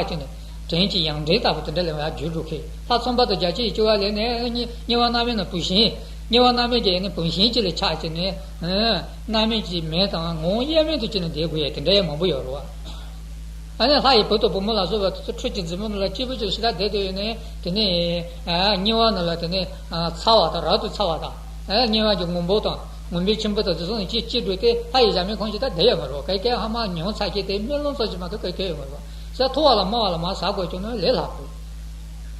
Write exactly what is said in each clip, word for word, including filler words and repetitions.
ཆགས་ཀྱི་ནས། བྲན་གྱི་ཡང་བྲན་ལྟ་བུ་དེ་འདྲ་ལ་ཡར་འགྱུར་འགྲོ་མཁན། ལྷ་ཚངས་པ་དང་བརྒྱ་བྱིན་གྱི་སྐྱེ་བ་ལེན་ནས་དམྱལ་དམྱལ་བ་མནར་མེད་ནང་བུད་ཤིང་། དམྱལ་བ་མནར་མེད་ཀྱི་ནི་བུད་ཤིང་གཅིག་ལ་ཆགས་ཀྱི་ནས། མནར་མེད་ཀྱི་མེ་དང་ངོ་བོ་དབྱེར་མེད་དུ་བྱས་ནས་བསྡད་དགོས་ཡ་དེ་འདྲ་ཡང་མང་པོ་ཡོད་རེད་བ། ཨ་ནི་ལྷ་ཡི་བུ་དང་བུ་མོ་ལ་སོགས་པ་དེ་ཚོ་ཁྲོད་ཀྱི་འཛིན་མོ་ནང་ལ་སྐྱིད་པོ་ཅིག་ཞེ་དྲག་བསྡད་དུ་ཡོད་ནས། དེ་ནས་དམྱལ་བ་ནང་ལ་དེ་ནས་ཚ་བ་དང་། རབ་ཏུ་ཚ་བ་དང་། དམྱལ་བ་གྱི་ངུ་འབོད་དང་ངུ་འབོད་ཆེན་པོ་དང་དེ་ཚོ་ནས་སྐྱིད་སྐྱིད་འགྲོ་སྟེ། ལྷ་ཡི་ཞབས་མའི་ཁོངས་ཀྱི་ད་བསྡད་ཡོད་མ་རེད་བ། ག་གེ་ཧ་མ་མྱོང་ཚར་མཁན་དེ་སྨོན་ལམ་ཙམ་ཞིག་མ་གཏོགས་ག་གེ་ཡོད་མ་རེད་བ། ས་མཐོ་བ་ལ་དམའ་བ་ལ་མར་ཟག་དགོས་བྱུང་ན་ལས་སླ་པོ།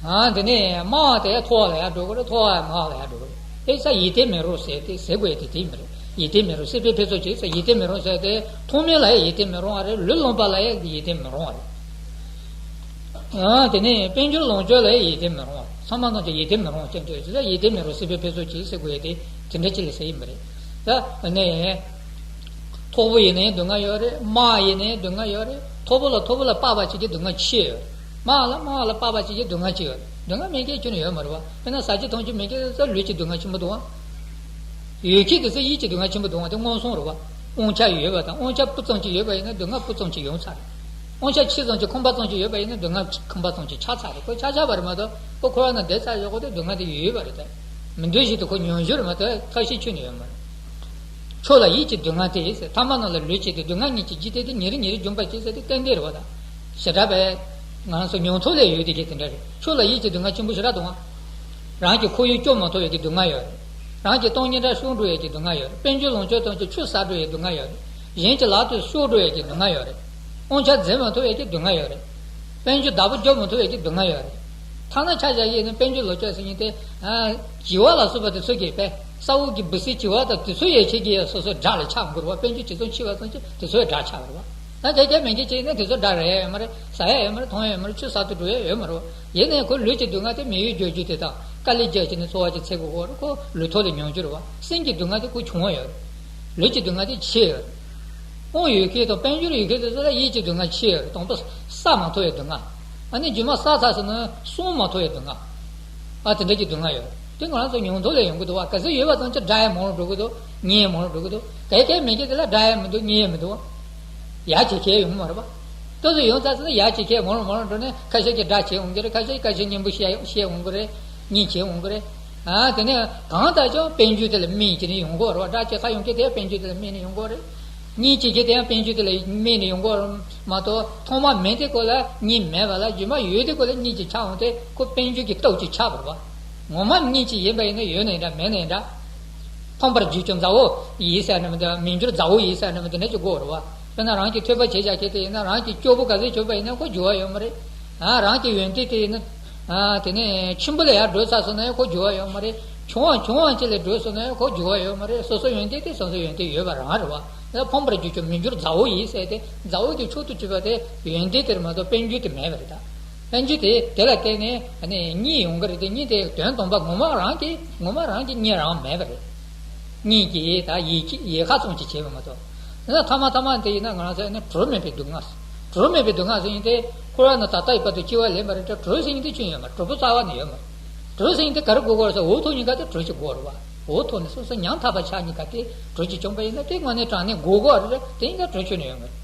ཨ་དེ་ནས་དམའ་བ་དེ་མཐོ་བ་ལ་ཡར་འགྲོ་གི་རེད། མཐོ་བ་དམའ་བ་ལ་ཡར་འགྲོ་གི་རེད། ཨེ་ས་ཡིད་བརྟན་མེད་རུང་ཟེར་ཏེ་ཟེར་དགོས་ཡ་དེ་དེ་མ་རེད། ཡིད་བརྟན་མེད་རུང་། སྲིད་པའི་འཕེལ་ཚུལ་གྱིས་ས་ཡིད་བརྟན་མེད་རུང་ཟེར་ཏེ། མཐོ་དམན་ལ་ཡང་ཡིད་བརྟན་མེད་རུང་བ་རེད། ལུས་ལོངས་པ་ལ་ཡང་ཡིད་བརྟན་མེད་རུང་བ་རེད། ཨ་དེ་ནས་དཔལ་འབྱོར་ལོངས་སྤྱོད་ལ་ཡང་ཡིད་བརྟན་མེད་རུང་བ་རེད། ཚང་མ་ནང་གི་ཡིད་བརྟན་མེད་རུང་ཅན་དུ་ཡོད་ཚུལ་ལ་ཡིད་བརྟན་མེད་རུང་སྲིད་པའི་འཕེལ་ཚུལ་གྱིས་ཟེར་དགོས་ཡ་དེ་དེ་འདྲ་ཅིག་ལ་ཟེར་ཡིན་པ་རེད། ད་ནས། མཐོ་པོ་ཡིན་ནའི་སྡུག་བསྔལ་ཡོད་རེད། དམའ་ཡིན་ནའི་སྡུག་བསྔལ་ཡོད་རེད། མཐོ་པོ་ལ་མཐོ་པོ་ལ་དཔག་པ་ཅིག་གི་སྡུག་བསྔལ་ཆེ་ཡོད་རེད། དམའ་ལ་དམའ་ལ་དཔག་པ་ཅིག་གི་སྡུག་བསྔལ་ཆེ་ཡོད་རེད། སྡུག་བསྔལ་མེད་མཁན་ཁྱོན་ནས་ཡོད་མ་རེད་བ། དཔེར་ན་ཟ་རྒྱུ་འཐུང་རྒྱུ་མེད་མཁན་དེ་ཚོ་ལུས་ཀྱི་སྡུག་བསྔལ་ཆེན་པོ་འདུག་བ། ཡོད་མཁན་དེ་ཚོ་ཡིད་ཀྱི་སྡུག་བསྔལ་ཆེན་པོ་འདུག་བ། དེ་མངོན་སུམ་རེད་བ། དབང་ཆ་ཡོད་པ་དང་། དབང་ཆ་སྤུ་ཙམ་ཅིག་ཡོད་པ་ཡིན་ན་སྡུག་བསྔལ་སྤུ་ཙམ་ཅིག་ཡོང་ཚར་རེད། དབང་ཆ་ཆེ་ཙམ་ཅིག་ཁང་པ་ཙམ་ཅིག་ཡོད་པ་ཡིན་ན་སྡུག་བསྔལ་ཁང་པ་ཙམ་ཅིག་ཆགས་ཚར་རེད། ཁོ་ཆགས་ཆགས་པ་རེད་མ་གཏོགས། ཁོ་འཁོར་བ་ནང་བསྡད་ཚར་ཡོད་གོ་དེ་སྡུག་བསྔལ་དེ་ཡོད་པ་རེད་དེ། མི་འདོད་བཞིན་དུ་ཁོ་མྱོང་རྒྱུ་རེད་མ་གཏོགས་ཐབས་ཤེས་ཁྱོན་ནས་ཡོད་མ་རེད། མཆོག་ལ་ཡིད་ཀྱི་སྡུག་བསྔལ་དེ་ཟེར། ཐ་མ་རྣམས་ལ་ལུས་བྱས་ཏེ། སྡུག་བསྔལ་ཉིད་ཀྱི་འཇིག་རྟེན་དེ། ཉེ་རིང་ཉེ་རིང་འབྱུང་བར་བྱེད་ཟེར་དེ་གཏན་གཏན་རེད་བ། ད་ཞེ་དྲག་པས་ང་རང་ཚོ་མྱོང་ཐོག་ལས་ཡོད་དེ་གས་དེ་འདྲ་རེད། མཆོག་ལ་ཡིད་ཀྱི་སྡུག་བསྔལ་ཆེན་པོ་ཞེ་དྲག་འདུག་ཨང་། རང་གི་ཁོར་ཡུག་སྐྱོ་མ་ཐུབ་ཡས་ཀྱི་སྡུག་བསྔལ་ཡོད་རེད། རང་གི་སྟོང་ཉིད་དྲ་ཤོར་འགྲོ་ཡས་ཀྱི་སྡུག་བསྔལ་ཡོད་རེད། དཔལ་འབྱོར་ལོངས་སྤྱོད་ཐམས་ཅད་ཆུད་ཟ་འགྲོ་ཡས་སྡུག་བསྔལ་ཡོད་རེད། གཞན་གྱི་ལག་ཏུ་ཤོར་འགྲོ་ཡས་ཀྱི་སྡུག་བསྔལ་ཡོད་རེད། དབང་ཆ་འཛིན་མ་ཐུབ་ཡས་ཀྱི་སྡུག་བསྔལ་ཡོད་རེད། དཔལ་འབྱོར་བདག་པོ་རྒྱབ་མ་ཐུབ་ཡས་ཀྱི་སྡུག་བསྔལ་ཡོད་རེད། ཐ་ན་ཆ་བཞག་ཡས་ནི་དཔལ་འབྱོར་ལོངས་སྤྱོད་ཟེར་མཁན་དེ། ཨ་བྱི་བ་ལ་སོགས་པ་དེ་ཚོ་གི་དཔེ་ས་འོག་གི་འབུ་སྲིན་བྱི་བ་དང་དེ་ཚོ་ཡས་ཆེད་ཀྱི་སོ་སོའི་དགྲ་ལ་ཆགས་འགྲོ་བ། དཔལ་འབྱོར་ཇི་ཙམ་ཆེ་བ་ཙམ་གྱིས་དེ་ཚོའི་དགྲ་ཆགས་འགྲོ་བ། ད་དེ་དེ་མེད་མཁན་ཅིག་ཡིན་ན་དེ་ཚོ་དགྲ་རེད་ཡོད་མ་རེད། ཟ་ཡ་ཡོད་མ་རེད། འཐུང་ཡ་ཡོད་མ་རེད། ཆུད་ཟག་ཏུ་འགྲོ་ཡ་ཡོད་མ་རེད། ཡིན་ནའི་ཁོ་ལུས་ཀྱི་སྡུག་བསྔལ་དེ་མི་ཡུལ་འགྲོ་རྒྱུ་དེ་དང་དཀའ་ལས་རྒྱག་བྱས་ནས་འཚོ་བ་ཅིག་འཚོལ་དགོས་གོ་རེད། ཁོ་ལུས་ཐོག་ལ་མྱོང་རྒྱུ་རེད་བ། སེམས་ཀྱི་སྡུག་བསྔལ་དེ་ཁོ་ཆུང་བ་ཡོད་རེད། ལུས་ཀྱི་སྡུག་བསྔལ་དེ་ཆེ་ཡོད་རེད། དབང་ཡོད་མཁན་དང་དཔལ་འབྱོར་ཡོད་མཁན་དེ་ཚོ་ལ་ཡིད་ཀྱི་སྡུག་བསྔལ་ཆེ་ཡོད་རེད། དང་པོ་བསགས་མ་ཐུབ་པའི་སྡུག་བསྔལ། ཨ་ནི་རྗེས་མ་བསགས་ཚར་སོང་ན་སྲུང་མ་ཐུབ་པའི་སྡུག་བསྔལ། ཨ་དེ་འདྲ་གྱི་སྡུག་བསྔལ་ཡོད། དེ་ང་རང་ཚོ་མྱོང་ཐོག་ལས་ཡོང་གི་འདུག་བ། ག་ཚོད་ཡོད་པ་ཙམ་གྱིས་དགྲ་ཡང་མང་རུ་འགྲོ་གི་འདུག་ཉེན་ཡང་མང་རུ་འགྲོ་གི་འདུག་གལ་གལ་མེད་མཁན་དེ་ལ་དགྲ་ཡང་མི་འདུག་ཉེན་ཡང་མི་འདུག་ཡ་བྱེད་མཁན་ཡོང་གི་མ་རེད་པ། ལྟོ་ཚོད་ཡོང་ཚར་ཚར་ན་ཡ་བྱེད་མཁན་མང་རུ་མང་རུ་མང་རུ་འགྲོ་ནས་ཁ་ཤས་ཀྱིས་དགྲ་བྱེད་འོང་གི་རེད། ཁ་ཤས་ཀྱིས་ཁ་ཤས་གཉེན་པོ་བྱེད་བྱེད་འོང་གི་རེད། གཉེན་བྱེད་འོང་གི་རེད། ཨ་དེ་ནས་གང་ལྟར་ཀྱང་དཔལ་འབྱོར་དེ་ལ་སྨན་བྱས་ནས་ཡོང་གི་ཡོད་རེད་བ། དགྲ་བྱེད་ཁ་ཡོང་མཁན་དེ་དཔལ་འབྱོར་དེ་ལ་སྨན་ནས་ཡོང་གི་ཡོད་རེད། གཉེན་བྱེད་མཁན་དེ་ཡང་དཔལ་འབྱོར་དེ་ལ་སྨན་ནས་ཡོང་གི་ཡོད་རེད་མ་གཏོགས། ཐོག་མ་མེད་དེ་ཁོ་ལ་གཉེན་མེད་པ་ལ། རྗེས་མ་ཡོད་དེ་ཁོ་ལ་གཉེན་ཅིག་ཆགས་འོང་དེ་ཁོ་དཔལ་འབྱོར་གྱི་སྟོབས་ཀྱིས་ཆགས་པ་རེད་བ། ངོ་མ་གཉེན་ཅིག་ཡིན་པ་ཡིན་ན་ཡོད་ན་ཡིན་འདྲ་མེད་ན་ཡིན་འདྲ། ཕམ་པར་གྱུར་ཀྱང་མཛའ་བོ་ཡིན་ཟེར་ན་མི་འདུག་མི་འགྱུར་མཛའ་བོ་ཡིན་ཟེར་ན་མི་འདུག་ནས་ཅིག་དགོས་རེད་བ། དཔེར་ན་རང་གི་ཐོས་པ་བྱེད་བྱ་མཁན་དེ་ཡིན་ན། རང་གི་སྐྱོ་པོ་ག་ཚོད་བྱུང་བ་ཡིན་ན་ཁོ་འགྱུར་བ་ཡོད་མ་རེད། ཨ་རང་གི་ཡོན་ཏན་དེ་ཡིན་ན། ཨ་དེ་ནས་ཆེན་པོ་ལ་ཡར་འགྲོ་ཚར་སོང་ན་ཡང་ཁོ་འགྱུར་བ་ཡོད་མ་རེད། ཆུང་བ་ཆུང་བ་ཅིག་ལ་འགྲོ་སོང་ན་ཡང་ཁོ་འགྱུར་བ་ཡོད་མ་རེད། སོ་སོ་ཡོན་ཏན་དེ་སོ་སོ་ཡོན་ཏན་ཡོད་པ་རང་རེད་བ། ད་ཕམ་པར་གྱུར་ཀྱང་མི་འགྱུར་མཛའ་བོ་ཡིན་ཟེར་ཏེ། མཛའ་བོ་གི་མཆོག་ཏུ་གྱུར་པ་དེ་ཡོན་ཏན་དེ་རེད་མ་གཏོགས་དཔལ་འབྱོར་དེ་མེད་པ་རེད་ད། དཔལ་འབྱོར་དེ་དེ་ལ་བརྟེན་ནས་ནི་གཉེན་ཡོང་གི་རེད་དེ། གཉེན་དེ་དོན་དམ་པ་ངོ་མ་རང་གི་ངོ་མ་རང་གི་གཉེན་རང་མེད་པ་རེད། གཉེན་གྱིས་ད་ཡིད་ཀྱི་ཡིད་ཁ་ཙམ་ཅིག་བྱས་པ་མ་གཏོགས། ཡིན་ན་ཐ་མ་ཐ་མ་དེ་ཡིན་ན་ང་རང་ཚོ་ནི་གྲོགས་མེད་པའི་སྡུག་བསྔལ། གྲོགས་མེད་པའི་སྡུག་བསྔལ་ཟེར་ཡིན་ཏེ། འཁོར་བ་ན་ད་ལྟ་ཡི་བར་དུ་སྐྱེ་བ་ལེན་པ་རེད་དེ། གྲོགས་ཟེར་ཡིན་ཏེ་ཅི་ཡོད་མ་རེད། གྲོགས་པོ་རྩ་བ་ནས་ཡོད་མ་རེད། གྲོགས་ཟེར་ཡིན་ཏེ་ག་རེ་དགོས་དགོས་རེད་ཟེར། འོག་ཐོག་གཉིས་ཀ་དེ་གྲོགས་ཅིག་དགོས་རེད་བ། འོག་ཐོག་ནས་སོ་སོ་ཉམ་ཐག་པ་ཆགས་གཉིས་ཀ་དེ་གྲོགས་ཅིག་བྱུང་པ་ཡིན་ན་དེ་དངོས་གནས་དྲང་གནས་དགོས་དགོས་རེད། དེ་ཡིན་ན་གྲོགས་ཁྱོན་ནས་ཡོད་མ་རེད།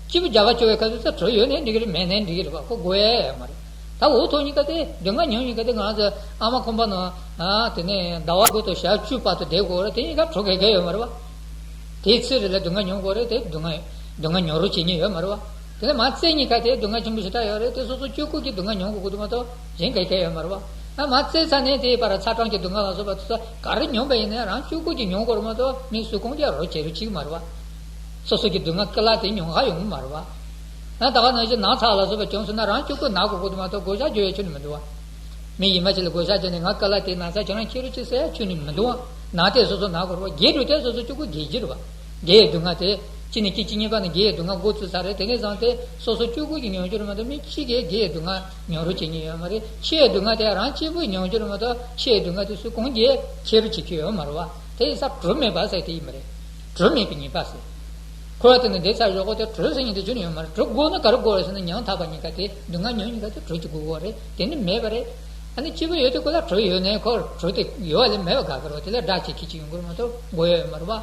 སྐྱིད་པོ་རྒྱབ་པ་སྐྱོ་བའི་སྐབས་སུ་ད་གྲོགས་ཡོད་ནའི་འགྲིག་གི་རེད། མེད་ནའི་འགྲིག་གི་རེད་བ། ཁོ་དགོས་ཡ་ཡོད་མ་རེད། ད་འོག་ཐོག་གཉིས་ཀ་དེ་སྡུག་བསྔལ་མྱོང་གཉིས་ཀ་དེ། ང་ཚོ་ཨ་མ་ཁང་པ་ནང་། ཨ་དེ་ནས་ཟླ་བ་དགུ་དང་ཞག་བཅུ་བར་དུ་བསྡད་དགོས་རེད། དེ་གཉིས་ཀ་གྲོགས་ག་གེ་ཡོད་མ་རེད་བ། དེའི་ཚེ་རེ་ལ་སྡུག་བསྔལ་མྱོང་དགོས་རེད། དེ་སྡུག་བསྔལ་སྡུག་བསྔལ་མྱོང་རོགས་བྱེད་མཁན་ཡོད་མ་རེད་བ། དེ་ནས་མ་རྩེ་གཉིས་ཀ་དེ་སྡུག་བསྔལ་ཆེན་པོ་ཞེ་དྲག་ཡོད་རེད། དེ་སོ་སོ་སྤྱོད་ཁུལ་གྱི་སྡུག་བསྔལ་མྱོང་དགོས་ཀྱི་འདུག་མ་གཏོགས་གཞན་ག་གེ་ཡོད་མ་རེད་བ། ཨ་མ་རྩེ་ཚར་ནས་དེའི་བར་ཚ་གྲང་གི་སྡུག་བསྔལ་ལ་སོགས་པ་དེ་ཚོ་ག་རེ་མྱོང་པ་ཡིན་ནའི་རང་སྤྱོད་ཁུལ་གྱིས་མྱོང་དགོས་རེད་མ་གཏོགས། མི་སུ་གང་གིས་རོགས་བྱེད་རོགས་བྱེད་ཀྱི་མ་རེད་བ། སོ་སོ་གི་སྡུག་བསྔལ་ཀི་ལ་དེ་མྱོང་ཁ་ཡོང་གི་མ་རེད་བ། ཨ་ད་ག་ནང་བཞིན་ན་ཚ་ལ་སོགས་པ་བྱུང་སོང་ན་རང་སྤྱོད་ཁུལ་ན་དགོས་ཀྱི་འདུག་མ་གཏོགས་བགོ་བཤའ་རྒྱག་ཡ་ཁྱོན་ནས་མི་འདུག་བ། མི་གཞན་པ་ཅིག་ལ་བགོ་བཤའ་བརྒྱབ་ནས་ང་ཀི་ལ་དེ་ན་ཚ་ཁྱེད་རང་ཁྱེར་རོགས་བྱེད་ཟེར་ཡ་ཁྱོན་ནས་མི་འདུག་ཨ། ན་དེ་སོ་སོ་ན་དགོས་རེད་བ། རྒས་འགྲོ་དེ་སོ་སོ་སྤྱོད་ཁུལ་རྒས་ཀྱི་རེད་བ། རྒས་ཡའི་སྡུག་བསྔལ་དེ་གཅིག་ནས་སྐྱེ་གཅིག་གཉིས་པ་ནས་རྒས་ཡའི་སྡུག་བསྔལ་འགོ་བཙུགས་ཚར་རེད། དེ་ནས་བཟུང་སྟེ་སོ་སོ་སྤྱོད་ཁུལ་གྱིས་མྱོང་རྒྱུ་རེད་མ་གཏོགས་མི་གཅིག་གིས་རྒས་ཡའི་སྡུག་བསྔལ་མྱོང་རོགས་བྱེད་མཁན་ཡོད་མ་རེད། འཆི་ཡའི་སྡུག་བསྔལ་དེ་རང་གཅིག་པུས་མྱོང་རྒྱུ་རེད་མ་གཏོགས་འཆི་ཡའི་སྡུག་བསྔལ་དེ་སུ་གང་གིས་ཁྱེར་རོགས་བྱེད་ཀྱི་ཡོད་མ་རེད་བ། དེ་ཡིན་ཙང་གྲོགས་མེད་པ་ཟེར་དེ་ཡིན་པ་རེད། གྲོགས་མེད་པའི་ཉེས་པ་ཟེར། འཁོར་བ་དེ་ནས་བསྡད་ཚར་ཡོད་གོ་དེ་གྲོགས་ཟེར་མཁན་དེ་ཁྱོན་ནས་ཡོད་མ་རེད། གྲོགས་དགོས་ན་ག་རེ་དགོས་རེད་ཟེར་ན། ཉམ་ཐག་པ་གཉིས་ཀ་དེ། སྡུག་བསྔལ་མྱོང་གཉིས་ཀ་དེ་གྲོགས་ཅིག་དགོས་གོ་རེད། དེ་ནི་མེད་པ་རེད། ཨ་ནི་སྐྱིད་པོ་ཡོད་དུས་ཁོ་ལ་གྲོགས་ཡོད་ནའི་ཁོ་གྲོགས་དེ་ཡོད་པ་ལས་མེད་པ་དགའ་གི་རེད་བ། དེ་ལས་དགྲ་ཅིག་ཁྱེར་གྱི་ཡོང་གི་རེད་མ་གཏོགས་དགོས་ཡ་ཡོད་མ་རེད་བ།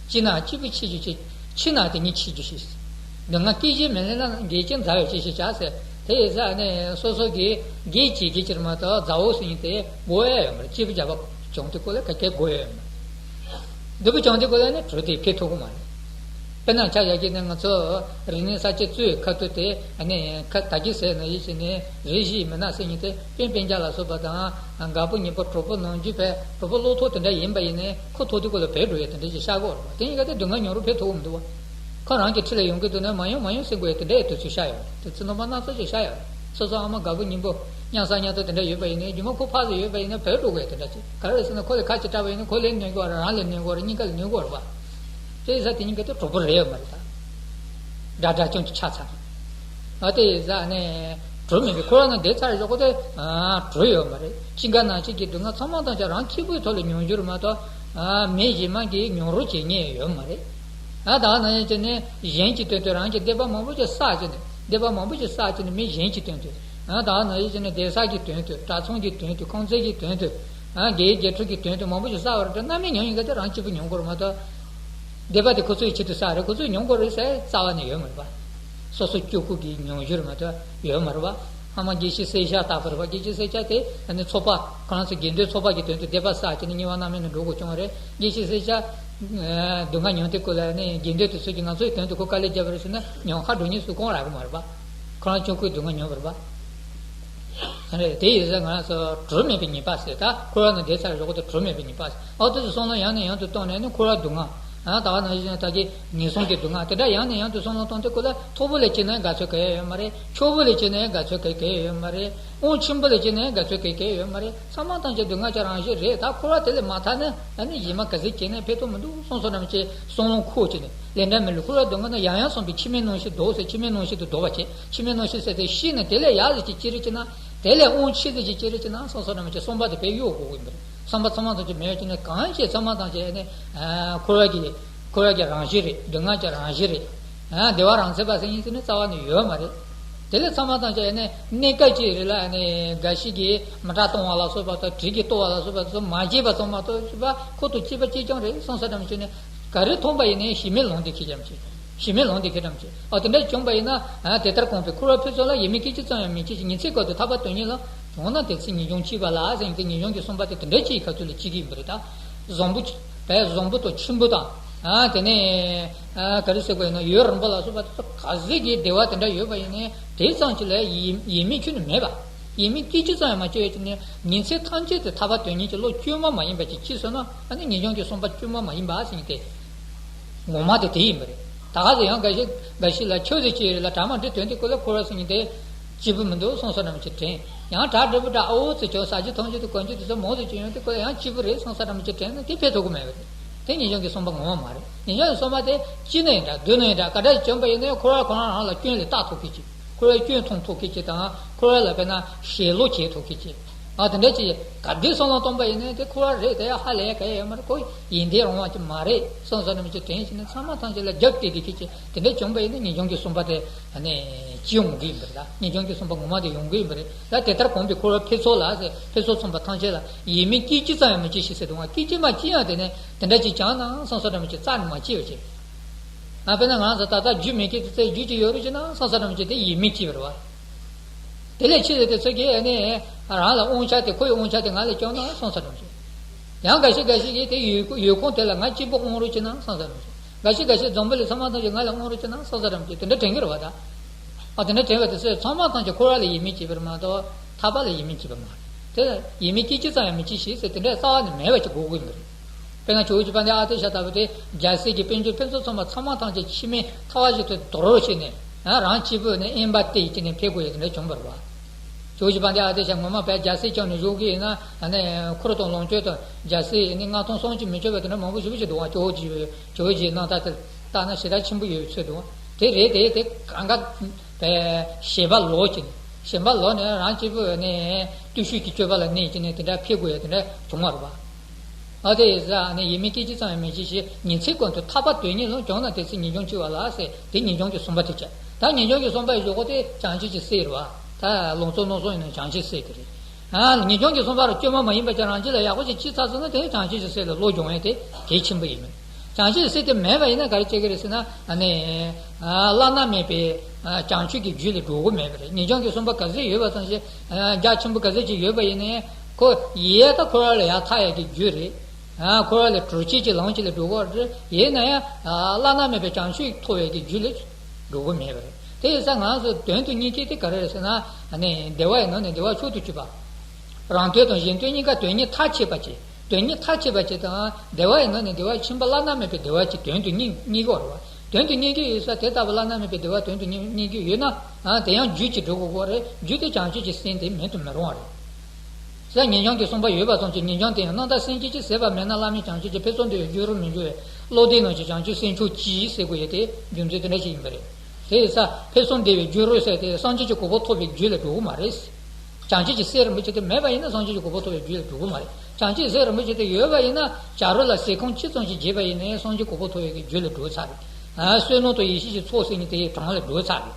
སྐྱིད་ན་སྐྱིད་པོ་འཆི་རྒྱུ་ཞིག་འཆི་ན་དེ་ཉིད་འཆི་རྒྱུ་ཞིག་སྡུག་བསྔལ་སྐྱེད་བྱེད་མེད་ལས་ན་རྒས་ཀྱང་མཛའ་བའི་བྱེད་ཞིག་བྱ་ཟེར། དེ་ཡིན་ཙང་ནི་སོ་སོ་གི་དགེ་བྱེད་ཀྱི་ཕྱིར་མ་གཏོགས་མཛའ་བོ་ཟེར་མཁན་དེ་དགོས་ཡ་ཡོད་མ་རེད། སྐྱིད་པོ་རྒྱབ་པ་བྱུང་དུས་སྐོར་ལ་ག་གེ་དགོས་ཡ་ཡོད་མ་རེད། སྡུག་པོ་བྱུང་དུས་སྐོར་ལ་ནི་གྲོས་དེ་ཕེབས་ཐུབ་ཀྱི་མ་རེད། དཔེར་ན་ཆ་བཞག་གི་ནི་ང་ཚོ་རིག་གནས་གསར་བརྗེ་གཙོས་ཁ་ཐུག་དེ་ནི་ཁ་ད་གི་ཟེར་ན་ཡིད་བྱེད་ནི་རིགས་བཞིའི་མི་སྣ་ཟེར་མཁན་དེ་དཔོན་སྤུན་ཀྱག་ལ་སོགས་པ་དང་རྒད་པོ་མྱི་པོ་གྲོགས་པོ་ནམ་རྒྱུན་བས་གྲོགས་པོ་བློ་ཐོག་དེ་འདྲ་ཡིན་པ་ཡིན་ནི་ཁོ་ཐོག་དུས་སྐོར་ལ་བས་འགྲོ་ཡ་དེ་འདྲ་ཞིག་ཤར་གི་ཡོད་རེད་པ། དེ་ཡིན་ག་དེ་སྡུག་བསྔལ་མྱོང་རུ་ཕེབས་ཐུབ་ཀྱི་མི་འདུག་བ། ཁོ་རང་གི་འཁྲིས་ལ་ཡོང་གི་འདུག་ན་མ་ཡོང་མ་ཡོང་ཟེར་དགོས་ཡ་དེ་འདྲ་ཡི་དུས་ཚོད་ཤར་ཡོང་དུས་ཚོད་རྣམ་པ་སྣ་ཚོགས་ཤིག་ཤར་ཡོང་། སོ་སོ་ཨ་མ་རྒད་པོ་མྱི་པོ་མཉམ་ཟ་མཉམ་འཐུང་དེ་འདྲ་ཡོད་པ་ཡིན་ན་རྒྱུ་མ་ཁོ་ཕར་ཚུར་ཡོད་པ་ཡིན་ན་བས་འགྲོ་དགོས་ཡ་དེ་འདྲ་ཅིག་ག་རེ་ཟེར་ན་ཁོ་ལ་ཁ་ཅིག་སྐྲག་པ་ཡིན་ན་ཁོ་ལ་ནོན་དགོས་རེད། རང་ལ་ནོན་དགོས་རེད། གཉིས་ཀ་ལ་ནོན་དགོས་རེད་པ། དེ་ཡིན་ཙང་དེ་གཉིས་ཀ་གྲོགས་པོ་རེད་ཡོད་མ་རེད་ད། དགྲ་དགྲ་བྱུང་གི་ཆགས་ཚར། ཨ་དེ་ཡིན་ཙང་ནས་གྲོས་མེད་པའི་ཁོ་རང་ན་བསྡད་ཚར་ཞོག་གོ་དེ་གྲོས་ཡོད་མ་རེད། ཅི་འགའ་ནང་བཞིན་གྱི་སྡུག་བསྔལ་ཚང་མ་ཐམས་ཅད་རང་གཅིག་པུའི་ཐོག་ལ་མྱོང་རྒྱུ་རེད་མ་གཏོགས་མི་གཞན་མ་གིས་མྱོང་རོལ་བྱེད་ཉེན་ཡོད་མ་རེད། ཨ་ད་ནང་བཞིན་བྱས་ནས་གཞན་གྱི་དོན་དུ་རང་གི་སྡིག་པ་མང་པོ་ཞིག་བསགས་བྱས་ནས་སྡིག་པ་མང་པོ་ཞིག་བསགས་བྱས་ནས་མི་གཞན་གྱི་དོན་དུ་ཨ་ད་ནང་བཞིན་བྱས་ནས་སྡེ་གསར་གྱི་དོན་དུ་གྲྭ་ཚང་གི་དོན་དུ་ཁང་བརྩེགས་ཀྱི་དོན་དུ་ཨ་དགེ་བའི་དགེ་ཕྲུག་གི་དོན་དུ་མང་པོ་ཞིག་བསགས་པ་རེད་དྲ་རྣམ་སྨིན་མྱོང་ཡིན་ག་དེ་རང་གཅིག་པུ་མྱོང་དགོས་རེད་མ་གཏོགས། སྡིག་པ་དེ་ཁོ་ཚོའི་ཆེད་དུ་བསགས་རེད། ཁོ་ཚོས་མྱོང་དགོས་རེད་ཟེར་རྩ་བ་ནས་ཡོད་མ་རེད་པ། སོ་སོ་སྐྱོ་སྐུ་གི་མྱོང་རྒྱུ་རེད་མ་གཏོགས་ཡོད་མ་རེད་པ། ཨ་མ་དགེ་བཤེས་གསལ་ཤཱཀ་ལྟ་བུ་རེད་པ། དགེ་བཤེས་གསལ་ཤཱཀ་དེ་ཨ་ནི་ཚོགས་པ་ཁོ་རང་ཚོ་དགེ་འདུན་ཚོགས་པ་གི་དོན་དུ་སྡིག་པ་བསགས་བྱས་ནས་དམྱལ་བ་རྣམ་སྨིན་ལ་འགྲོ་དགོས་བྱུང་བ་རེད། དགེ་བཤེས་གསལ་ཤཱཀ་སྡུག་བསྔལ་མྱོང་དུས་སྐབས་ལ་ནི་དགེ་འདུན་དེ་ཚོ་གིས་ང་ཚོའི་དོན་དུ་ཁོ་དཀའ་ལས་བརྒྱབ་པ་རེད་ཟེར་ན་མྱོང་ཁ་འགྲོ་ཉེན་སུས་སྐོང་རག་གི་མ་རེད་པ། ཁོ་རང་སྐྱོ་སྐུའི་སྡུག་བསྔལ་མྱོང་བ་རེད་པ། རེད། དེ་ཡིན་ཙང་ང་རང་ཚོ་གྲོས་མེད་པའི་ཉེས་པ་ཟེར། ད་འཁོར་བ་ན་བསྡད་ཚར་ཞོག་གོ་དེ་གྲོས་མེད་པའི་ཉེས་པ་ཟེར། ཨོ་དེ་ཚོ་བསམ་བློ་ཡང་ནས་ཡང་དུ་བཏང་ནས་ནི་འཁོར་བ་སྡུག་བསྔལ། ཨ་ད་ག་ནང་བཞིན་ད་གི་ངན་སོང་གི་སྡུག་བསྔལ་དེ་འདྲ་ཡང་ནས་ཡང་དུ་བསམ་བློ་བཏང་དུས་སྐབས་ལ་མཐོ་པོ་ལ་སྐྱེས་ན་དགའ་ཚོར་གང་ཡང་ཡོད་མ་རེད། ཆོག་པོ་ལ་སྐྱེས་ན་དགའ་ཚོར་གང་གང་ཡང་ཡོད་མ་རེད། དབང་ཆེན་པོ་ལ་སྐྱེས་ན་དགའ་ཚོར་གང་གང་ཡང་ཡོད་མ་རེད། ཚང་མ་ཐམས་ཅད་སྡུག་བསྔལ་ཅན་རང་བཞིན་རེད། ད་འཁོར་བ་དེ་ལས་མ་ཐར་ན་ཨ་ནི་གཞན་མ་ག་ཚོད་སྐྱེས་ན་ཕན་ཐོགས་མི་འདུག་བསམ་བསམ་ནམ་ཅིག་བསམ་བློ་འཁོར་བྱས་ནས་ལས་འབྲས་མི་བསླུ། འཁོར་བ་སྡུག་བསྔལ་ན་ཡང་ཡང་བསམ་པའི་ཁྱིམ་མིན་ནང་བཞིན་སྡུག་ཟེར། ཁྱིམ་མིན་ནང་བཞིན་སྡུག་བ་བྱས། ཁྱིམ་མིན་ནང་བཞིན་ཟེར་ཏེ་ཤི་ནས་དེ་ལས་ཡག་ཟེར་གྱི་ཅི་རེད་ཅེ་ན། དེ་ལས་དབང་ཆེ་ཟེར་གྱི་ཅི་རེད་ཅེ་ན་བསམ་བསམ་ནམ་ཅིག་བསམ་པ་དེ་བས་གཡོ་དགོས་ཀྱི་མི་རེད། བསམ་པ་ཚང་མ་ཐམས་ཅད་མེད་ཅེ་ན་གང་ཞིག་ཚང་མ་ཐམས་ཅད་ནི་འཁོར་བ་གི་འཁོར་བ་གི་རང་བཞིན་རེད། སྡུག་བསྔལ་གྱི་རང་བཞིན་རེད། ཨ་བདེ་བ་རང་མཚན་པ་ཟེར་མཁན་ཟེར་ནི་རྩ་བ་ནས་ཡོད་མ་རེད། དེ་ལས་ཚང་མ་ཐམས་ཅད་ནི་གནས་སྐབས་ཅིག་རེད་ལ་ནི་འགའ་ཞིག་གིས་མི་ཏྲ་གཏོང་བ་ལ་སོགས་པ་དང་གྲི་གིས་གཏོར་བ་ལ་སོགས་པ་ཚོ་མ་བྱས་པ་ཙམ་མ་གཏོགས་ཤི་བ་ཁོ་ཐུག་སྐྱེས་པ་གཅིག་ཀྱང་རེད་བསམ་ས་འདྲ་མི་བྱུང་ནས་ག་རེ་མཐོང་པ་ཡིན་ནའི་ཞི་མི་ལོང་དེ་ཁེ་ཙམ་ཅིག་ཞི་མི་ལོང་དེ་ཁེ་ཙམ་ཅིག་ཨ་དེ་འདྲ་བྱུང་པ་ཡིན་ན་ཨ་དེ་ལྟར་གོམས་པའི་འཁོར་བ་ཕུན་ཚོགས་ལ་ཡིད་མི་སྐྱེ་གཅིག་ཙམ་ཡང་མི་སྐྱེ་ཞིང་ཉིན་མཚན་ཀུན་ཏུ་ཐར་པ་དོན་གཉེར་ལ། བྱུང་ན་དེ་ཚེ་ངེས་འབྱུང་སྐྱེས་པ་ལ་ཟེར་ཡིན་ཏེ་ངེས་འབྱུང་གི་བསམ་པ་དེ་དེ་འདྲ་ཅིག་གི་ཁ་ཚུལ་ལ་སྐྱེ་གི་ཡིན་པ་རེད་ད། བཟང་པོ་བས་བཟང་པོ་དང་ཆེན་པོ་དང་། ཨ་དེ་ནས་ཨ་ག་རེ་ཟེར་དགོས་ཡིན་ན་ཡུན་རིང་པོ་ལ་སོགས་པ་དེ་ཚོ་ག་ཟེ་གི་བདེ་བ་དེ་འདྲ་ཡོད་པ་ཡིན་ནའི་དེ་ཙམ་ཅིག་ལ་ཡིད་ཡིད་མི་ཁྱོན་ནས་མེད་པ། ཡིད་མི་སྐྱེ་གཅིག་ཙམ་ཡང་མ་སྐྱེ་བའི་ཆ་ནས་ཉིན་མཚན་ཐམས་ཅད་དུ་ཐར་པ་དོན་གཉེར་གྱི་བློ་བཅོས་མ་མ་ཡིན་པ་ཅིག་སྐྱེས་སོང་ན་ཨ་ནི་ངེས་འབྱུང་གི་བསམ་པ་བཅོས་མ་མ་ཡིན་པ་ཟེར་ཡིན་ཏེ། ངོ་མ་དེ་དེ་ཡིན་པ་རེད། ད་ག་ཚོད་ཡང་འགའ་ཞིག་འགའ་ཞིག་ལ་ཁྱོད་ཚོས་ཅི་རེད་ལ་དྲ་མ་འདྲི་དོན་དེ་ཀོ་ལ་འཁོར་བ་ཟེར་མཁན་དེ་སྐྱིད་པོ་མི་འདུག་བསམ་ས་འདྲ་མོ་ཅིག་དྲན། ཡང་གྲ་འགྲིག་པོ་འདྲ་ཨ་འོ་ཙི་ཅོ་ཟ་རྒྱུ་འཐུང་རྒྱུ་དེ་གོན་རྒྱུ་དེ་ཚོ་མང་ཙི་ཅིག་ཡོང་དུས་ཀོ་ལ་ཡང་སྐྱིད་པོ་རེད་བསམ་ས་འདྲ་མོ་ཅིག་དྲན་ན་དེ་ཕན་ཐོགས་ཀྱི་མེད་པ་རེད། དེ་ངེས་འབྱུང་གི་བསམ་པ་ངོ་མ་མ་རེད། ངེས་འབྱུང་གི་བསམ་པ་དེ་སྐྱིད་ན་ཡིན་འདྲ་སྡུག་ན་ཡིན་འདྲ་ག་འདྲ་ཞིག་བྱུང་པ་ཡིན་ན་ཡང་འཁོར་བ་ཁོ་རང་རང་ལ་སྐྱོན་ལས་བཏགས་ཐུབ་མཁན་ཅིག་འཁོར་བའི་སྐྱོན་མཐོང་ཐུབ་མཁན་ཅིག་དང་འཁོར་བ་ལ་དཔེར་ན་ཞེན་ལོག་བྱེད་ཐུབ་མཁན་ཅིག་ཨ་དེ་འདྲ་ཅིག་ག་དུས་བསམ་བློ་གཏོང་པ་ཡིན་ན་དེ་འཁོར་བ་རེད་དེ་ཧ་ལས་ག་ཡ་ཡོད་མ་རེད། ཁོ་ཡིན་དེ་རང་དབང་ཅིག་མ་རེད་བསམ་བསམ་ནམ་ཅིག་དྲན་ཞིག་ནས་ཚང་མ་ཐམས་ཅད་ལ་རྒྱབ་བལྟས་དེ་ཁྱེད་ཀྱིས་དེ་འདྲ་བྱུང་པ་ཡིན་ན་ངེས་འབྱུང་གི་བསམ་པ་དེ་ནས་ཅི་ཡོང་གི་ཡིན་པ་རེད། ད་ངེས་འབྱུང་གི་བསམ་པ་ངོ་མ་དེ་ཡོང་གི་ཡིན་པ་རེད། ད་དེ་ལྟར་གོམས་པའི་འཁོར་བ་འཕེལ་ཚོགས་ལ་ཟེར་འཕེལ་ཚོགས་ཚོམ་པ་ཐམས་ཅད་ལ་ཡིད་མི་སྐྱེ་གཅིག་ཙམ་ཡང་མི་སྐྱེ་ཞིག་ཟེར་འདུག་ང་སྐྱེ་གཅིག་མ་སྐྱེ་ཡང་དེ་ནས་དེ་འདྲ་ཅིག་བྱུང་ན་བསམ་བསམ་ནམ་ཅིག་རྩ་ནས་མ་སྐྱེ་བ་ཅིག་ང་དཔེར་ན་ང་རང་ཚོ་ད་ལྟ་རྒྱུ་མེད་ཀྱི་དུས་ཚོད་རྒྱུ་ཅིག་ཡོད་རེད་ཅེ་ན་བསམ་བསམ་ནམ་ཅིག་དེ་ཡིད་མི་སྐྱེ་བ་རེད་བ། དེ་ལས་ཕྱི་ཟེར་དེ་ཚོ་གིས་ཨ་ནི་རང་ལ་དབང་ཆ་དེ་ཁོ་ཡི་དབང་ཆ་དེ་ང་ལ་བསྐྱོན་ན་བསམ་བསམ་ནམ་ཅིག་ཡང་འགའ་ཞིག་འགའ་ཞིག་གིས་དེ་ཡོད་ཡོད་ཁུངས་དེ་ལ་ང་གཅིག་པུ་དབང་རུང་ཅེ་ན་བསམ་བསམ་ནམ་ཅིག་འགའ་ཞིག་འགའ་ཞིག་འཛམ་བུ་གླིང་ཚང་མ་ཐམས་ཅད་ང་ལ་དབང་རུང་ཅེ་ན་བསམ་བསམ་ནམ་ཅིག་དེ་འདྲ་དྲན་གྱི་རེད་བ་ད། ཨ་དེ་འདྲ་དྲན་པ་དེ་ཚོས་ཚང་མ་ཐམས་ཅད་འཁོར་བ་ལ་ཡིད་མི་སྐྱེ་བར་མ་གཏོགས་ཐར་པ་ལ་ཡིད་མི་སྐྱེ་བ་མ་རེད། དེ་ལ་ཡིད་མི་སྐྱེ་གཅིག་ཙམ་ཡང་མི་སྐྱེ་ཞིག་ཟེར་དེ་འདྲ་རྩ་བ་ནས་མེད་པ་ཅིག་དགོས་ཀྱི་ཡིན་པ་རེད། དཔེར་ན་ཇོ་བོ་རྗེ་དཔལ་ལྡན་ཨ་ཏི་ཤ་ལྟ་བུ་དེ་རྒྱལ་སྲས་ཀྱི་དཔལ་འབྱོར་ཕུན་ཚོགས་ཚང་མ་ཚང་མ་ཐམས་ཅད་ཕྱི་མའི་ཐར་བ་ཞིག་ཏུ་དོར་རོགས་བྱས་ནས་རང་གཅིག་པུ་ནས་དབེན་པ་དེ་ཡི་དཀྱིལ་ནས་ཕེབས་དགོས་ཡ་དེ་འདྲ་བྱུང་བ་རེད་བ། ཇོ་བོ་རྗེ་དཔལ་ལྡན་ཨ་ཏི་ཤ་ངོ་མ་བས་རྒྱལ་སྲས་བསྐྱངས་ནས་བཞུགས་ཀྱི་ཡིན་ན་ཨ་ནི་འཁོར་དང་ལོངས་སྤྱོད་དང་རྒྱལ་སྲས་ནི་མངའ་ཐང་གསུམ་གྱིས་མི་ཆོད་པ་དེ་འདྲ་མང་པོ་ཞེ་པོ་ཅིག་འདུག་བ། ཇོ་བོ་རྗེ་ཇོ་བོ་རྗེའི་རྣམ་ཐར་དེ་ལྟ་ན་ཞེ་དྲག་ཆེན་པོ་ཡོད་ཚོད་འདུག་དེ་རེད་དེ་དེ་གང་ག་བས་ཞེན་པ་ལོག་ཅིང་ཞེན་པ་ལོག་ནས་རང་གཅིག་པུ་ནས་བརྟུལ་ཞུགས་ཀྱི་སྤྱོད་པ་ལ་གནས་ཀྱི་ནས་དེ་འདྲ་ཕེབས་དགོས་ཡ་དེ་འདྲ་བྱུང་བ་རེད་བ། ཨ་དེ་ཡི་ཟ་ནས་ཡིད་མི་སྐྱེ་གཅིག་ཙམ་ཡང་མི་སྐྱེ་ཞེས་ཉིན་མཚན་ཀུན་ཏུ་ཐར་པ་དོན་གཉེར་ལ་བྱུང་ན་དེ་ཚེ་ངེས་འབྱུང་སྐྱེ་བ་ལ་ཟེར་དེ་ངེས་འབྱུང་གི་བསམ་པ་དེ་བྱ། ད་ངེས་འབྱུང་གི་བསམ་པ་ཡི་གཞོགས་གོ་དེ་བྱང་ཆུབ་ཀྱི་སེམས་རེད་བ། ད་ལོངས་སྤྱོད་རྣམ་གསུམ་ཡིན་ན་བྱང་ཆུབ་སེམས་དེ་རེད། ཨ་ངེས་འབྱུང་གི་བསམ་པ་རུ་བཅོས་མ་མ་ཡིན་པ་ཅིག་རང་རྒྱུད་ལ་ཡག་པོ་ཞིག་སྐྱེས་ཚར་སོང་ན་དེ་བྱང་ཆུབ་ཀྱི་སེམས་ལ་བློ་སྦྱོང་ཡས་དེ་གལ་ཆེན་པོ་ཡིན་མོད། བྱང་ཆུབ་སེམས་དེ་མེད་པ་ཡིན་ན་ག་རེ་བྱེད་ཀྱི་རེད་ཟེར་ན། ཨ་ནི། ཨ། བླ་ན་མེད་པའི། ཨ། བྱང་ཆུབ་ཀྱི་རྒྱུ་ལ་འགྲོ་གི་མེད་པ་རེད། ཉིན་སྦྱང་གི་གསུམ་པ་ག་ཚོད་ཡོད་པ་ཙམ་ཞིག་ཨ། རྒྱ་ཆེན་པོ་ག་ཚོད་ཅིག་ཡོད་པ་ཡིན་ནའི་ཁོ་ཡས་ད་ཁོ་ར་ལ་ཡར་ཐར་ཡས་ཀྱི་རྒྱུ་རེད། ཨ། ཁོ་ར་ལ་གྲོལ་བྱེད་ཀྱི་ལམ་ཅིག་ལ་འགྲོ་གི་རེད། ཡིན་ན་ཡང་། ཨ། བླ་ན་མེད་པའི་བྱང་ཆུབ་ཐོབ་པའི་གི་རྒྱུ་ལ་འགྲོ་གི་མེད་པ་རེད། དེ་ཡིན་ཙང་ང་ཚོ་དོན་དུ་གཉེར་མཁན་དེ་ག་རེ་རེད་ཟེར་ན། ཨ་ནི་བདེ་བ་ཡི་ནང་ནས་བདེ་བ་མཆོག་ཏུ་གྱུར་པ། རང་དོན་དང་གཞན་དོན་གཉིས་ཀ་དོན་གཉིས་མཐར་ཕྱིན་པ་ཅིག་དོན་གཉིས་མཐར་ཕྱིན་པ་ཅིག་དང་། བདེ་བ་ཡི་ནང་ནས་བདེ་བ་ཆེན་པོ་བླ་ན་མེད་པའི་བདེ་བ་ཅིག་དོན་དུ་གཉེར་གཉེར་དགོས་རེད་བ། དོན་དུ་གཉེར་གྱི་ཡོད་ས་དེ་ལྟ་བུ་བླ་ན་མེད་པའི་བདེ་བ་དོན་དུ་གཉེར་གཉེར་གྱི་ཡོད་ན། ཨ། དེ་ཡང་རྒྱུ་གཅིག་འགྲོ་དགོས་ཀྱི་རེད། རྒྱུ་དེ་བྱང་ཆུབ་ཀྱི་སེམས་དེ་མེད་དུ་མི་རུང་བ་རེད། ས་ཉིན་སྦྱང་གི་གསུངས་པ་ཡོད་པ་ཙམ་གྱིས་ཉིན་སྦྱང་དེ་ཡང་རྣམ་དག་སེམས་བསྐྱེད་ཅིག་ཟད་པ་མེད་ན་བླ་མེད་བྱང་ཆུབ་ཀྱི་ཕུན་སུམ་འདུས་པའི་རྒྱུ་རུ་མི་འགྱུར་བས། བློ་ལྡན་རྣམས་ཀྱིས་བྱང་ཆུབ་སེམས་མཆོག་གྱིས་ཟེར་དགོས་ཡས་དེ་རྒྱུ་མཚན་དེ་འདྲ་ཞིག་ཡིན་པ་རེད། དེ་ཡིན་ཙང་ཕུན་སུམ་འདུས་པའི་རྒྱུ་རུ་ཟེར་དེ་སངས་རྒྱས་ཀྱི་གོ་འཕང་ཐོབ་པའི་རྒྱུ་ལ་འགྲོ་གི་མ་རེད། བྱང་ཆུབ་ཀྱི་སེམས་རིན་པོ་ཆེ་དེ་མེད་པ་ཡིན་ན་སངས་རྒྱས་ཀྱི་གོ་འཕང་ཐོབ་པའི་རྒྱུ་ལ་འགྲོ་གི་མ་རེད། བྱང་ཆུབ་ཀྱི་སེམས་རིན་པོ་ཆེ་དེ་ཡོད་པ་ཡིན་ན་བྱ་རོག་ལ་ཟས་ཁམ་ཅི་ཙམ་ཞིག་བྱིན་པ་ཡིན་ནའི་སངས་རྒྱས་གོ་འཕང་ཐོབ་པའི་རྒྱུ་ལ་འགྲོ་ཚར་རེད། ཨ། བསོད་ནམས་དང་ཡེ་ཤེས་ཀྱི་ཚོགས་ཟེར་མཁན་དེ་གྲངས་ལ་འགྲོ་ཚར་རེད།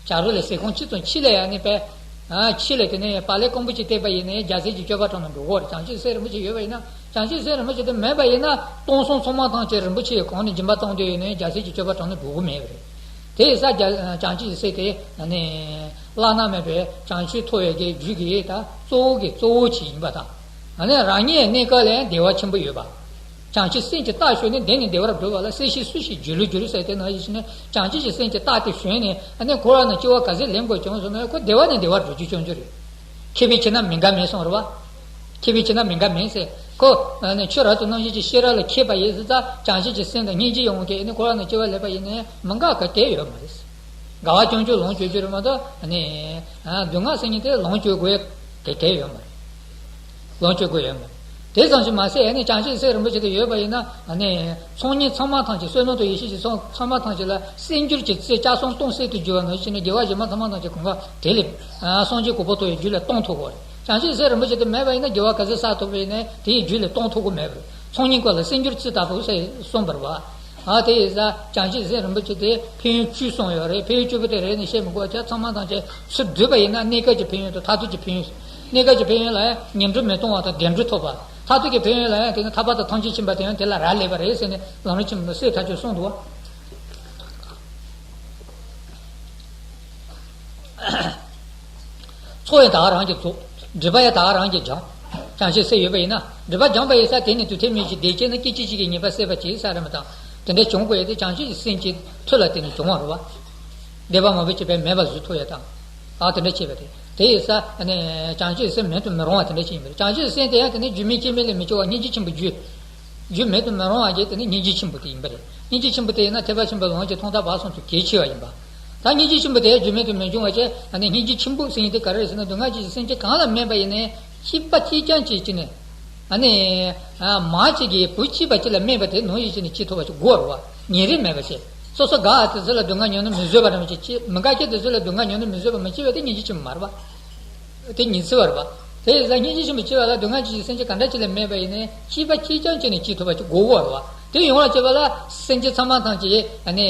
བྱ་རོག་ལ་ཟས་ཁམ་ཅི་ཙམ་ཕྱི་ལ་ཡང་ནི་པས། ཨ། ཕྱི་ལ་དེ་ནས་བག་ལེབ་སྐམ་པོ་ཅིག་བཏེགས་པ་ཡིན་ནའི་རྒྱལ་སྲས་ཀྱི་སྤྱོད་པ་དྲངས་ནས་འགྲོ་གི་རེད། བྱང་ཆུབ་སེམས་རིན་པོ་ཆེ་ཡོད་པ་ཡིན་ན། བྱང་ཆུབ་སེམས་རིན་པོ་ཆེ་དེ་མེད་པ་ཡིན་ན་སྟོང་གསུམ་ཚང་མ་ཐམས་ཅད་རིན་པོ་ཆེའི་གང་ནས་སྦྱིན་པ་བཏང་དུས་ཡིན་ནའི་རྒྱལ་སྲས་ཀྱི་སྤྱོད་པ་དྲངས་ནས་འགྲོ་གི་མེད་པ་རེད། དེ་ཡིན་ཙང་རྒྱ་བྱང་ཆུབ་ཀྱི་སེམས་དེ་ནི་བླ་ན་མེད་པའི་བྱང་ཆུབ་ཐོབ་པའི་གི་རྒྱུ་གི་ད་གཙོ་བོ་གི་གཙོ་བོ་ཅིག་ཡིན་པ་དང་། ཨ་ནི་རང་ཉིད་གནས་སྐབས་ལ་བདེ་བ་ཆེན་པོ་ཡོད་པ། བྱང་ཆུབ་སེམས་ཀྱི་རྟགས་ཞོན་ནས་བདེ་ནས་བདེ་བར་འགྲོ་བ་ལ་སྲིད་ཞི་སུ་ཞིག་སྒྱུ་ལུས་འགྱུར་ཟེར་དེ་ནང་བཞིན་ནི་བྱང་ཆུབ་ཀྱི་སེམས་ཀྱི་རྟགས་དེ་ཞོན་ནས་ཨ་ནི་འཁོར་བ་ན་སྐྱེ་བ་ག་ཚོད་ལེན་དགོས་བྱུང་སོང་ན་ཁོ་བདེ་བ་ནས་བདེ་བར་འགྲོ་རྒྱུ་བྱུང་རྒྱུ་རེད། མཁས་པའི་ཁྱིམ་ན་མི་དགའ་མེད་གསུངས་རེད་བ། མཁས་པའི་ཁྱིམ་ན་མི་དགའ་མེད་ཟེར། ཁོ་ཨ་ནི་ཆོས་རབ་ཏུ་རྣམ་འབྱེད་ཀྱི་ཤེས་རབ་ལ་མཁས་པ་ཡིན་ཟེར་ཙང་བྱང་ཆུབ་ཀྱི་སེམས་དང་སྙིང་རྗེ་ཡོང་གི་ཨ་ནི་འཁོར་བ་ན་སྐྱེ་བ་ལེན་པ་ཡིན་ནའི་མི་དགའ་ག་གེ་ཡོད་མ་རེད། དགའ་བ་སྐྱོན་བརྗོད་ལོངས་སྤྱོད་རྒྱུ་རེད་མ་གཏོགས་ཨ་ནི། ཨ། སྡུག་བསྔལ་ཟེར་མཁན་དེ་ལོངས་སྤྱོད་དགོས་ཡ་གེ་གེ་ཡོད་མ་རེད། ལོངས་སྤྱོད་དགོས་ཡོད་མ་རེད། དེ་ཙམ་ཞིག་མ་ཟད་ཨ་ནི་བྱང་ཆུབ་སེམས་རིན་པོ་ཆེ་དེ་ཡོད་པ་ཡིན་ན་ཨ་ནི་ཚོགས་གཉིས་ཚང་མ་ཐམས་ཅད་བསོད་ནམས་དང་ཡེ་ཤེས་ཀྱི་ཚོགས་ཚང་མ་ཐམས་ཅད་ལ་གསེར་འགྱུར་གྱི་རྩི་ལྕགས་ཟམ་སྟོང་གསེར་དུ་བསྒྱུར་བ་ནང་བཞིན་ནི་དགེ་བ་གཞན་མ་ཚང་མ་ཐམས་ཅད་གང་ག་དེ་ལས་སངས་རྒྱས་གོ་འཕང་ཐོབ་པའི་རྒྱུ་ལ་གཏོང་ཐུབ་དགོས་རེད། བྱང་ཆུབ་སེམས་རིན་པོ་ཆེ་དེ་མེད་པ་ཡིན་ན་དགེ་བ་ག་ཚོད་བསགས་ཐུབ་པ་ཡིན་ནའི་དེའི་རྒྱུ་ལ་གཏོང་ཐུབ་ཀྱི་མེད་པ་རེད། ཚོགས་གཉིས་ཀ་ལ་གསེར་འགྱུར་རྩི་ལྟ་བུ་ཟེར་གསུངས་པ་རེད་བ། ཨ། དེ་ཡིན་ཙང་བྱང་ཆུབ་སེམས་རིན་པོ་ཆེ་དེ་ཕན་ཡོན་བཅུ་གསུངས་ཡོད་རེད། ཕན་ཡོན་བཅུ་པོ་དེ་རེ་ནས་བཤད་མི་དགོས་ཀྱང་ཚང་མ་ཐམས་ཅད་ཚུར་བསྡུས་པ་ཡིན་ན་གནས་སྐབས་ཀྱི་ཕན་ཡོན་དང་མཐར་ཐུག་གི་ཕན་ཡོན། གནས་སྐབས་ཀྱི་ཕན་ཡོན་ལ་ཡང་ངན་འགྲོ་མི་གཏོང་བ་དང་བདེ་འགྲོ་ཐོབ་པ། མཐར་ཐུག་གི་ཕན་ཡོན་ལ་ཡང་དེ་ནི་ཐར་པ་དང་ཐམས་ཅད་མཁྱེན་པ་དེ་ཡང་དེ་ལ་རག་ལས་པ་རེད་ཟེར་ནས་ལམ་རིམ་ཆེན་མོ་ནས་གསལ་ཐག་ཆོད་གསུངས་འདུག་བ། ཚོགས་ཡང་དག་རང་གིས་རྫོགས། སྒྲིབ་པ་ཡང་དག་རང་གིས་སྦྱངས། བྱང་ཆུབ་སེམས་ཡོད་པ་ཡིན་ན། སྒྲིབ་པ་སྦྱངས་པ་ཡིན་ཙང་དེ་ནི་དུས་མཐའི་མིག་གིས་བདེ་སྐྱེས་ན་སྐད་ཅིག་གཅིག་གིས་ཉེས་པ་སེལ་བར་བྱེད་ས་རེད་མ་གཏོགས། དེ་འདྲ་བྱུང་དགོས་ཡ་དེ་བྱང་ཆུབ་ཀྱི་སེམས་ཀྱི་མཐུ་ལ་བརྟེན་ནས་བྱུང་བ་རེད་བ། འདོད་པ་མང་པོ་བྱས་པས་མེད་པ་བཟོ་ཐུབ་ཡ་དང་། ཨ། དེ་འདྲ་བྱས་པ་དེ། དེ་ཡིན་ཙང་ནི་བྱང་ཆུབ་སེམས་མེད་དུ་མི་རུང་བ་དེ་འདྲ་ཞིག་ཡིན་པ་རེད། བྱང་ཆུབ་སེམས་དེ་ཡང་དེ་ནི་རྒྱུ་མེད་རྐྱེན་མེད་ལས་མི་སྐྱེ་བ་སྙིང་རྗེ་ཆེན་པོའི་རྒྱུ། རྒྱུ་མེད་དུ་མི་རུང་བ་ཞིག་དེ་ནི་སྙིང་རྗེ་ཆེན་པོ་དེ་ཡིན་པ་རེད། སྙིང་རྗེ་ཆེན་པོ་དེ་ཡིན་ན་ཐེག་པ་ཆེན་པོའི་ལམ་གྱི་ཐོག་མཐའ་བར་གསུམ་དུ་གལ་ཆེ་བ་ཡིན་པ། ད་སྙིང་རྗེ་ཆེན་པོ་དེ་རྒྱུ་མེད་དུ་མི་འབྱུང་བ་བྱས། ཨ་ནི་སྙིང་རྗེ་ཆེན་པོ་ཟེར་མཁན་དེ་ག་རེ་རེད་ཟེར་ན་སྡུག་བསྔལ་ཅན་གྱི་སེམས་ཅན་གང་ལ་སྨད་པ་ཡིན་ནའི་གཅིག་པ་གཅིག་རྐྱང་གཅིག་བྱས་ནས། ཨ་ནི། ཨ། མ་གཅིག་གིས་བུ་གཅིག་པ་གཅིག་ལ་སྨད་པ་དེ་ནང་བཞིན་བྱས་ནས་སྐྱེ་ཐུབ་པ་ཞིག་དགོས་རེད་བ། ཉེ་རིང་མེད་པ་བྱས། སོ་སོ་དགའ་བ་དེ་ཚོ་ལ་སྡུག་བསྔལ་མྱོང་ན་མི་བཟོད་པ་རང་བྱེད་ཅེས། མི་དགའ་མཁན་དེ་ཚོ་ལ་སྡུག་བསྔལ་མྱོང་ན་མི་བཟོད་པ་མི་སྐྱེ་བ་དེ་སྙིང་རྗེ་ཆེན་པོ་མ་རེད་བ། དེ་ཉི་ཚེ་བ་རེད་བ། དེ་ཡིན་ཙང་སྙིང་རྗེ་ཆེན་པོ་སྐྱེ་བ་ལ་སྡུག་བསྔལ་ཅན་གྱི་སེམས་ཅན་ག་འདྲ་ཅིག་ལ་སྨད་པ་ཡིན་ནའི་གཅིག་པ་གཅིག་རྐྱང་བྱས་ནས་སྐྱེ་ཐུབ་པ་ཅིག་དགོས་ཀྱི་རེད་བ། དེ་ཡོང་བ་བྱེད་པ་ལ་སེམས་ཅན་ཚང་མ་ཐམས་ཅད་ཨ་ནི་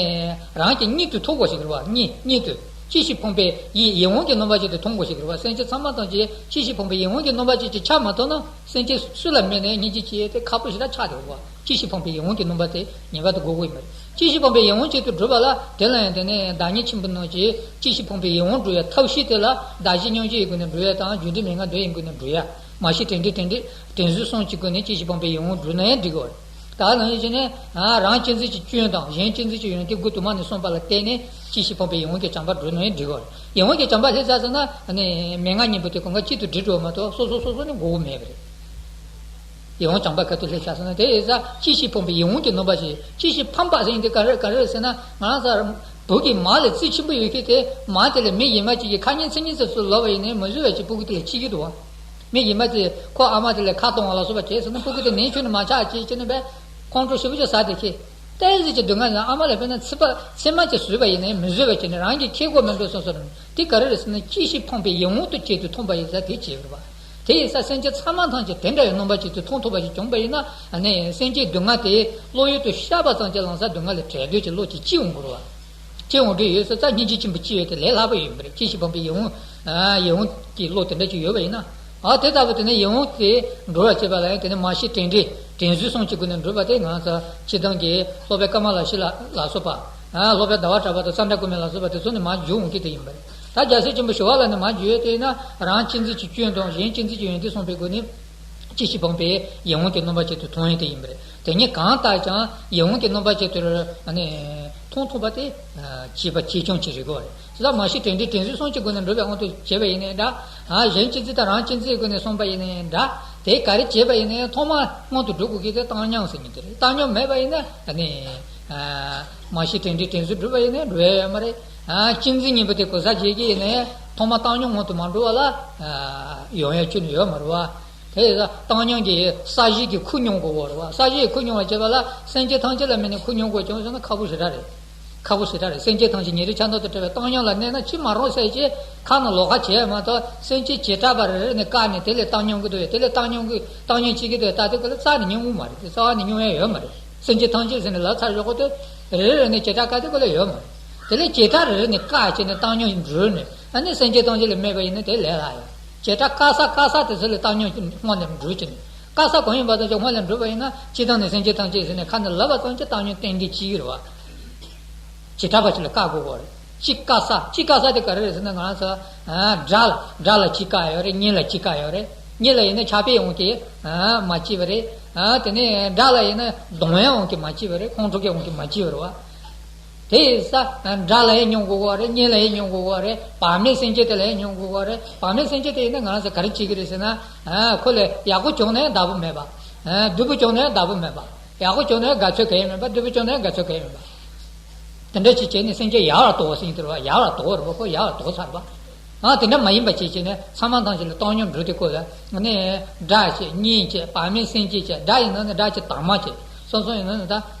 རང་གི་གཉིད་དུ་མཐོང་དགོས་ཤིག་རེད་བ། གཉིད་གཉིད་དུ་ཅི་ཞིག་ཕོངས་པའི་ཡིད་ཡིད་འོང་གི་སྣང་བ་ཅིག་ཏུ་མཐོང་དགོས་ཤིག་རེད་བ། སེམས་ཅན་ཚང་མ་ཐམས་ཅད་ཅི་ཞིག་ཕོངས་པའི་ཡིད་འོང་གི་སྣང་བ་ཅིག་ཅིག་ཆགས་མ་ཐུབ་ན་སེམས་ཅན་སུ་ལ་སྨད་ནས་སྙིང་རྗེ་སྐྱེ་དེ་ཁག་པོ་ཞེ་དྲག་ཆགས་འདུག་བ། ཅི་ཞིག་ཕོངས་པའི་ཡིད་འོང་གི་སྣང་བ་དེ་ངེས་པར་དུ་དགོས་ཀྱི་ཡོད་མ་རེད། ཅི་ཞིག་ཕོངས་པའི་ཡིད་འོང་ཅིག་ཏུ་གྲུབ་པ་ལ་དེ་ལ་ཡང་དེ་ནས་བདག་ཉིད་ཆེན་པོ་རྣམས་ཀྱིས་ཅི་ཞིག་ཕོངས་པའི་ཡིད་འོང་སྒྲུབ་ཡ་ཐབས་ཤེས་དེ་ལ་བདག་གཞན་མཉམ་བརྗེ་ཡི་སྒོ་ནས་སྒྲུབ་ཡ་དང་རྒྱུ་འབྲས་མན་ངག་བདུན་ཡི་སྒོ་ནས་སྒྲུབ་ཡ། མ་ཤི་དྲན་འདྲེན་དྲན་འདྲེན་དྲན་གསོའི་གསུམ་གྱི་སྒོ་ནས་ཅི་ཞིག་ཕོངས་པའི་ཡིད་འོང་སྒྲུབ་ན་ཡང་འགྲིག་གི་རེད། ད་ནང་བཞིན་བྱས་ནས་རང་གཅེས་འཛིན་གྱི་སྐྱོན་དང་གཞན་གཅེས་འཛིན་གྱི་ཡོན་ཏན་དགུ་དུ་མ་ནས་གསུངས་པ་ལ་བརྟེན་ནས་ཅི་ཞིག་ཕོངས་པའི་ཡིད་འོང་གི་བྱམས་པ་སྒྲུབ་ན་ཡང་འགྲིག་གི་རེད། ཡིད་འོང་གི་བྱམས་པ་སླེབས་ཚར་སོང་ན་ནི་མན་ངག་གཉིས་པོ་དེ་གང་ག་གཅིག་ཏུ་སྒྲིལ་འགྲོ་བ་མ་གཏོགས་སོ་སོ་སོ་སོ་ནས་འགྲོ་གི་མེད་པ་རེད། ཡིད་འོང་བྱམས་པ་ག་དུས་སླེབས་ཚར་སོང་ན་དེ་ཡིན་ཙང་ཅི་ཞིག་ཕོངས་པའི་ཡིད་འོང་གི་སྣང་བ་ཞིག་ཅི་ཞིག་ཕངས་པ་ཟེར་མཁན་དེ་ག་རེ་ག་རེ་རེད་ཟེར་ན། ང་རང་ཚོ་བུ་གི་མ་ལ་རྩིས་ཆེན་པོ་ཡོད་མཁན་དེ་མ་དེ་ལ་མི་གཞན་མ་ཅིག་གིས་ཁ་ཉན་ཚིག་ཉན་ཙམ་ལབ་པ་ཡིན་ནའི་མི་བཟོད་པ་ཅིག་སྤུ་གུ་དེ་ལ་སྐྱེ་གི་འདུག་མི་གཞན་མ་དེ་ཁོ་ཨ་མ་དེ་ལ་ཁ་གཏོང་བ་ལ་སོགས་པ་བྱས་ཟེར་ན་སྤུ་གུ་དེ་ནན་ཆོད་ནས་མ་ཆགས་ཅེས་བྱས་ནས་པས་ཁོང་ཁྲོ་ཞེ་པོ་ཅིག་ཟ་དེ་ཁྱེད། ཏོག་ཙམ་གྱི་སྡུག་བསྔལ་ཡང་ཨ་མ་ལ་དཔེར་ན་ཚིག་པ་ཚིག་མ་ཅིག་ཟོས་པ་ཡིན་ནའི་མི་བཟོད་པ་བྱས་ནས་རང་གིས་ཁྱེར་དགོས་མི་འདུག་བསམ་སོང་། དེ་ག་རེ་རེད་ཟེར་ན་ཅི་ཞིག་ཕངས་པའི་ཡིད་འོང་དུ་བྱེད་དུ་མཐོང་པ་ཡིན་ཙང་དེ་བྱེད་དགོས་པ། དེ་ཡིན་ཙང་སེམས་ཅན་ཚང་མ་ཐམས་ཅད་དེ་འདྲ་བའི་རྣམ་པ་ཅིག་ཏུ་མཐོང་ཐུབ་པ་ཞིག་བྱུང་བ་ཡིན་ན། ཨ་ནི་སེམས་ཅན་སྡུག་བསྔལ་དེ་བློ་ཡུལ་དུ་ཤར་བ་ཙམ་གྱིས་ལམ་སང་སྡུག་བསྔལ་ལས་བྲལ་འདོད་ཀྱི་བློ་དེ་སྐྱེ་འོང་གི་རེད་བ། སྐྱེ་འོང་འདོད་ཡོད་ས་ཙང་སྙིང་རྗེ་ཆེན་པོ་སྐྱེ་ཡོད་དེ་ལས་སླ་པོ་ཡིན་པ་རེད། ཅི་ཞིག་ཕངས་པའི་ཡིད་འོང་། ཡིད་འོང་གི་བློ་དེ་འདྲ་ཅིག་ཡོད་པ་ཡིན་ན། ཨ་དེ་ལྟ་བུ་དེ་ནས་ཡིད་འོང་དེ་འགྲོ་བར་བྱེད་པ་ལ་ཡང་དེ་ནས་མ་ཤེས་དྲན་འདྲེན་དྲན་གཟོའི་གསུམ་གྱི་སྒོ་ནས་འགྲུབ་པ་དེ་ང་ཚོ་སྤྱིར་བཏང་གི་སློབ་དཔོན་ཀ་མ་ལ་ཤཱི་ལ་ལ་སོགས་པ། ཨ་སློབ་དཔོན་ཟླ་བ་གྲགས་པ་དང་ཙནྡྲ་གོ་མི་ལ་སོགས་པ་དེ་ཚོ་ནས་མར་བརྒྱུད་འོང་གི་དེ་ཡིན་པ་རེད། ད་རྒྱལ་སྲས་ཆེན་པོ་ཞི་བ་ལྷ་ནས་མར་བརྒྱུད་དེ་ན་རང་གཅེས་འཛིན་གྱི་སྐྱོན་དང་གཞན་གཅེས་འཛིན་གྱི་ཡོན་ཏན་གསུངས་པའི་སྒོ་ནས། ཅི་ཞིག་སྤངས་པས་ཡིད་འོང་གི་སྣང་བ་ཅན་དུ་མཐོང་ཡང་དེ་ཡིན་པ་རེད། དེ་གཉིས་གང་ལྟར་ཀྱང་ཡིད་འོང་གི་སྣང་བ་ཅན་དུ་ཨ་ནི་མཐོང་ཐུབ་པ་དེ་བྱས་པ་གཅེས་སྐྱོང་གི་རིགས་པ་རེད། དེ་ལ་མ་ཤེས་དྲན་འདྲེན་དྲན་གཟོའི་གསུམ་གྱི་སྒོ་ནས་འགྲུབ་པའི་དབང་དུ་བྱས་པ་ཡིན་ནའི་འདྲ། ཨ་གཞན་གཅེས་འཛིན་དང་རང་གཅེས་འཛིན་གྱི་སྒོ་ནས་གསུངས་པ་ཡིན་ནའི་འདྲ། དེ་ག་རེ་བྱས་པ་ཡིན་ནའི་ཐོག་མ་སྔོན་དུ་འགྲོ་དགོས་ཀྱི་དེ་བཏང་སྙོམས་ཟེར་མཁན་དེ་རེད། བཏང་སྙོམས་མེད་པ་ཡིན་ན་ཨ་ནི་མ་ཤེས་དྲན་འདྲེན་དྲན་གཟོ་འགྲུབ་པ་ཡིན་ནའི་འགྲུབ་ཡ་ཡོད་མ་རེད། ཨ་གཅེས་འཛིན་གཉིས་པོ་དེ་གོལ་ས་བྱེད་ཀྱི་ཡིན་ནའི་ཐོག་མ་བཏང་སྙོམས་སྔོན་དུ་མ་འགྲོ་བ་ལ་ཡོང་ཡ་ཁྱོན་ནས་ཡོད་མ་རེད་བ། དེ་ཡིན་ཙང་བཏང་སྙོམས་ཀྱི་ས་གཞི་གི་ཁུ་སྙོམས་དགོས་པ་རེད་བ། ས་གཞི་གི་ཁུ་སྙོམས་པ་བྱེད་པ་ལ་སེམས་ཅན་ཐམས་ཅད་ལ་དམིགས་ནས་ཁུ་སྙོམས་དགོས་བྱུང་ཟེར་ན་ཁག་པོ་ཞེ་དྲག་རེད། ཁག་པོ་ཞེ་དྲག་རེད། སེམས་ཅན་ཐམས་ཅད་ཉེ་རིང་ཆ་མཐུན་དུ་འབྲེལ་བའི་བཏང་སྙོམས་ལ་གནས་ན་ཅི་མ་རུང་ཟེར་གྱི་ཁ་ནས་ལོགས་ཀ་བྱས་མ་གཏོགས་སེམས་ཅན་བྱེ་བྲག་པ་རེ་རེ་ནས་བཀག་ནས་དེ་ལས་བཏང་སྙོམས་ཀྱི་འདུག་ཡ། དེ་ལས་བཏང་སྙོམས་ཀྱི་བཏང་སྙོམས་བྱེད་ཀྱི་འདུག་ཡ། ད་དེ་ཀ་ལ་རྩ་ནས་སྙོམས་མ་རེད། དེ་རྩ་བ་ནས་སྙོམས་ཡ་ཡོད་མ་རེད། སེམས་ཅན་ཐམས་ཅད་ཟེར་ནས་ལབ་ཚར་ཡོད་གོ་དེ་རེ་རེ་ནས་བྱེ་བྲག་བཀག་དེ་ཀ་ལ་ཡོད་མ་རེད། དེ་ལས་བྱེ་བྲག་རེ་རེ་ནས་བཀག་བྱས་ནས་བཏང་སྙོམས་འགྲུབ་ནས་ཨ་ནི་སེམས་ཅན་ཐམས་ཅད་ལ་དམིགས་པ་ཡིན་ན་དེ་ལས་སླ་ཡོད། བྱེ་བྲག་བཀག་ས་བཀག་ས་དེ་ཚོ་ལས་བཏང་སྙོམས་སྔོན་ནས་འགྲུབ་ཀྱི་ནས། བཀག་ས་གང་ཡིན་པ་དེ་ཚོ་སྔོན་ལ་འགྲུབ་པ་ཡིན་ན་སྤྱིར་བཏང་ནས་སེམས་ཅན་ཐམས་ཅད་ཟེར་ནས་ཁ་ནས་ལབ་པ་ཙམ་གྱིས་བཏང་སྙོམས་ཏན་ཏན་བྱེད་ཀྱི་རེད་བ། བྱེ་བྲག་པ་ཅིག་ལ་བཀག་དགོས་གོ་རེད། གཅིག་བཀག་ས་གཅིག་བཀག་ས་དེ་ག་རེ་རེད་ཟེར་ན་ང་རང་ཚོ་ཨ་སྒྲ་ལ་སྒྲ་ལ་གཅིག་བཀག་ཡོད་རེད། སྙན་ལ་གཅིག་བཀག་ཡོད་རེད། སྙན་ལ་ཡིན་ན་ཆགས་པའི་དབང་གིས་ཨ་མ་སྐྱེས་པ་རེད། ཨ་དེ་ནས་སྒྲ་ལ་ཡིན་ན་གདངས་པའི་དབང་གིས་མ་སྐྱེས་པ་རེད། ཁོང་ཁྲོ་གི་དབང་གིས་མ་སྐྱེས་པ་རེད་བ། དེ་ཡིན་ཙང་སྒྲ་ལ་ཡང་སྙོམས་དགོས་ཀྱི་རེད། སྙན་ལ་ཡང་སྙོམས་དགོས་ཀྱི་རེད། བག་མེད་སེམས་ཅན་དེ་ལ་ཡང་སྙོམས་དགོས་ཀྱི་རེད། བག་མེད་སེམས་ཅན་དེ་ཡིན་ན་ང་རང་ཚོ་ག་རེ་བྱེད་ཀྱི་རེད་ཟེར་ན། ཨ་ཁོ་ལ་ཡག་པོ་བྱུང་ན་ཡང་བདག་པོ་མེད་པ། ཨ་སྡུག་པོ་བྱུང་ན་ཡང་བདག་པོ་མེད་པ། ཡག་པོ་བྱུང་ན་ཡང་དགའ་ཚོར་གང་ཡང་མེད་པ། སྡུག་པོ་བྱུང་ན་ཡང་དགའ་ཚོར་གང་ཡང་མེད་པ། དེ་འདྲ་ཅིག་བྱས་ནས་སེམས་ཅན་ཡལ་བར་དོར་བ་ཟེར་གྱི་རེད་བ། ཡལ་བར་དོར་བ་རེད་བ། ཁོ་ཡལ་བར་དོར་ཚར་བ། ཨ་དེ་འདྲ་མ་ཡིན་པ་བྱས་བྱས་ནས་ཚང་མ་ཐམས་ཅད་ལ་བཏང་སྙོམས་འགྲུབ་དེ་ཁོ་ལ་ནི་སྒྲ་བྱས། སྙན་བྱས། བག་མེད་སེམས་ཅན་བྱས། སྒྲ་ཡིན་ན་ནི་སྒྲ་གི་དྭངས་མ་བྱས། སོ་སོ་ཡིན་ན་ནི་ད་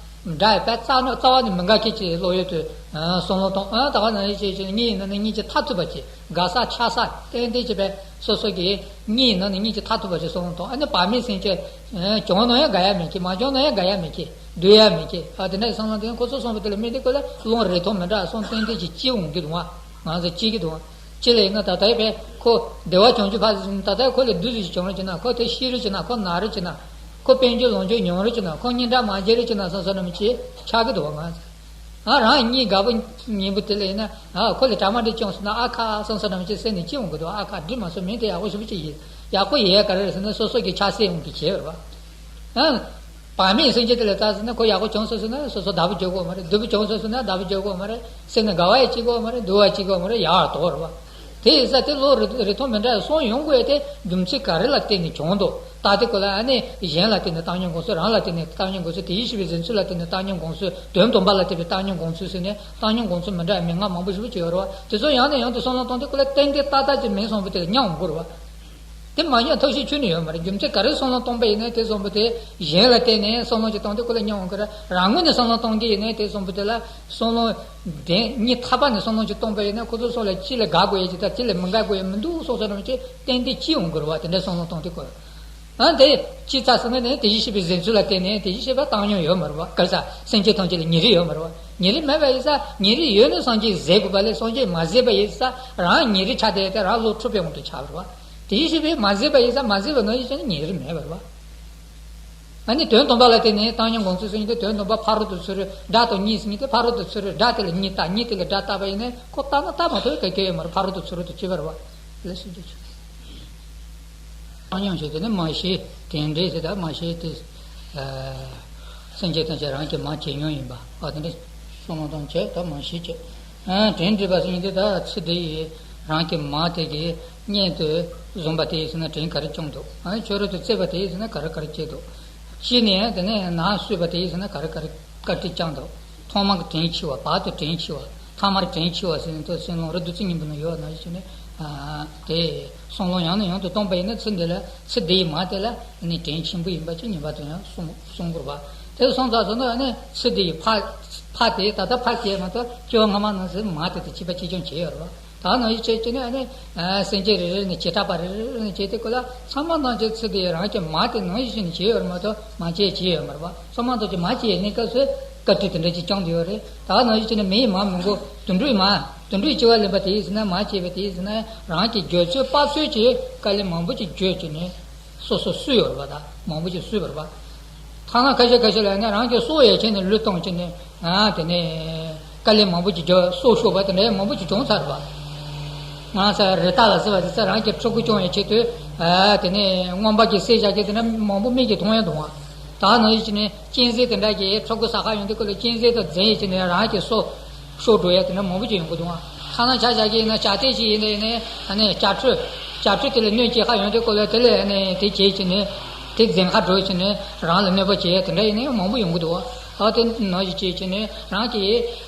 སྒྲ་ཡི་དཔེ་རྩ་ནི་རྩ་བ་ནས་མི་འགག་མཁན་གྱི་བློ་ཡུལ་དུ་བསམ་བློ་གཏོང་། ཨ་ད་ག་ནང་བཞིན་བྱས་བྱས་ནས་སྙན་ཡིན་ན་ནི་སྙན་གྱི་མཐར་ཐུག་པ་བྱས། དགའ་ས་ཆགས་ས་ཏན་ཏན་གྱི་དཔེ་སོ་སོ་གི་སྙན་ཡིན་ན་ནི་སྙན་གྱི་མཐར་ཐུག་པ་བྱས་བསམ་བློ་གཏོང་། ཨ་ནི་བག་མེད་སེམས་ཅན་བྱུང་ན་ཡང་དགའ་ཡ་མེད་མཁན། མ་བྱུང་ན་ཡང་དགའ་ཡ་མེད་མཁན། སྡུག་ཡ་མེད་མཁན། ཨ་དེ་འདྲ་ཡི་བསམ་བློ་དེ་ཁོ་ཚོ་གསུངས་པ་དེ་ལ་དམིགས་ཏེ་ཁོ་ལ་བློ་རེ་ཐོག་མི་འདྲ་བསམ་ཏན་ཏན་གྱི་སྐྱེ་འོང་གི་འདུག་བ། ང་ཚོ་སྐྱེ་གི་འདུག་བ། ཅི་ལ་ཡིན་ན་ད་ལྟའི་བས་ཁོ་བདེ་བ་བྱུང་རྒྱུ་ཕར་ཟིན། ད་ལྟ་ཁོ་ལ་སྡུག་ཟིག་བྱུང་རེ་བྱེད་ན། ཁོ་དེ་ཤི་རེ་བྱེད་ན། ཁོ་ན་རེ་བྱེད་ན། ཁོ་དཔལ་འབྱོར་ལོངས་སྤྱོད་ཉུང་རེ་བྱེད་ན། ཁོ་སྙིང་ཁྲག་མ་རྒྱས་རེ་བྱེད་ན་བསམ་བསམ་ནམ་ཅི་ཆགས་ཀྱི་འདུག་བ། ང་ཚོ་ཨ་རང་སྙིང་དགའ་པོ་ཉིན་པོ་དེ་ལ་ཡིན་ན། ཨ་ཁོ་ལ་གྲ་མ་འགྲིག་བྱུང་སོང་ན་ཨ་ཁ་བསམ་བསམ་ནམ་ཅི་སེམས་ནས་སྐྱིད་འོང་གི་འདུག་ཨ་ཁ་འགྲིག་མ་སོང་། མིང་དེ་ཡག་པོ་ཞེ་པོ་ཅིག་ཡིན། ཡག་པོ་ཡས་ག་རེ་རེད་ཟེར་ན་སོ་སོ་གི་ཆགས་སྲེད་འོང་གི་བྱས་རེད་བ། ཨ། བག་མེད་སེམས་ཅན་དེ་ལ་ལྟ་ཟེར་ན་ཁོ་ཡག་པོ་བྱུང་སོང་ཟེར་ན་སོ་སོ་བདག་པོ་རྒྱག་གི་ཡོད་མ་རེད། སྡུག་པོ་བྱུང་སོང་ཟེར་ན་བདག་པོ་རྒྱག་གི་ཡོད་མ་རེད། སེམས་ནི་དགའ་བ་ཡང་སྐྱེ་གི་ཡོད་མ་རེད། སྡུག་པ་སྐྱེ་གི་ཡོད་མ་རེད། ཡག་པ་དོར་བ། དེ་ཡིན་ཙང་དེ་བློ་རེ་རེ་ཐོག་མི་འདྲ་བསམ་ཡོང་དགོས་ཡ་དེ་རྒྱུ་མཚན་ག་རེ་ལ་བརྟེན་ནས་བྱུང་འདུག་ད་དེ་ཀོ་ལ་ཨ་ནི་གཞན་ལ་བརྟེན་ནས་བཏང་སྙོམས་སྒོམ་ཚུལ། རང་ལ་བརྟེན་ནས་བཏང་སྙོམས་སྒོམ་ཚུལ། དེ་ཡིད་ཤེས་པའི་གཟེར་ཚུལ་ལ་བརྟེན་ནས་བཏང་སྙོམས་སྒོམ་ཚུལ། དོན་དམ་པ་ལ་བརྟེན་པའི་བཏང་སྙོམས་སྒོམ་ཚུལ་ཟེར་ནས་བཏང་སྙོམས་སྒོམ་ཚུལ་མི་འདྲ་བའི་མན་ངག་མང་པོ་ཞེ་པོ་ཅིག་ཡོད་རེད་བ། དེ་ཚོ་ཡང་ནས་ཡང་དུ་བསམ་བློ་གཏོང་དུས་ཀོ་ལ་ཏན་ཏན་ཏག་ཏག་ཅིག་མིང་གསུངས་པ་དེ་ལ་མཉམ་འོང་གི་རེད་བ། དེ་མ་ཡིན་ཐབས་ཤེས་ཁྱོན་ནས་ཡོད་མ་རེད། རྒྱུ་མཚན་ག་རེ་བསམ་བློ་གཏོང་པ་ཡིན་ན་དེ་བཟང་པོ་དེ་གཞན་ལ་བརྟེན་ནས་བསམ་བློ་ཅིག་གཏོང་དུས་ཀོ་ལ་མཉམ་འོང་གི་རེད། རང་ངོས་ནས་བསམ་བློ་གཏོང་གི་ཡིན་ན་དེ་བཟང་པོ་དེ་ལ་བསམ་བློ་དེ་གཉིས་ཐ་པ་ནས་བསམ་བློ་ཅིག་གཏོང་པ་ཡིན་ན་ཁོ་ཚོ་སོགས་ལ་ཅི་ལ་དགའ་དགོས་ཡ་ཅིག་དང་ཅི་ལ་མི་དགའ་དགོས་ཡ་མི་འདུག་སོགས་སོགས་རང་ཅིག་ཏན་ཏན་སྐྱེ་འོང་གི་རེད་བ། དེ་འདྲ་བསམ་བློ་གཏོང་དུས་ཀོ་ལ། ཨ་དེ་ཅི་ཙག་ཟེར་ན་ནི་དེ་བཞིན་གཤེགས་པའི་གཟེར་ཚུལ་ལ་བརྟེན་ནས་དེ་བཞིན་གཤེགས་པ་བཏང་སྙོམས་ཡོད་མ་རེད་བ། ག་རེ་ཟ། སེམས་ཅན་ཐམས་ཅད་ལ་ཉེ་རིང་ཡོད་མ་རེད་བ། ཉེ་རིང་མེད་པ་ཡིན་ཙང་ཉེ་རིང་ཡོད་ན་སངས་རྒྱས་ཟད་དགོས་པ་ལས་སངས་རྒྱས་མ་ཟད་པ་ཡིན་ཙང་རང་ཉེ་རིང་ཆགས་བསྡད་དེ་རང་བློ་འཁྲུགས་པའི་དབང་དུ་ཆགས་པ་རེད་བ། དེ་བཞིན་གཤེགས་པས་མ་ཟད་པ་ཡིན་ཙང་མ་ཟད་པ་ནང་བཞིན་བྱས་ན་ཉེ་རིང་མེད་པ་རེད་བ། ཨ་ནི་དོན་དམ་པ་ལ་བརྟེན་ནས་བཏང་སྙོམས་སྒོམ་ཚུལ་ཟེར་མཁན་དེ་དོན་དམ་པ་ཕ་རོལ་ཏུ་ཚུར་རོལ། སྒྲ་དང་གཉིས་ཟེར་མཁན་དེ་ཕ་རོལ་ཏུ་ཚུར་རོལ། སྒྲ་དེ་ལ་གཉིས་བཏགས། གཉིས་དེ་ལ་སྒྲ་བཏགས་པ་ཡིན་ན་ཁོ་བཏགས་ན་བཏགས་མ་ཐུབ་པའི་གལ་ཡོད་མ་རེད། ཕ་རོལ་ཏུ་ཚུར་རོལ་དུ་སྐྱེ་བ་རེད་བ། ལས་སུ་འཇོག་ཆོག་བཏང་སྙོམས་བྱས་དེ་ནི་མ་ཤེས་དྲན་འདྲེས་ཟེར། ད་མ་ཤེས་དེ། ཨ་སེམས་ཅན་ཐམས་ཅད་རང་གི་མ་བྱས་སྙོམས་ཡིན་པ། ཨ་དེ་འདྲ་བསམ་བློ་གཏོང་བྱས་ད་མ་ཤེས་བྱས། ཨ་དྲན་འདྲེས་པ་ཟེར་མཁན་དེ་ད་ཚེ་འདི་ཡི་རང་གི་མ་དེ་གི་གཉེན་དུ་བཟུང་པ་དེ་ཡིན་ཟེར་ན་དྲན་ག་རེ་བྱུང་འདུག་ཨ་ནི་ཕྱི་རོལ་དུ་བཙལ་བ་དེ་ཡིན་ཟེར་ན་ག་རེ་ག་རེ་སྐྱེས་འདུག་ཤི་ནས་དེ་ནས་ནང་གསོས་པ་དེ་ཡིན་ཟེར་ན་ག་རེ་ག་རེ་བཀའ་དྲིན་བསྐྱངས་འདུག་ཐོག་མར་གྱི་དྲིན་ཆེ་བ། བར་དུ་དྲིན་ཆེ་བ། ཐ་མར་དྲིན་ཆེ་བ་ཟེར་ནས་དེ་སེམས་ལམ་རིམ་བདུན་ཚིགས་གཉིས་པོ་ནང་ཡོད་པ་ནང་བཞིན་བྱས་ནས། ཨ་དེ་བསམ་བློ་ཡང་ནས་ཡང་དུ་གཏོང་པ་ཡིན་ན་ཚེ་འདི་ལ་ཚེ་འདི་ཡི་མ་དེ་ལ་ནི་དྲིན་ཆེན་པོ་ཡིན་པ་ཅིག་ངེས་པར་དུ་ཡང་གསུང་གསུང་དགོས་པ། དེ་སོང་ཙང་སོང་ན་ནི་ཚེ་འདི་ཡི་ཕ་ཕ་དེ་ད་ལྟ་ཕ་སྐྱེས་མ་གཏོགས་སྐྱེ་བ་སྔ་མ་ནང་བཞིན་མ་དེ་དེ་གཅིག་པ་གཅིག་རྐྱང་བྱས་ཡོད་རེད་བ། ད་ནང་བཞིན་བྱས་བྱས་ནས་ཨ་ནི་སེམས་ཅན་རེ་རེ་ནས་བྱེ་བྲག་པ་རེ་རེ་ནས་བྱས་ཏེ་ཀོ་ལ་ཚང་མ་ནང་བཞིན་ཚེ་འདི་ཡི་རང་གི་མ་དེ་ནང་བཞིན་བྱས་ཡོད་རེད་མ་གཏོགས་མ་བྱས་བྱས་ཡོད་མ་རེད་བ། ཚང་མ་ཐམས་ཅད་མ་བྱས་ཡོད་ནི་སྐབས་སུ་བཀའ་དྲིན་དེ་འདྲ་ཅིག་བསྐྱངས་བསྡད་ཡོད་རེད། ད་ནང་བཞིན་བྱས་ནས་མི་ཡི་མ་མི་མགོ་དུད་འགྲོའི་མ། དུད་འགྲོའི་སྐྱེ་བ་ལེན་པ་དེ་ཡིན་ཟེར་ན། མ་སྐྱེས་པ་དེ་ཡིན་ཟེར་ན། རང་གི་རྒྱུད་ཚོད་དཔག་ཚོད་ཀྱིས་དཀའ་ལས་མང་པོ་ཅིག་བརྒྱབ་བྱས་ནས་སོ་སོ་གསོས་ཡོད་རེད་པ། ད་མང་པོ་ཅིག་གསོས་པ་རེད་པ། ཐ་ན་ཁ་ཤས་ཁ་ཤས་ལ་ནི་རང་གི་སྲོག་ཡ་ཆེད་ནས་བློས་གཏོང་བྱས་ནས། ཨ་དེ་ནས་དཀའ་ལས་མང་པོ་ཅིག་བརྒྱབ། སྲོག་ཤོར་བ་དེ་འདྲ་མང་པོ་ཅིག་བྱུང་ཚར་བ། ང་ས་རི་དྭགས་ལ་ཟེར་བ་དེ་ཚོ་རང་གི་ཕྲུ་གུ་སྐྱོང་ཡ་ཆེད་དུ། ཨ་དེ་ནས་རྔོན་པ་གིས་བསད་བཞག་གི་དེ་འདྲ་མང་པོ་མིག་གིས་མཐོང་ཡ་འདུག་བ། ད་ནང་བཞིན་བྱས་ནས་གཅན་གཟན་དེ་འདྲ་གིས་ཕྲུ་གུ་ཟ་ག་ཡོང་དུས་སྐབས་ལ་གཅན་གཟན་དང་འཛིང་བྱས་ནས་རང་གི་སྲོག་ཤོར་འགྲོ་ཡ་དེ་འདྲ་མང་པོ་ཅིག་ཡོང་གི་འདུག་བ། ཐ་ན་ཆ་བཞག་གི་ཡིན་ན་བྱ་དེ་ཅིག་ཡིན་ནའི་ནི་ཨ་ནི་བྱ་ཁྲུ། བྱ་ཁྲུ་དེ་ལ་གནོད་སྐྱེལ་ག་ཡོང་དུས་སྐབས་ལ་དེ་ལ་ཨ་ནི་དེ་བྱེད་བྱས་ནས་དེ་འཛིང་ག་འགྲོ་བྱས་ནས་རང་ལ་གནོད་པ་བྱེད་ཡ་དེ་འདྲ་ཡིན་ནའི་མང་པོ་ཡོང་གི་འདུག་བ། ཨ་དེ་ནང་བཞིན་བྱས་བྱས་ནས་རང་གི་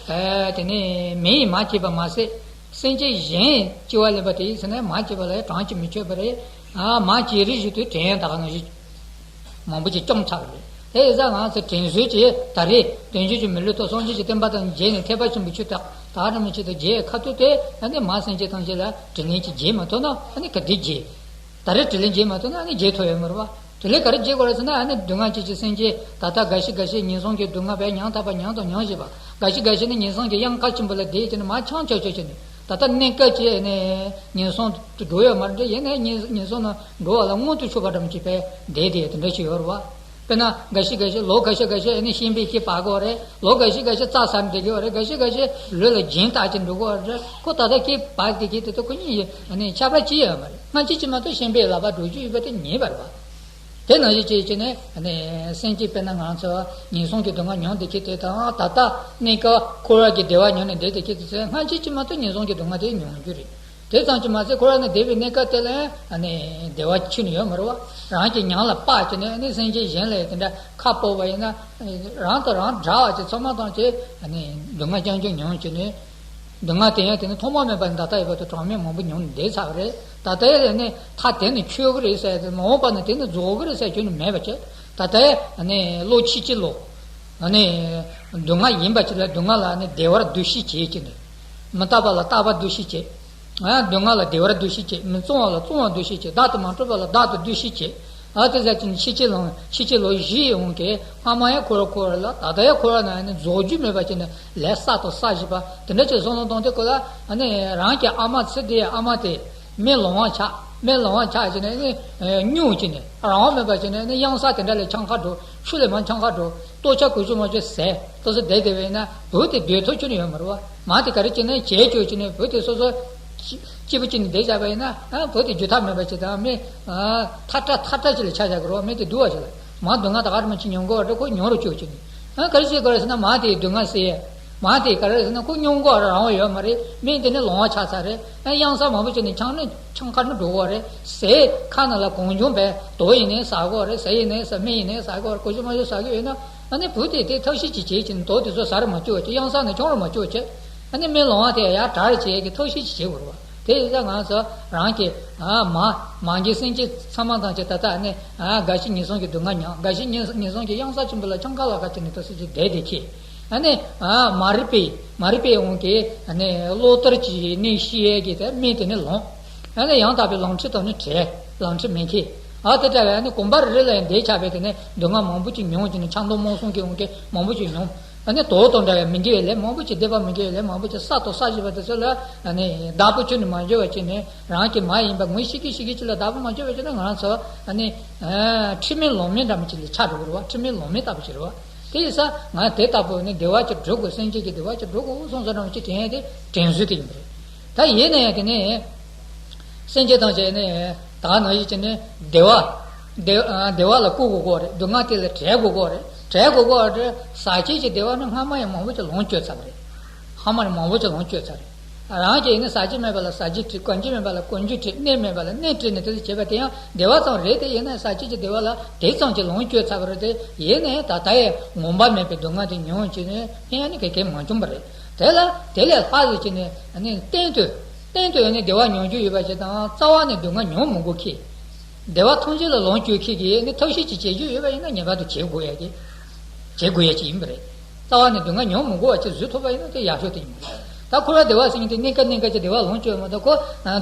ཨ་དེ་ནས་མི་ཡིས་མ་བྱས་པ་མ་ཟད། སེམས་ཅན་གཞན་སྐྱེ་བ་ལེན་པ་དེ་ཡིན་ཟེར་ན། མ་བྱས་པ་ལ་གྲངས་ཀྱིས་མི་ཆོད་པ་རེད། ཨ་མ་བྱས་རིགས་ཞིག་ཏུ་དྲན་ཡང་ད་ག་ནང་བཞིན་མང་པོ་ཅིག་བཅོམ་ཚར་བ་རེད། དེ་ཡིན་ཙང་ང་ཚོ་དྲན་གསོ་ཅིག་ད་རེས་དོན་བརྒྱུད་ཀྱི་མི་ལུས་ཐོབ། སངས་རྒྱས་ཀྱི་བསྟན་པ་དང་མཇལ་ནས་ཐེག་པ་ཆེན་པོའི་ཆོས་དག་དག་རིན་པོ་ཆེ་དང་མཇལ་ཁ་ཐུག་དེ། ཨ་ནི་མ་སེམས་ཅན་ཐམས་ཅད་ལ་དྲིན་ལན་ཅིག་འཇལ་མ་ཐུབ་ན། ཨ་ནི་ག་དུས་འཇལ། ད་རེས་དྲིན་ལན་འཇལ་མ་ཐུབ་ན་ཨ་ནི་འཇལ་ཐུབ་ཡོད་མ་རེད་བ། དྲིན་ལན་ག་རེ་འཇལ་དགོས་རེད་ཟེར་ན། ཨ་ནི་སྡུག་བསྔལ་སྐྱེད་ཀྱི་སེམས་ཅན་ད་ལྟ་འགའ་ཞིག་འགའ་ཞིག་ངན་སོང་གི་སྡུག་བསྔལ་བས་མྱངས་ཐག་པ་མྱངས་དང་མྱོང་བཞིན་པ། འགའ་ཞིག་འགའ་ཞིག་ནི་ངན་སོང་གི་གཡང་ཁ་ཆེན་པོ་ལ་བསྡད་ཀྱི་ནི་མ་འཁྱམ་ཆོག་ཆོག་བྱས་ནས། ད་ལྟ་གནས་སྐབས་ཀྱི་ནས་ངན་སོང་དུ་འགྲོ་ཡོད་མ་རེད། ཡིན་ནའི་ངན་ངན་སོང་ནང་འགྲོ་བ་ལ་མངོན་དུ་ཕྱོགས་པ་ཙམ་གྱིས་པས་བསྡད་དེ་དེ་འདྲ་ཞིག་ཡོད་རེད་བ། དཔེར་ན་འགའ་ཞིག་འགའ་ཞིག་ལོ་འགའ་ཞིག་འགའ་ཞིག་ཨ་ནི་ཤན་པའི་སྐེ་སྦར་གི་ཡོད་རེད། ལོ་འགའ་ཞིག་འགའ་ཞིག་རྩྭ་ཟ་ནས་བསྡད་ཀྱི་ཡོད་རེད། འགའ་ཞིག་འགའ་ཞིག་ལུས་ལ་སྦྱིན་བཏང་བྱས་འགྲོ་གི་ཡོད་རེད། ཁོ་ད་ལྟ་སྐེ་སྦར་བསྡད་ཀྱི་དེ་ཚོ་ཁོ་གཉིས་ཨ་ནི་ཁྱད་པར་ཅི་ཡོད་མ་རེད། སྔ་ཕྱི་གཅིག་མ་གཏོགས་ཤན་པའི་ལག་པར་འགྲོ་རྒྱུ་ཡོད་པ་དེ་ངེས་པ་རེད་བ། དེ་ནང་བཞིན་བྱས་བྱས་ནས་ཨ་ནི་སེམས་ཅན་དཔེར་ན་ང་ཚོ་ངན་སོང་གི་སྡུག་བསྔལ་མྱོང་བསྡད་ཀྱི་དེ་དང་། ད་ལྟ་གནས་སྐབས་འཁོར་བ་གི་བདེ་བ་མྱོང་ནས་བསྡད་བསྡད་ཀྱི་དེ་ཚོ་སྔ་ཕྱི་གཅིག་མ་གཏོགས་ངན་སོང་གི་སྡུག་བསྔལ་དེ་མྱོང་རྒྱུ་རེད། དེ་ཙམ་གྱིས་མ་ཟད་ཁོ་རང་ནི་བསྡད་པའི་གནས་སྐབས་དེ་ལ་ཨ་ནི་བདེ་བ་ཁྱོན་ནས་ཡོད་མ་རེད་བ། རང་གི་མྱིང་ལ་དཔག་བྱས་ནས་ཨ་ནི་སེམས་ཅན་གཞན་ལ་དེ་འདྲ་ཁ་སྤོབས་པ་ཡིན་ན། རང་དང་རང་འདྲ་བ་ཅིག་ཚང་མ་ཐམས་ཅད་ཨ་ནི་སྡུག་བསྔལ་རྐྱང་རྐྱང་མྱོང་བྱས་ནས། སྡུག་བསྔལ་དེ་ཡང་དེ་ནི་ཐོག་མ་མེད་པ་ནས་ད་ལྟ་ཡོད་པ་དང་གྲངས་མེད་མང་པོ་མྱོང་ནས་བསྡད་ཚར་བ་རེད། ད་ལྟའི་ནི་མཐའ་དེ་ནི་ཆོད་ཀྱི་རེད་ཟེར་ཏེ། མ་འོངས་པ་ནི་དེ་ནི་རྫོགས་ཀྱི་རེད་ཟེར་ཁྱོན་ནས་མེད་པ་བྱས། ད་ལྟའི་ནི་ལོ་ཆིག་སྤྱི་ལོ། ཨ་ནི་སྡུག་བསྔལ་ཡིན་པ་ཅིག་ལ་སྡུག་བསྔལ་ལ་ནི་བདེ་བར་འདུ་ཤེས་བྱེད་ཀྱི་ནི། མི་རྟག་པ་ལ་རྟག་པར་འདུ་ཤེས་བྱེད། ཨ་སྡུག་བསྔལ་ལ་བདེ་བར་འདུ་ཤེས་བྱེད། མི་གཙང་བ་ལ་གཙང་བར་འདུ་ཤེས་བྱེད། བདག་ཏུ་མ་གྲུབ་པ་ལ་བདག་ཏུ་འདུ་ཤེས་བྱེད། ཨ་དེ་ཟེར་གྱི་ནི་ཕྱི་ཕྱི་ལོ་ཕྱི་ཕྱི་ལོ་བཞི་ཡོང་གི། སྔ་མ་ཡང་འཁོར་བར་འཁོར་བ་ལ། ད་ལྟ་ཡང་འཁོར་བ་ན་ནི་རྫོགས་རྒྱུ་མེད་པ་ཅིག་ནི་ལས་བསགས་དང་བསགས་བཞིན་པ་དེ་འདྲ་ཅིག་བསམ་བློ་གཏོང་དུས་སྐབས་ལ། ཨ་ནི་རང་གི་ཨ་མ་ཚེ་འདིའི་ཨ་མ་དེ་མི་ལོང་བ་ཆགས། མི་ལོང་བ་ཆགས་བྱས་ནས་ནི་སྨྱོ་བྱས་ནས། རང་དབང་མེད་པ་བྱས་ནས་ནི་གཡང་ས་དེ་འདྲ་ལ་འཁྱམས་ཁ་འགྲོ། ཆུ་ལ་མར་འཁྱམས་ཁ་འགྲོ། ལྟོ་ཆས་གོ་ཆོད་མ་ཆོད་ཟས་ཏོག་ཙམ་བསྡད་བསྡད་པ་ཡིན་ན་བུ་དེ་སྡོད་ཐུབ་ཁྱོན་ནས་ཡོད་མ་རེད་བ། མ་དེ་ག་རེ་བྱས་ནས་བྱས་བཅུག་བྱས་ནས་བུ་དེ་སོ་སོ་སྐྱིད་པོ་བྱས་ནས་བསྡད་བཞག་པ་ཡིན་ན། ཨ་བུ་དེ་རྒྱུ་ཐག་མེད་པ་ཅིག་དང་། མི་ཐ་ཕྲ་ཐ་ཕྲ་ཅིག་ལ་ཆགས་བཞག་གི་རེད་བ། མི་དེ་སྡུག་པ་ཞིག་ལ། མ་སྡུག་བསྔལ་ད་ག་རེ་མ་ཅིག་མྱོང་གི་ཡོད་རེད། ཁོ་མྱོང་རུ་བཅུག་བྱས་ནས། ཨ་ག་རེ་བྱེད་དགོས་རེད་ཟེར་ན། མ་དེའི་སྡུག་བསྔལ་སེལ། མ་དེ་ག་རེ་ཟེར་ན་ཁོ་མྱོང་དགོས་རང་དབང་ཡོད་མ་རེད། མི་དེ་ནི་ལོང་བ་ཆགས་ཚར་རེད། ཨ་གཡང་ས་མང་པོ་བྱས་ནས་འཁྱམས་ནས་འཁྱམས་ཁ་ནས་འགྲོ་གི་ཡོད་རེད། ཟས་ཁ་ནང་ལ་གང་བྱུང་བས་དོ་ཡིན་ནའི་ཟ་གི་ཡོད་རེད། ཟས་ཡིན་ནའི་ཟ། སྨན་ཡིན་ནའི་ཟ་གི་ཡོད་རེད། གོ་ཆོད་མ་ཆོད་ཟ་གི་ཡོད་ན། ཨ་ནི་བུ་དེ་དེ་ཐབས་ཤེས་ཅིག་བྱེད་ཀྱི་ནི། དོ་དེ་ཚོ་ཟ་རུ་མ་བཅུག་བྱས། གཡང་ས་ནས་འཁྱམས་རུ་མ་བཅུག་བྱས། ཨ་ནི་མི་ལོང་བ་དེ་ཡར་དྲག་རེ་བྱེད་ཀྱི་ཐབས་ཤེས་ཅིག་བྱེད་དགོས་རེད་བ། དེ་ཡིན་ཙང་ང་ཚོ་རང་གི་ཨ་མ་མ་གི་སེམས་ཅན་ཚང་མ་ཐམས་ཅད་ད་ལྟ་ནི། ཨ་འགའ་ཞིག་ངན་སོང་གི་སྡུག་བསྔལ་མྱོང་། འགའ་ཞིག་ངན་ངན་སོང་གི་གཡང་ས་ཆེན་པོ་ལ་འཁྱམས་ཁ་ལ་ཁ་བྱས་ནས་ཏོག་ཙམ་ཅིག་བསྡད་བསྡད་ཀྱི། ཨ་ནི་ཨ་མ་རིག་པའི་མ་རིག་པའི་དབང་གིས་ཨ་ནི་བློ་ལྟར་གྱི་གནས་ཤེས་ཀྱི་དེ་མི་དེ་ནི་ལོང་། ཨ་ནི་ཡང་དག་པའི་ལམ་ཁྲིད་དང་ནི་བྲལ། ལམ་ཁྲིད་མེད་མཁན། ཨ་དེ་འདྲ་བའི་ཨ་ནི་གོམ་པ་རེ་རེ་ལ་ཡང་འདས་ཆགས་པའི་དེ་ནི་སྡུག་བསྔལ་མང་པོ་ཅིག་མྱོང་བྱས་ནས། ཆགས་སྡང་རྨོངས་གསུམ་གྱི་དབང་གིས་མང་པོ་ཅིག་མྱོང་། ཨ་ནི་དོ་དང་འདྲ་བའི་མི་དགེ་བའི་ལས་མང་པོ་ཅིག། སྡིག་པ་མི་དགེ་བའི་ལས་མང་པོ་ཅིག་བསགས་དང་བསགས་བཞིན་པ་དེ་ཚོ་ལ་ཨ་ནི་བདག་པོ་ཁྱོན་ནས་མ་འཇོག་པ་བྱས་ནས། རང་གི་མ་ཡིན་པ་ངོ་ཤེས་ཀྱི་ཤེས་ཀྱི་ཅིག་ལ་བདག་པོ་མ་འཇོག་པ་བྱས་ན། ང་རང་ཚོ་ཨ་ནི་ཁྲིམས་མེད་ལུགས་མེད་འདྲ་མོ་ཅིག་ལ་ཆགས་འགྲོ་གི་རེད་བ། ཁྲིམས་མེད་ལུགས་མེད་ལྟ་བུ་ཅིག་རེད་བ། དེ་ཡིན་ཙང་ང་དེ་ལྟ་བུ་ནི་བདེ་བ་ཅིག་སྒྲུབ་དགོས། སེམས་ཅན་གྱི་བདེ་བ་ཅིག་སྒྲུབ་དགོས་བསམ་བསམ་འདྲ་མོ་ཅིག་དྲན་ཡས་དེ་དྲན་གསོ་དེ་ཡིན་པ་རེད། ད་ཡིན་ན་ཡང་དེ་ནས་སེམས་ཅན་ཐམས་ཅད་ནི་ད་ག་ནང་བཞིན་བྱས་ནས་བདེ་བ། བདེ་བདེ་བ་ལ་བཀོལ་དགོས་ཀྱི་རེད། སྡུག་བསྔལ་དེ་ལས་བྲལ་དགོས་ཀྱི་རེད། བྲལ་དགོས་ཀྱི་རེད། ཟག་བཅས་ཀྱི་བདེ་བ་ནི་སྔ་མ་ཡང་མང་པོ་ཅིག་ལོངས་སྤྱོད་ཚར་བ་རེད། སྔ་མ་ནས་མང་པོ་ཅིག་ལོངས་སྤྱོད་ཚར་རེད། རང་གིས་ནི་ཟག་བཅས་མེད་པ་ལ་ཟག་བཅས་བྲིས། གོན་རྒྱུ་མེད་པ་ལ་གོན་རྒྱུ་བྲིས། གནས་མེད་པ་ལ་གནས་བྲིས་ནས་དེ་ཚོ་བྱས་པ་དེ་ཡང་བདེ་བ་ཙམ་རེད་དེ། ཡིན་ན་ཟག་བཅས་ཀྱི་བདེ་བ་ལ་དེ་ཙམ་གྱིས་ལོངས་སྤྱོད་ཚར་བ་རེད་དེ། ཡིན་ནའི་ད་ལྟ་ཡང་ངོམས་པ་མེད་པའི་སྡུག་བསྔལ་དེ་མྱོང་བྱས་ནས་ཕན་ཡང་ནི་ག་གེ་མ་བྱུང་བ་རེད། དེ་ལ་དེ་ལས་ལྷག་ཙམ་བྱས་ནས་ནི་གཏན་དུ་གཏན་དུ་ནི་བདེ་བ་མྱོང་རྒྱུ་ཡོད་པ་ཞིག་དང་། རྩ་བ་ནས་སྡུག་བསྔལ་མྱོང་མི་དགོས་མཁན། བདེ་བ་ཐམས་ཅད་ལ་ལོངས་སྤྱོད་མཁན་གྱི་ནི་ཐབས་ཤེས་ཅིག་བྱེད་རྒྱུ་ཡོད་པ་ཡིན་ན། ངེས་པར་དུ་བྱེད་དགོས་ཡ་གི། བྱེད་དགོས་ཡ་ཅིག་ཡིན་པ་རེད། རྩ་བ་ནས་སྡུག་བསྔལ་མྱོང་མི་དགོས་པ་ཅིག་བཟོ་ཐུབ་པ་ཡིན་ན་དེ་ཡག་ཤོས་དེ་ཡིན་པ་རེད། ད་འཁོར་བ་བདེ་བ་ཟེར་མཁན་དེ་གནས་སྐབས་གནས་སྐབས་ཀྱི་བདེ་བ་ལོངས་སྤྱོད་མ་གཏོགས། ཁོ་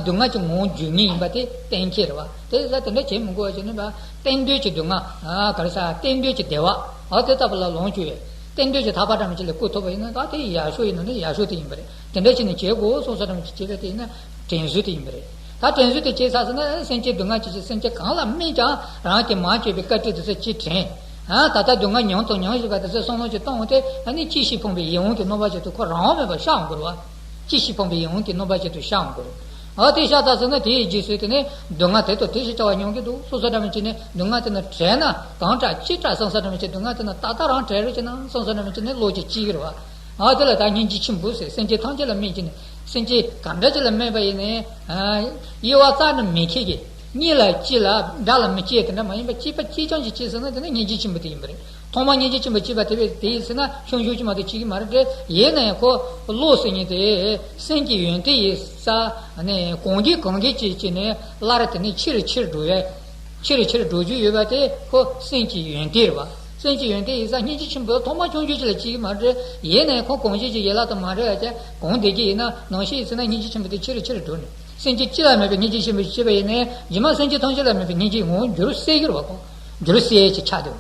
སྡུག་བསྔལ་གྱི་ངོ་བོ་འཇུག་ངེས་ཡིན་པ་དེ་གཏན་འཁེལ་རེད་བ། དེ་ཡིན་ཙང་དེ་འདྲ་བྱེད་མི་དགོས་པ་ཅིག་ནི་བ། གཏན་དུས་ཀྱི་སྡུག་བསྔལ། ཨ་ག་རེ་ཟ། གཏན་དུས་ཀྱི་བདེ་བ། ཨ་དེ་ལྟ་བུ་ལ་ལོངས་སྤྱོད་ཡོད། གཏན་འདོད་ཀྱི་ཐར་པ་འདྲ་མི་ཅིག་ལ་བཀོད་ཐུབ་པ་ཡིན་ན། ད་དེ་ཡག་ཤོས་ཡིན་ནོ་ནི་ཡག་ཤོས་དེ་ཡིན་པ་རེད། དེ་འདྲ་བྱས་ནས་བྱེད་དགོས་གསུངས་ས་འདྲ་མི་ཅིག་བྱེད་པ་དེ་ཡིན་ན་དྲན་གསོ་དེ་ཡིན་པ་རེད། ད་དྲན་གསོ་དེ་བྱས་ཚར་སོང་ན། སེམས་ཅན་སྡུག་བསྔལ་ཅན་གྱི་སེམས་ཅན་གང་ལ་སྨིན་ཀྱང་རང་གི་མ་བྱས་པའི་བཀའ་དྲིན་དེ་ཚོ་ཅིག་དྲན། ཨ། ད་ལྟ་སྡུག་བསྔལ་མྱོང་དང་མྱོང་བཞིན་པ་དེ་ཚོ་བསམ་བློ་ཅིག་བཏང་སྟེ། ཨ་ནི་ཅི་ཞིག་ཕོངས་པའི་ཡིད་འོང་གི་གནོད་པ་ཅིག་ཏུ་ཁོ་རང་དབང་མེད་པར་བཤགས་འོང་དགོས་རེད་བ། ཅི་ཞིག་ཕོངས་པའི་ཡིད་འོང་གི་གནོད་པ་ཅིག་ཏུ་བཤགས་འོང་དགོས་རེད། ཨ། དེ་བཤགས་ཚར་སོང་ན་དེའི་རྗེས་སུ་དེ་ནས་སྡུག་བསྔལ་དེ་དང་དེ་བཞིན་བྱ་བ་མྱོང་གི་འདུག་སོ་སོ་འདྲ་མི་བྱེད་ནས། སྡུག་བསྔལ་དེ་ན་བྲལ་ན་གང་དྲག་ཅི་དྲག་བསམ་ས་འདྲ་མི་བྱེད། སྡུག་བསྔལ་དེ་ན་ཏག་ཏག་རང་བྲལ་རོགས་བྱེད་ན་བསམ་ས་འདྲ་མི་བྱེད་ནས་བློ་ཅིག་སྐྱེ་གི་རེད་བ། ཨ། དེ་ལ་ད་སྙིང་རྗེ་ཆེན་པོ་ཟེར། སེམས་ཅན་ཐམས་ཅད་ལ་སྨིན་གྱི་ནི། སེམས་ཅན་ག་འདྲ་ཅིག་ལ་སྨིན་པ་ཡིན་ནའི། ཨ། དབྱེ་བ་རྩ་ནས་མི་ཕྱེ་གི། གཉིས་ལ་གཅིག་ལ་དགྲ་ལ་མི་སྐྱེ་དེ་འདྲ་མ་ཡིན་པ། གཅིག་པ་གཅིག་རྐྱང་ཅིག་སྐྱེས་ཟིན་ན་དེ་ནི་སྙིང་རྗེ་ཆེན་པོ་དེ་ཡིན་པ་རེད། ཐོག་མར་སྙིང་རྗེ་ཆེན་པོ་སྐྱེས་པ་དེ་བས་དེ་ཡིན་ཟེར་ན་ཆུང་ཆུང་ཅིག་མ་གཏོགས་སྐྱེ་གི་མ་རེད་དེ། ཡིན་ན་ཡང་ཁོ་བློ་ཟེར་མཁན་དེ་སེམས་ཀྱི་ཡོན་ཏན་ཡིན་ས་ནས། གང་གིས་གང་གིས་ཅིག་བྱས་ནས་སླར་དེ་ནི་ཆེ་རུ་ཆེ་རུ་འགྲོ་ཡ། ཆེ་རུ་ཆེ་རུ་འགྲོ་རྒྱུ་ཡོད་པ་དེ་ཁོ་སེམས་ཀྱི་ཡོན་ཏན་རེད་བ། སེམས་ཀྱི་ཡོན་ཏན་ཡིན་ས་སྙིང་རྗེ་ཆེན་པོ། ཐོག་མར་ཆུང་ཆུང་ཅིག་ལ་སྐྱེ་གི་མ་རེད། ཡིན་ན་ཡང་ཁོ་གང་ཅིའི་ཡན་ལག་ཏུ་མ་རེད་བ། ཀྱང་གང་བསྡད་ཀྱི་ཡིན་ན། ནང་བཞིན་ཡིན་ཟེར་ན་སྙིང་རྗེ་ཆེན་པོ་དེ་ཆེ་རུ་ཆེ་རུ་འགྲོ་ནས། སེམས་ཅན་སྤྱི་ལ་མེད་པའི་སྙིང་རྗེ་ཆེན་པོ་སྐྱེས་པ་ཡིན་ནའི། རྗེས་མ་སེམས་ཅན་ཐམས་ཅད་ལ་མེད་པའི་སྙིང་རྗེ་ངོ་བོར་འགྱུར་སྲིད་ཀྱི་རེད་བ། ཁོ་འགྱུར་སྲིད་ཀྱི་ཆགས་འདུག་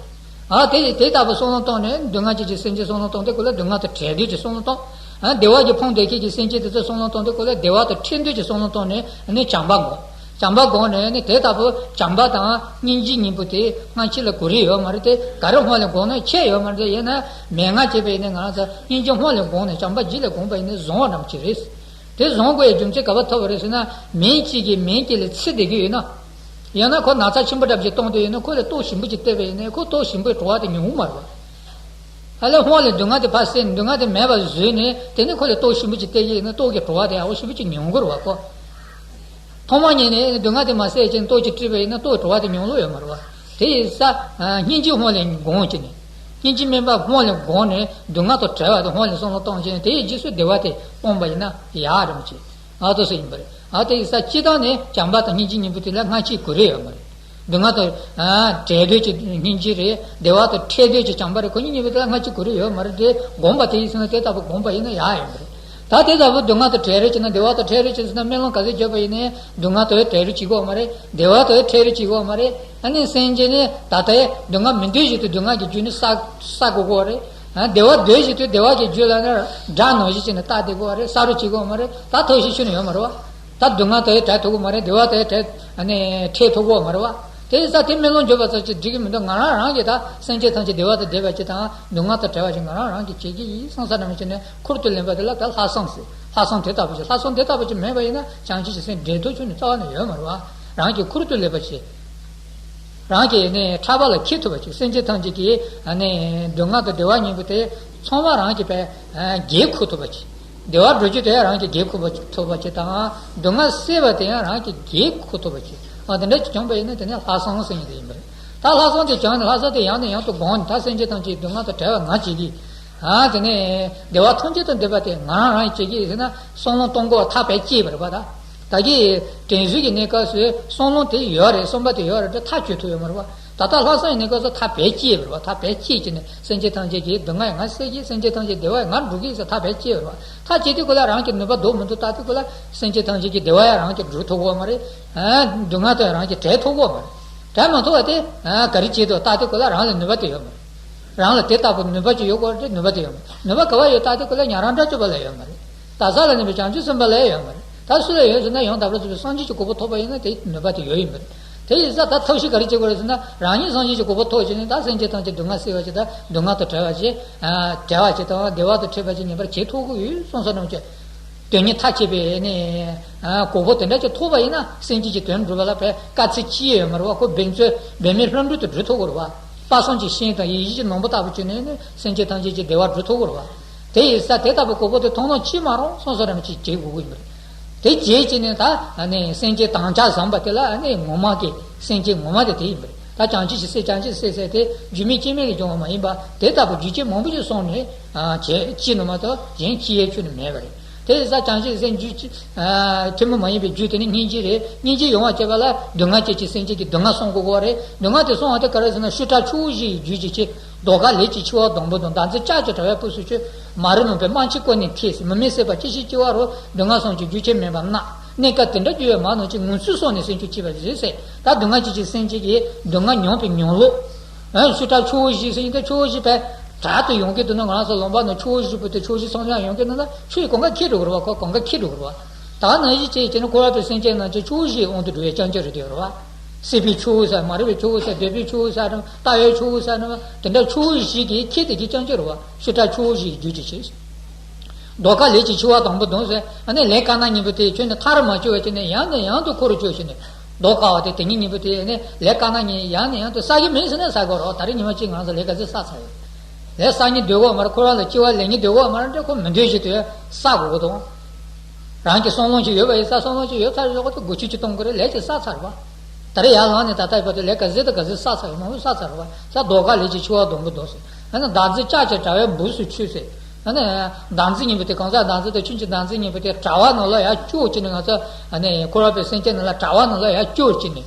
ཨ། དེ་དེ་ལྟ་བུ་བསམ་བློ་བཏང་ནས། སྡུག་བསྔལ་ཅན་གྱི་སེམས་ཅན་བསམ་བློ་བཏང་དུས་སྐབས་ལ་སྡུག་བསྔལ་དང་བྲལ་འདོད་ཀྱི་བསམ་བློ་བཏང་། ཨ། བདེ་བ་གིས་ཕོངས་བསྡད་མཁན་གྱི་སེམས་ཅན་དེ་ཚོ་བསམ་བློ་བཏང་དུས་སྐབས་ལ་བདེ་བ་དང་འཕྲད་འདོད་ཀྱི་བསམ་བློ་བཏང་ནས་ནི་བྱམས་པ་སྒོམ། བྱམས་པ་སྒོམ་ནས་ནི། དེ་ལྟ་བུ་བྱམས་པ་དང་སྙིང་རྗེ་གཉིས་པོ་དེ་སྔ་ཕྱི་ལ་གོ་རིམ་ཡོད་མ་རེད་དེ། ག་རེ་སྔོན་ལ་སྒོམ་ན་ཁྱད་ཡོད་མ་རེད་དེ། ཡིན་ན་མན་ངག་བྱས་པ་ཡིན་ནའི་ང་རང་ཚོ་སྙིང་རྗེ་སྔོན་ལ་སྒོམ་ནས་བྱམས་པ་རྗེས་ལ་སྒོམ་པ་ཡིན་ནའི་བཟང་བ་འདྲ་མོ་ཅིག་རེད། དེ་བཟང་དགོས་ཡའི་རྒྱུ་མཚན་ག་པར་ཐུག་པ་རེད་ཟེར་ན། མི་གཅིག་གིས་མི་གཅིག་ལ་འཚེ་བསྡད་ཀྱི་ཡོད་ན། ཡང་ན་ཁོ་ན་ཚ་ཆེན་པོ་འདྲ་ཅིག་གཏོང་འདོད་ཡོད་ན། ཁོ་ལ་ལྟོ་ཞིམ་པོ་ཅིག་སྟེར་བ་ཡིན་ན། ཁོ་ལྟོ་ཞིམ་པོའི་བྲོ་བ་དེ་མྱོང་གི་མ་རེད་བ། ཨ་ལས་སྔོན་ལ་སྡུག་བསྔལ་དེ་ཕར་བསལ་ནས། སྡུག་བསྔལ་དེ་མེད་པ་བཟོས་ནས། དེ་ནས་ཁོ་ལ་ལྟོ་ཞིམ་པོ་ཅིག་སྟེར་གྱི་ཡིན་ན། ལྟོ་གི་བྲོ་བ་དེ་ཡག་པོ་ཞེ་པོ་ཅིག་མྱོང་གི་རེད་བ་ཁོ། ཐོག་མ་ཉིད་ནས་སྡུག་བསྔལ་དེ་མ་བསལ་བྱས་ནས་ལྟོ་ཅིག་སྤྲད་པ་ཡིན་ན། ལྟོ་གི་བྲོ་བ་དེ་མྱོང་ལོང་ཡོད་མ་རེད་བ། དེ་ཡིན་ཙང་། ཨ། སྙིང་རྗེ་སྔོན་ལ་སྒོམ་བྱས་ནས། སྙིང་རྗེ་སྨོན་པ་སྔོན་ལ་སྒོམ་ནས། སྡུག་བསྔལ་དང་བྲལ་བ་དེ་སྔོན་ལ་བསམ་བློ་བཏང་བྱས་ནས། དེའི་རྗེས་སུ་བདེ་བ་དེ་སྤངས་པ་ཡིན་ན་ཡག་རེད་མ་གཏོགས། ཨ། དེ་ཚོ་ཡིན་པ་རེད། ཨ། དེ་ཡིན་ཙང་སྤྱིར་བཏང་ནས་བྱམས་པ་དང་སྙིང་རྗེ་གཉིས་པོ་དེ་ལ་སྔ་ཕྱི་གོ་རིམ་ཡོད་མ་རེད། སྡུག་བསྔལ་དང་། ཨ། བྲལ་འདོད་ཀྱི་སྙིང་རྗེ་རེད། བདེ་བ་དང་འཕྲད་འདོད་ཀྱི་བྱམས་པ་རེད། ཁོ་གཉིས་གཉིས་པོ་དེ་ལ་སྔ་ཕྱི་གོ་རིམ་ཡོད་མ་རེད་དེ། སྒོམ་པ་དེ་ཡིན་ཟེར་ན་དེ་ལྟ་བུ་སྒོམ་པ་ཡིན་ན་ཡག་ཡོད་མ་རེད། ད་དེ་ལྟ་བུ་སྡུག་བསྔལ་དང་བྲལ་རེས་བྱས་ན། བདེ་བ་དང་འཕྲད་རེས་བྱས་ཟེར་ན། སྨོན་ལམ་ག་ཚོད་བརྒྱབ་པ་ཡིན་ནའི་སྡུག་བསྔལ་དང་བྲལ་རེས་བྱེད་དགོས་མ་རེད། བདེ་བ་དང་འཕྲད་རེས་བྱེད་དགོས་མ་རེད། ཨ་ནི་སེམས་ཅན་ནི་ད་ལྟའི་སྡུག་བསྔལ་མི་འདོད་བཞིན་དུ་སྡུག་བསྔལ་གྱི་རྒྱུ་ནི་བསགས་བསགས་དགོས་ཀྱི་རེད། ཨ། བདེ་བ་འདོད་བཞིན་དུ་བདེ་བ་གི་རྒྱུ་ལ་ནི་དགྲ་ནང་བཞིན་བྱས་ནས་བལྟ་བསྡད་དགོས་པ་རེད། བསགས་རོགས་བྱེད་དགོས་པ་མ་རེད། ད་ཐབས་ཤེས་ཁྱོན་ནས་ཡོད་མ་རེད་བ། ད་སྡུག་བསྔལ་དེ་བྲལ་ཐུབ་ཀྱི་མ་རེད། བདེ་བ་དེ་བྲལ། ཨ་ནི་འཕྲད་ཐུབ་ཀྱི་མ་རེད་བ། དེ་ཡིན་ཙང་དེ་སྨོན་ལམ་བརྗོད་པ་ཙམ་གྱིས་འགྲིག་གི་མི་འདུག་ང་རང་རང་གིས་ད་སེམས་ཅན་ཐམས་ཅད་བདེ་བ་དང་ལྡན་པ་ཅིག་དང་། སྡུག་བསྔལ་དང་བྲལ་བ་ཅིག་ང་རང་རང་གིས་བྱེད་ཀྱི་ཡིན་བསམ་ས་འདྲ་མོ་བྱས་ནས་ཁུར་དུ་ལེན་པ་དེ་ལ་ད་ལྷག་བསམ་ཟེར། ལྷག་བསམ་དེ་ལྟ་བུ་ཅིག་ལྷག་བསམ་དེ་ལྟ་བུ་ཅིག་མེད་པ་ཡིན་ན། བྱང་ཆུབ་ཀྱི་སེམས་འགྲན་བསྡུར་ཁྱོན་ནས་རྩ་བ་ནས་ཡོད་མ་རེད་བ། རང་གིས་ཁུར་དུ་ལེན་པ་བྱེད། རང་གིས་ནི་ཕྲག་པ་ལ་འཁྱེར་ཐུབ་པ་ཅིག་སེམས་ཅན་ཐམས་ཅད་ཀྱི་ནི་སྡུག་བསྔལ་དང་བདེ་བ་གཉིས་པོ་དེ་ཚང་མ་རང་གིས་བས་འགན་འཁུར་ཐུབ་པ་ཅིག་བདེ་བ་སྒྲུབ་རྒྱུ་དེ་ཡང་རང་གིས་འགན་འཁུར་ཐུབ་པ་ཅིག་དང་། སྡུག་བསྔལ་སེལ་བ་དེ་ཡང་རང་གིས་འགན་འཁུར་ཐུབ་པ་ཅིག་ཨ། དེ་འདྲ་ཅིག་བྱུང་བ་ཡིན་ན་དེ་ནི་ལྷག་བསམ་ཟེར་མཁན་དེ་ཡིན་པ་རེད། ད་ལྷག་བསམ་དེ་བྱུང་ནས། ལྷག་བསམ་དེ་ཡང་ནས་ཡང་དུ་སྒོམ་ནས། ད་སེམས་ཅན་ཐམས་ཅད་སྡུག་བསྔལ་དང་བྲལ་བ་ང་བྱེད་ཀྱི། ཨ། དེ་ནས་བདེ་བ་ཐམས་ཅད་དང་ལྡན་པ་དེ་ང་རང་རང་བྱེད་ཀྱི་ཡིན་ཟེར་ན། བསམ་བློ་གཏོང་དགོས་པ་ཐག་བེད་སྐྱེས་པ་རེད་པ། ད་ད་གིན་དྲན་གསོའི་གི་གནས་སྐབས་སུ་བསམ་བློ་དེ་ཡོད་རེད། བསམ་པ་དེ་ཡོད་རེད་དེ་ཐག་གཅོད་ཐུབ་ཡོད་མ་རེད་པ། ད་ལྟ་ལྷག་བསམ་གྱི་གནས་སྐབས་སུ་ཐག་བེད་སྐྱེས་པ་རེད་པ། ཐག་བེད་སྐྱེས་བྱས་ནས་སེམས་ཅན་ཐམས་ཅད་ཀྱི་སྡུག་བསྔལ་ཡང་ང་སེལ་གྱི། སེམས་ཅན་ཐམས་ཅད་བདེ་བ་ཡང་ང་སྒྲུབ་ཀྱི་ཟེར་ཐག་བེད་སྐྱེས་པ་རེད་པ། ཐག་བཅད་དུས་སྐབས་ལ་རང་གི་ནུས་པ་འདུག་མི་འདུག་བལྟ་དུས་སྐབས་ལ། སེམས་ཅན་ཐམས་ཅད་ཀྱི་བདེ་བ་ཡང་རང་གིས་སྒྲུབ་ཐུབ་ཀྱི་ཡོད་མ་རེད། ཨ། སྡུག་བསྔལ་དེ་རང་གིས་བྲལ་ཐུབ་ཀྱི་ཡོད་མ་རེད། བྲལ་མ་ཐུབ་པ་དེ། ཨ། ག་རེ་བྱེད་དུ་བལྟ་དུས་སྐབས་ལ་རང་ལ་ནུས་པ་དེ་ཡོད་མ་རེད། རང་ལ་དེ་ལྟ་བུ་ནུས་པ་ཅིག་ཡོད་དགོས་རེད། ནུས་པ་དེ་ཡོད་མ་རེད། ནུས་པ་ག་པར་ཡོད་བལྟ་དུས་སྐབས་ལ་ཉན་རང་དགྲ་བཅོམ་པ་ལ་ཡོད་མ་རེད། ད་ས་ལ་གནས་པའི་བྱང་ཆུབ་སེམས་དཔའ་ལ་ཡོད་མ་རེད། ད་སུ་ལ་ཡོད་ཟེར་ན། ཡང་དག་པར་རྫོགས་པའི་སངས་རྒྱས་ཀྱི་གོ་འཕང་ཐོབ་པ་ཡིན་ན་དེ་ནུས་པ་དེ་ཡོད་ཡིན་པ་རེད། དེ་ཡིན་ཙང་ད་ཐབས་ཤེས་ག་རེ་བྱེད་དགོས་རེད་ཟེར་ན། རང་ཉིད་སངས་རྒྱས་ཀྱི་གོ་འཕང་ཐོབ་བྱས་ནས། ད་སེམས་ཅན་ཐམས་ཅད་སྡུག་བསྔལ་སེལ་བ་ཅིག་དང་། སྡུག་བསྔལ་དང་བྲལ་བ་ཅིག་ཨ། བྲལ་བ་ཅིག་དང་བདེ་བ་དང་འཕྲད་པ་ཅིག་ངེས་པར་བྱེད་ཐུབ་ཀྱི་ཡོད་བསམ་བསམ་ནམ་ཅིག་དོན་གཉིས་ཐག་བཅད་པའི་ནི། ཨ། གོ་འཕང་དེ་འདྲ་ཅིག་ཐོབ་པ་ཡིན་ན། སེམས་ཅན་གྱི་དོན་སྒྲུབ་པ་ལ་བས་དཀའ་ཚེགས་ཅི་ཡང་ཡོད་མ་རེད་བ། ཁོ་འབད་རྩོལ་འབད་མེད་ལྷུན་གྲུབ་ཏུ་སྒྲུབ་ཐུབ་ཀྱི་རེད་བ། དཔག་བསམ་གྱི་ཤིང་དང་ཡིད་བཞིན་གྱི་ནོར་བུ་ལྟ་བུ་བྱས་ནས་ནི་སེམས་ཅན་ཐམས་ཅད་ཀྱི་བདེ་བ་སྒྲུབ་ཐུབ་ཀྱི་རེད་བ། དེ་ཡིན་ཙང་དེ་ལྟ་བུའི་གོ་འཕང་དེ་མཐོང་ན་ཅི་མ་རུང་བསམ་བསམ་ནམ་ཅིག་བྱེད་དགོས་ཀྱི་ཡིན་པ་རེད། དེ་བྱས་བྱས་ནས་ད་ནི་སེམས་ཅན་དམ་བཅའ་བཟང་པོ་དེ་ལ་ནི་ངོ་མ་གི་སེམས་ཅན་ངོ་མ་དེ་དེ་ཡིན་པ་རེད། ད་བྱང་ཆུབ་ཀྱི་སེམས། བྱང་ཆུབ་སེམས་ཟེར་དེ་རྒྱུ་མེད་རྐྱེན་མེད་ལས་བྱུང་བ་མ་ཡིན་པ། དེ་ལྟ་བུ་རྒྱུ་རྐྱེན་མང་པོ་ཞིག་སོང་ནས། ཨ། བྱས་བྱས་ནས་མ་གཏོགས་གཞན་བྱེད་ཡས་ཁྱོན་ནས་མེད་པ་རེད། དེ་ཡིན་ཙང་བྱང་ཆུབ་སེམས་རྒྱུ། ཨ། ཐུན་མོང་མ་ཡིན་པའི་རྒྱུ་དེ་ནི་སྙིང་རྗེ་རེད། སྙིང་རྗེ་ཡོང་བ་བྱེད་པ་ལ་སྡུག་བསྔལ་ཅན་གྱི་སེམས་ཅན་གྱི་སྡུག་བསྔལ་སྲུང་དགོས་ཀྱི་རེད། སྡུག་བསྔལ་དེ་སྲུང་བ་དེ་ག་རེ་ཟེར་ན། ཤུགས་དྲག་ཆུ་བོ་བཞིའི་རྒྱུན་གྱིས་ཆེ། ཟློས་གར་ལས་ཀྱི་འཆི་བ་སྡོང་པོ་དང་། འདམ་རྫབ་ལྕགས་ཀྱི་དྲ་བས་སྤུ་སུ་ཆོད། མ་རིག་རླུང་པས་རྨ་ཆུའི་ཀོ་ནས་འཐིབས་ཟེར། མི་མེད་སྲེད་པ་ཅི་ཞིག་སྐྱེ་བ་རུ། སྡུག་བསྔལ་གསུམ་གྱི་རྒྱུ་ཆེན་མིན་པར་སྣང་། གནས་སྐབས་དེ་འདྲ་རྒྱུ་ཡོད་མ་ནོར་ཅིག་ངུ་ཚུལ་སོགས་ནས་སེམས་ཆུང་བྱེད་པར་བྱེད་ཟེར། ད་སྡུག་བསྔལ་ཅན་གྱི་སེམས་ཅན་གྱི་སྡུག་བསྔལ་མྱོང་བའི་མྱོང་ལུགས། ཨ། ཤུགས་དྲག་ཆུ་བོ་བཞི་ཟེར་མཁན་དེ་ཆུ་བོ་བཞི་བས། དྲག་ཏུ་ཡོང་གི་འདུག་ན། ང་རང་ཚོ་ལུང་པ་ནང་ཆུ་བོ་བཞི་པོ་དེ་ཆུ་བཞི་ཚང་ཚང་ཡོང་གི་འདུག་ན། ཆུ་ཡི་གང་ག་འཁྱིལ་འགྲོ་གི་རེད་བ། ཁོ་གང་ག་འཁྱིལ་འགྲོ་གི་རེད་བ། ད་ནང་བཞིན་བྱས་བྱས་ནས་འཁོར་བ་པའི་སེམས་ཅན་རྣམས་ཀྱང་ཆུ་བོ་བཞིའི་དབང་དུ་འགྲོ་བའི་རྐྱེན་གྱིས་རེད་དེ་རེད་བ། སྲིད་པའི་ཆུ་བོ་ཟེར། མ་རིག་པའི་ཆུ་བོ་ཟེར། འདོད་པའི་ཆུ་བོ་ཟེར་རམ། ལྟ་བའི་ཆུ་བོ་ཟེར་རམ། དེ་འདྲ་ཆུ་བོ་བཞི་གིས་འཁྱིལ་བསྡད་ཀྱི་རྐྱེན་གྱིས་རེད་བ། ཤི་དྲག་ཆུ་བོ་བཞིའི་རྒྱུ་གཅིག་བྱས། ཟློས་གར་ལས་ཀྱི་འཆི་བ་དང་པོ་དང་ཟེར། ཨ་ནི་ལས་དཀར་ནག་གཉིས་པོ་དེ་ཁྱོན་ནས་མཐར་མ་ལྕོགས་པ་བྱས་ནས་ཡང་ནས་ཡང་དུ་འཁོར་བཅུག་བྱས་ནས། ཟློས་གར་བ་དེ་དེ་ཉིད་གཉིས་པོ་དེ་ནི་ལས་དཀར་ནག་གཉིས་ཡང་ནས་ཡང་དུ་བསགས་ཀྱི་མིན་ཟེར་ན་བསགས་དགོས་རེད། ད་རེས་ཉི་མ་གཅིག་ང་ཚོ་ལས་ག་ཚོད་བསགས་ཚར་ཡོད། ལས་བསགས་སྙིང་འདོད་གོ་མ་རེད། ཁོ་རང་ལ་སྐྱེ་བ་ལེན་སྙིང་འདོད་གོ་མ་རེད། འདྲ་ཁོ་མི་འདོད་བཞིན་དུ་བསགས་དགོས་དང་། རང་གི་བསམ་བློ་ཅིག་ཡོད་པ་ཡིན་ཙང་། བསམ་བློ་ཅིག་ཡོད་ཚར་ཡོད་གོ་དེ་སྒོ་ཕྱུགས་ཅིག་གཏོང་དགོས་རེད། ལས་ཅིག་བསགས་ཚར་བ། ད་རེས་ཡར་ལངས་ནས་ད་ལྟའི་བར་དུ་ལས་ག་ཚོད་དང་ག་ཚོད་བསགས་ཚར་ཡོད། མང་པོ་བསགས་ཚར་བ། ཟློས་གར་ལས་ཀྱི་འཆི་བ་དང་པོ་དང་ཟེར། ཨ་ནི་བདག་འཛིན་ལྕགས་ཀྱི་དྲ་བས་འབུ་སུ་འཁྱུད་ཟེར། ཨ་ནི་བདག་འཛིན་གཉིས་པོ་དེ། གང་ཟག་བདག་འཛིན་དང་ཁྱོད་ཀྱི་བདག་འཛིན་གཉིས་པོ་དེ་དྲ་བ་ནང་ལ་ཡར་བཅུག་བྱས་ནས། ང་ཚོ་ཨ་ནི་འཁོར་བ་པའི་སེམས་ཅན་ནང་ལ་དྲ་བ་ནང་ལ་ཡར་བཅུག་བྱས་ནས།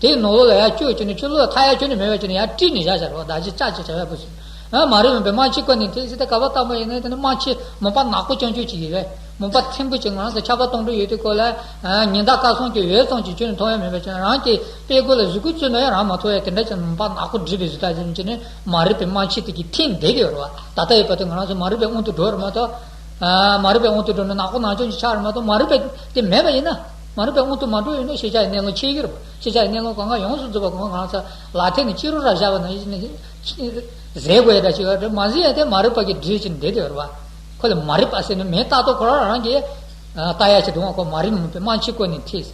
དེའི་ནང་ལོགས་ལ་ཡར་བཅུག་བྱས་ནས། ཕྱི་ལོགས་ལ་མཐའ་ཡང་ཁྱོན་ནས་མེད་པ་བྱས་ནས་ཡར་དཀྲིས་ནས་བཞག་བཞག་རེད་བ། བདག་འཛིན་ལྕགས་ཀྱི་དྲ་བས་འབུ་སུ། ཨ། མ་རིག་པའི་དམར་མཆིལ་ཀུན་ནས་འཐིབས་ཟེར་ཏེ། ག་པར་བཏང་པ་ཡིན་ན་དེ་ནི་དམར་མཆིལ་མུན་པ་ནག་པོ་རྐྱང་རྐྱང་ཅིག་ཡོད་པས། མུན་པ་ཐིམ་པོ་ཅིག་ང་རང་ཚོ་ཆར་པ་གཏོང་འདོད་ཡོད་དུས་སྐབས་ལ། ཨ། ཉི་ཟླ་སྐར་གསུམ་གྱི་འོད་ཙམ་གྱི་ཁྱོན་ནས་མཐོང་ཡ་མེད་པ་བྱས་ནས། རང་གི་དཔྲལ་མགོ་ལ་གཟུགས་པོ་བཙུགས་ན་ཡང་རང་མ་མཐོང་ཡ་དེ་འདྲ་ཅིག་མུན་པ་ནག་པོ་སྒྲིབ་པའི་བཟོ་ལྟ་ཅན་གྱི་ནི་མ་རིག་པའི་དམར་མཆིལ་དེ་གིས་ཐིམ་བསྡད་ཀྱི་ཡོད་རེད་བ། ད་ལྟ་ཡོད་པ་དེ་ང་རང་ཚོ་མ་རིག་པའི་དབང་དུ་འགྲོ་རེད་མ་གཏོགས། ཨ། མ་རིག་པའི་དབང་དུ་འགྲོ་ནས་ནག་པོ་ནག་ཅན་ཅིག་ཆགས་རེད་མ་གཏོགས། མ་རིག་པ་དེ་མེད་པ་ཡིན་ན། མ་རིག་པའི་དབང་དུ་མ་འགྲོ་ཡོད་ན་ཤེས་བྱ་ཡི་གནས་ལུགས་ཆད་ཀྱི་རེད། ཤེས་བྱ་ཡི་གནས་ལུགས་གང་ག་ཡོངས་སུ་རྫོགས་པ་གང་ག་ང་ཚོ་ལག་མཐིལ་ནས་ཅི་རུ་ར་བཞག་པ་ནང་བཞིན་ནི་ཟད་དགོས་ཡ་འདྲ་ཅིག་ཡོད་རེད། མ་ཟད་ཡ་དེ་མ་རིག་པ་གིས་སྒྲིབ་ཅིང་འདེད་དེ་ཡོད་རེད་བ། ཁོ་ལ་མ་རིག་པ་ཟེར་ནི་མིང་བཏགས་ཐོག་ཁོ་རང་རང་གིས་ཨ། བཏགས་ཡ་ཅིག་འདུག་བ། ཁོ་མ་རིག་མུན་པའི་དམར་མཆིལ་ཀུན་ནས་འཐིབས།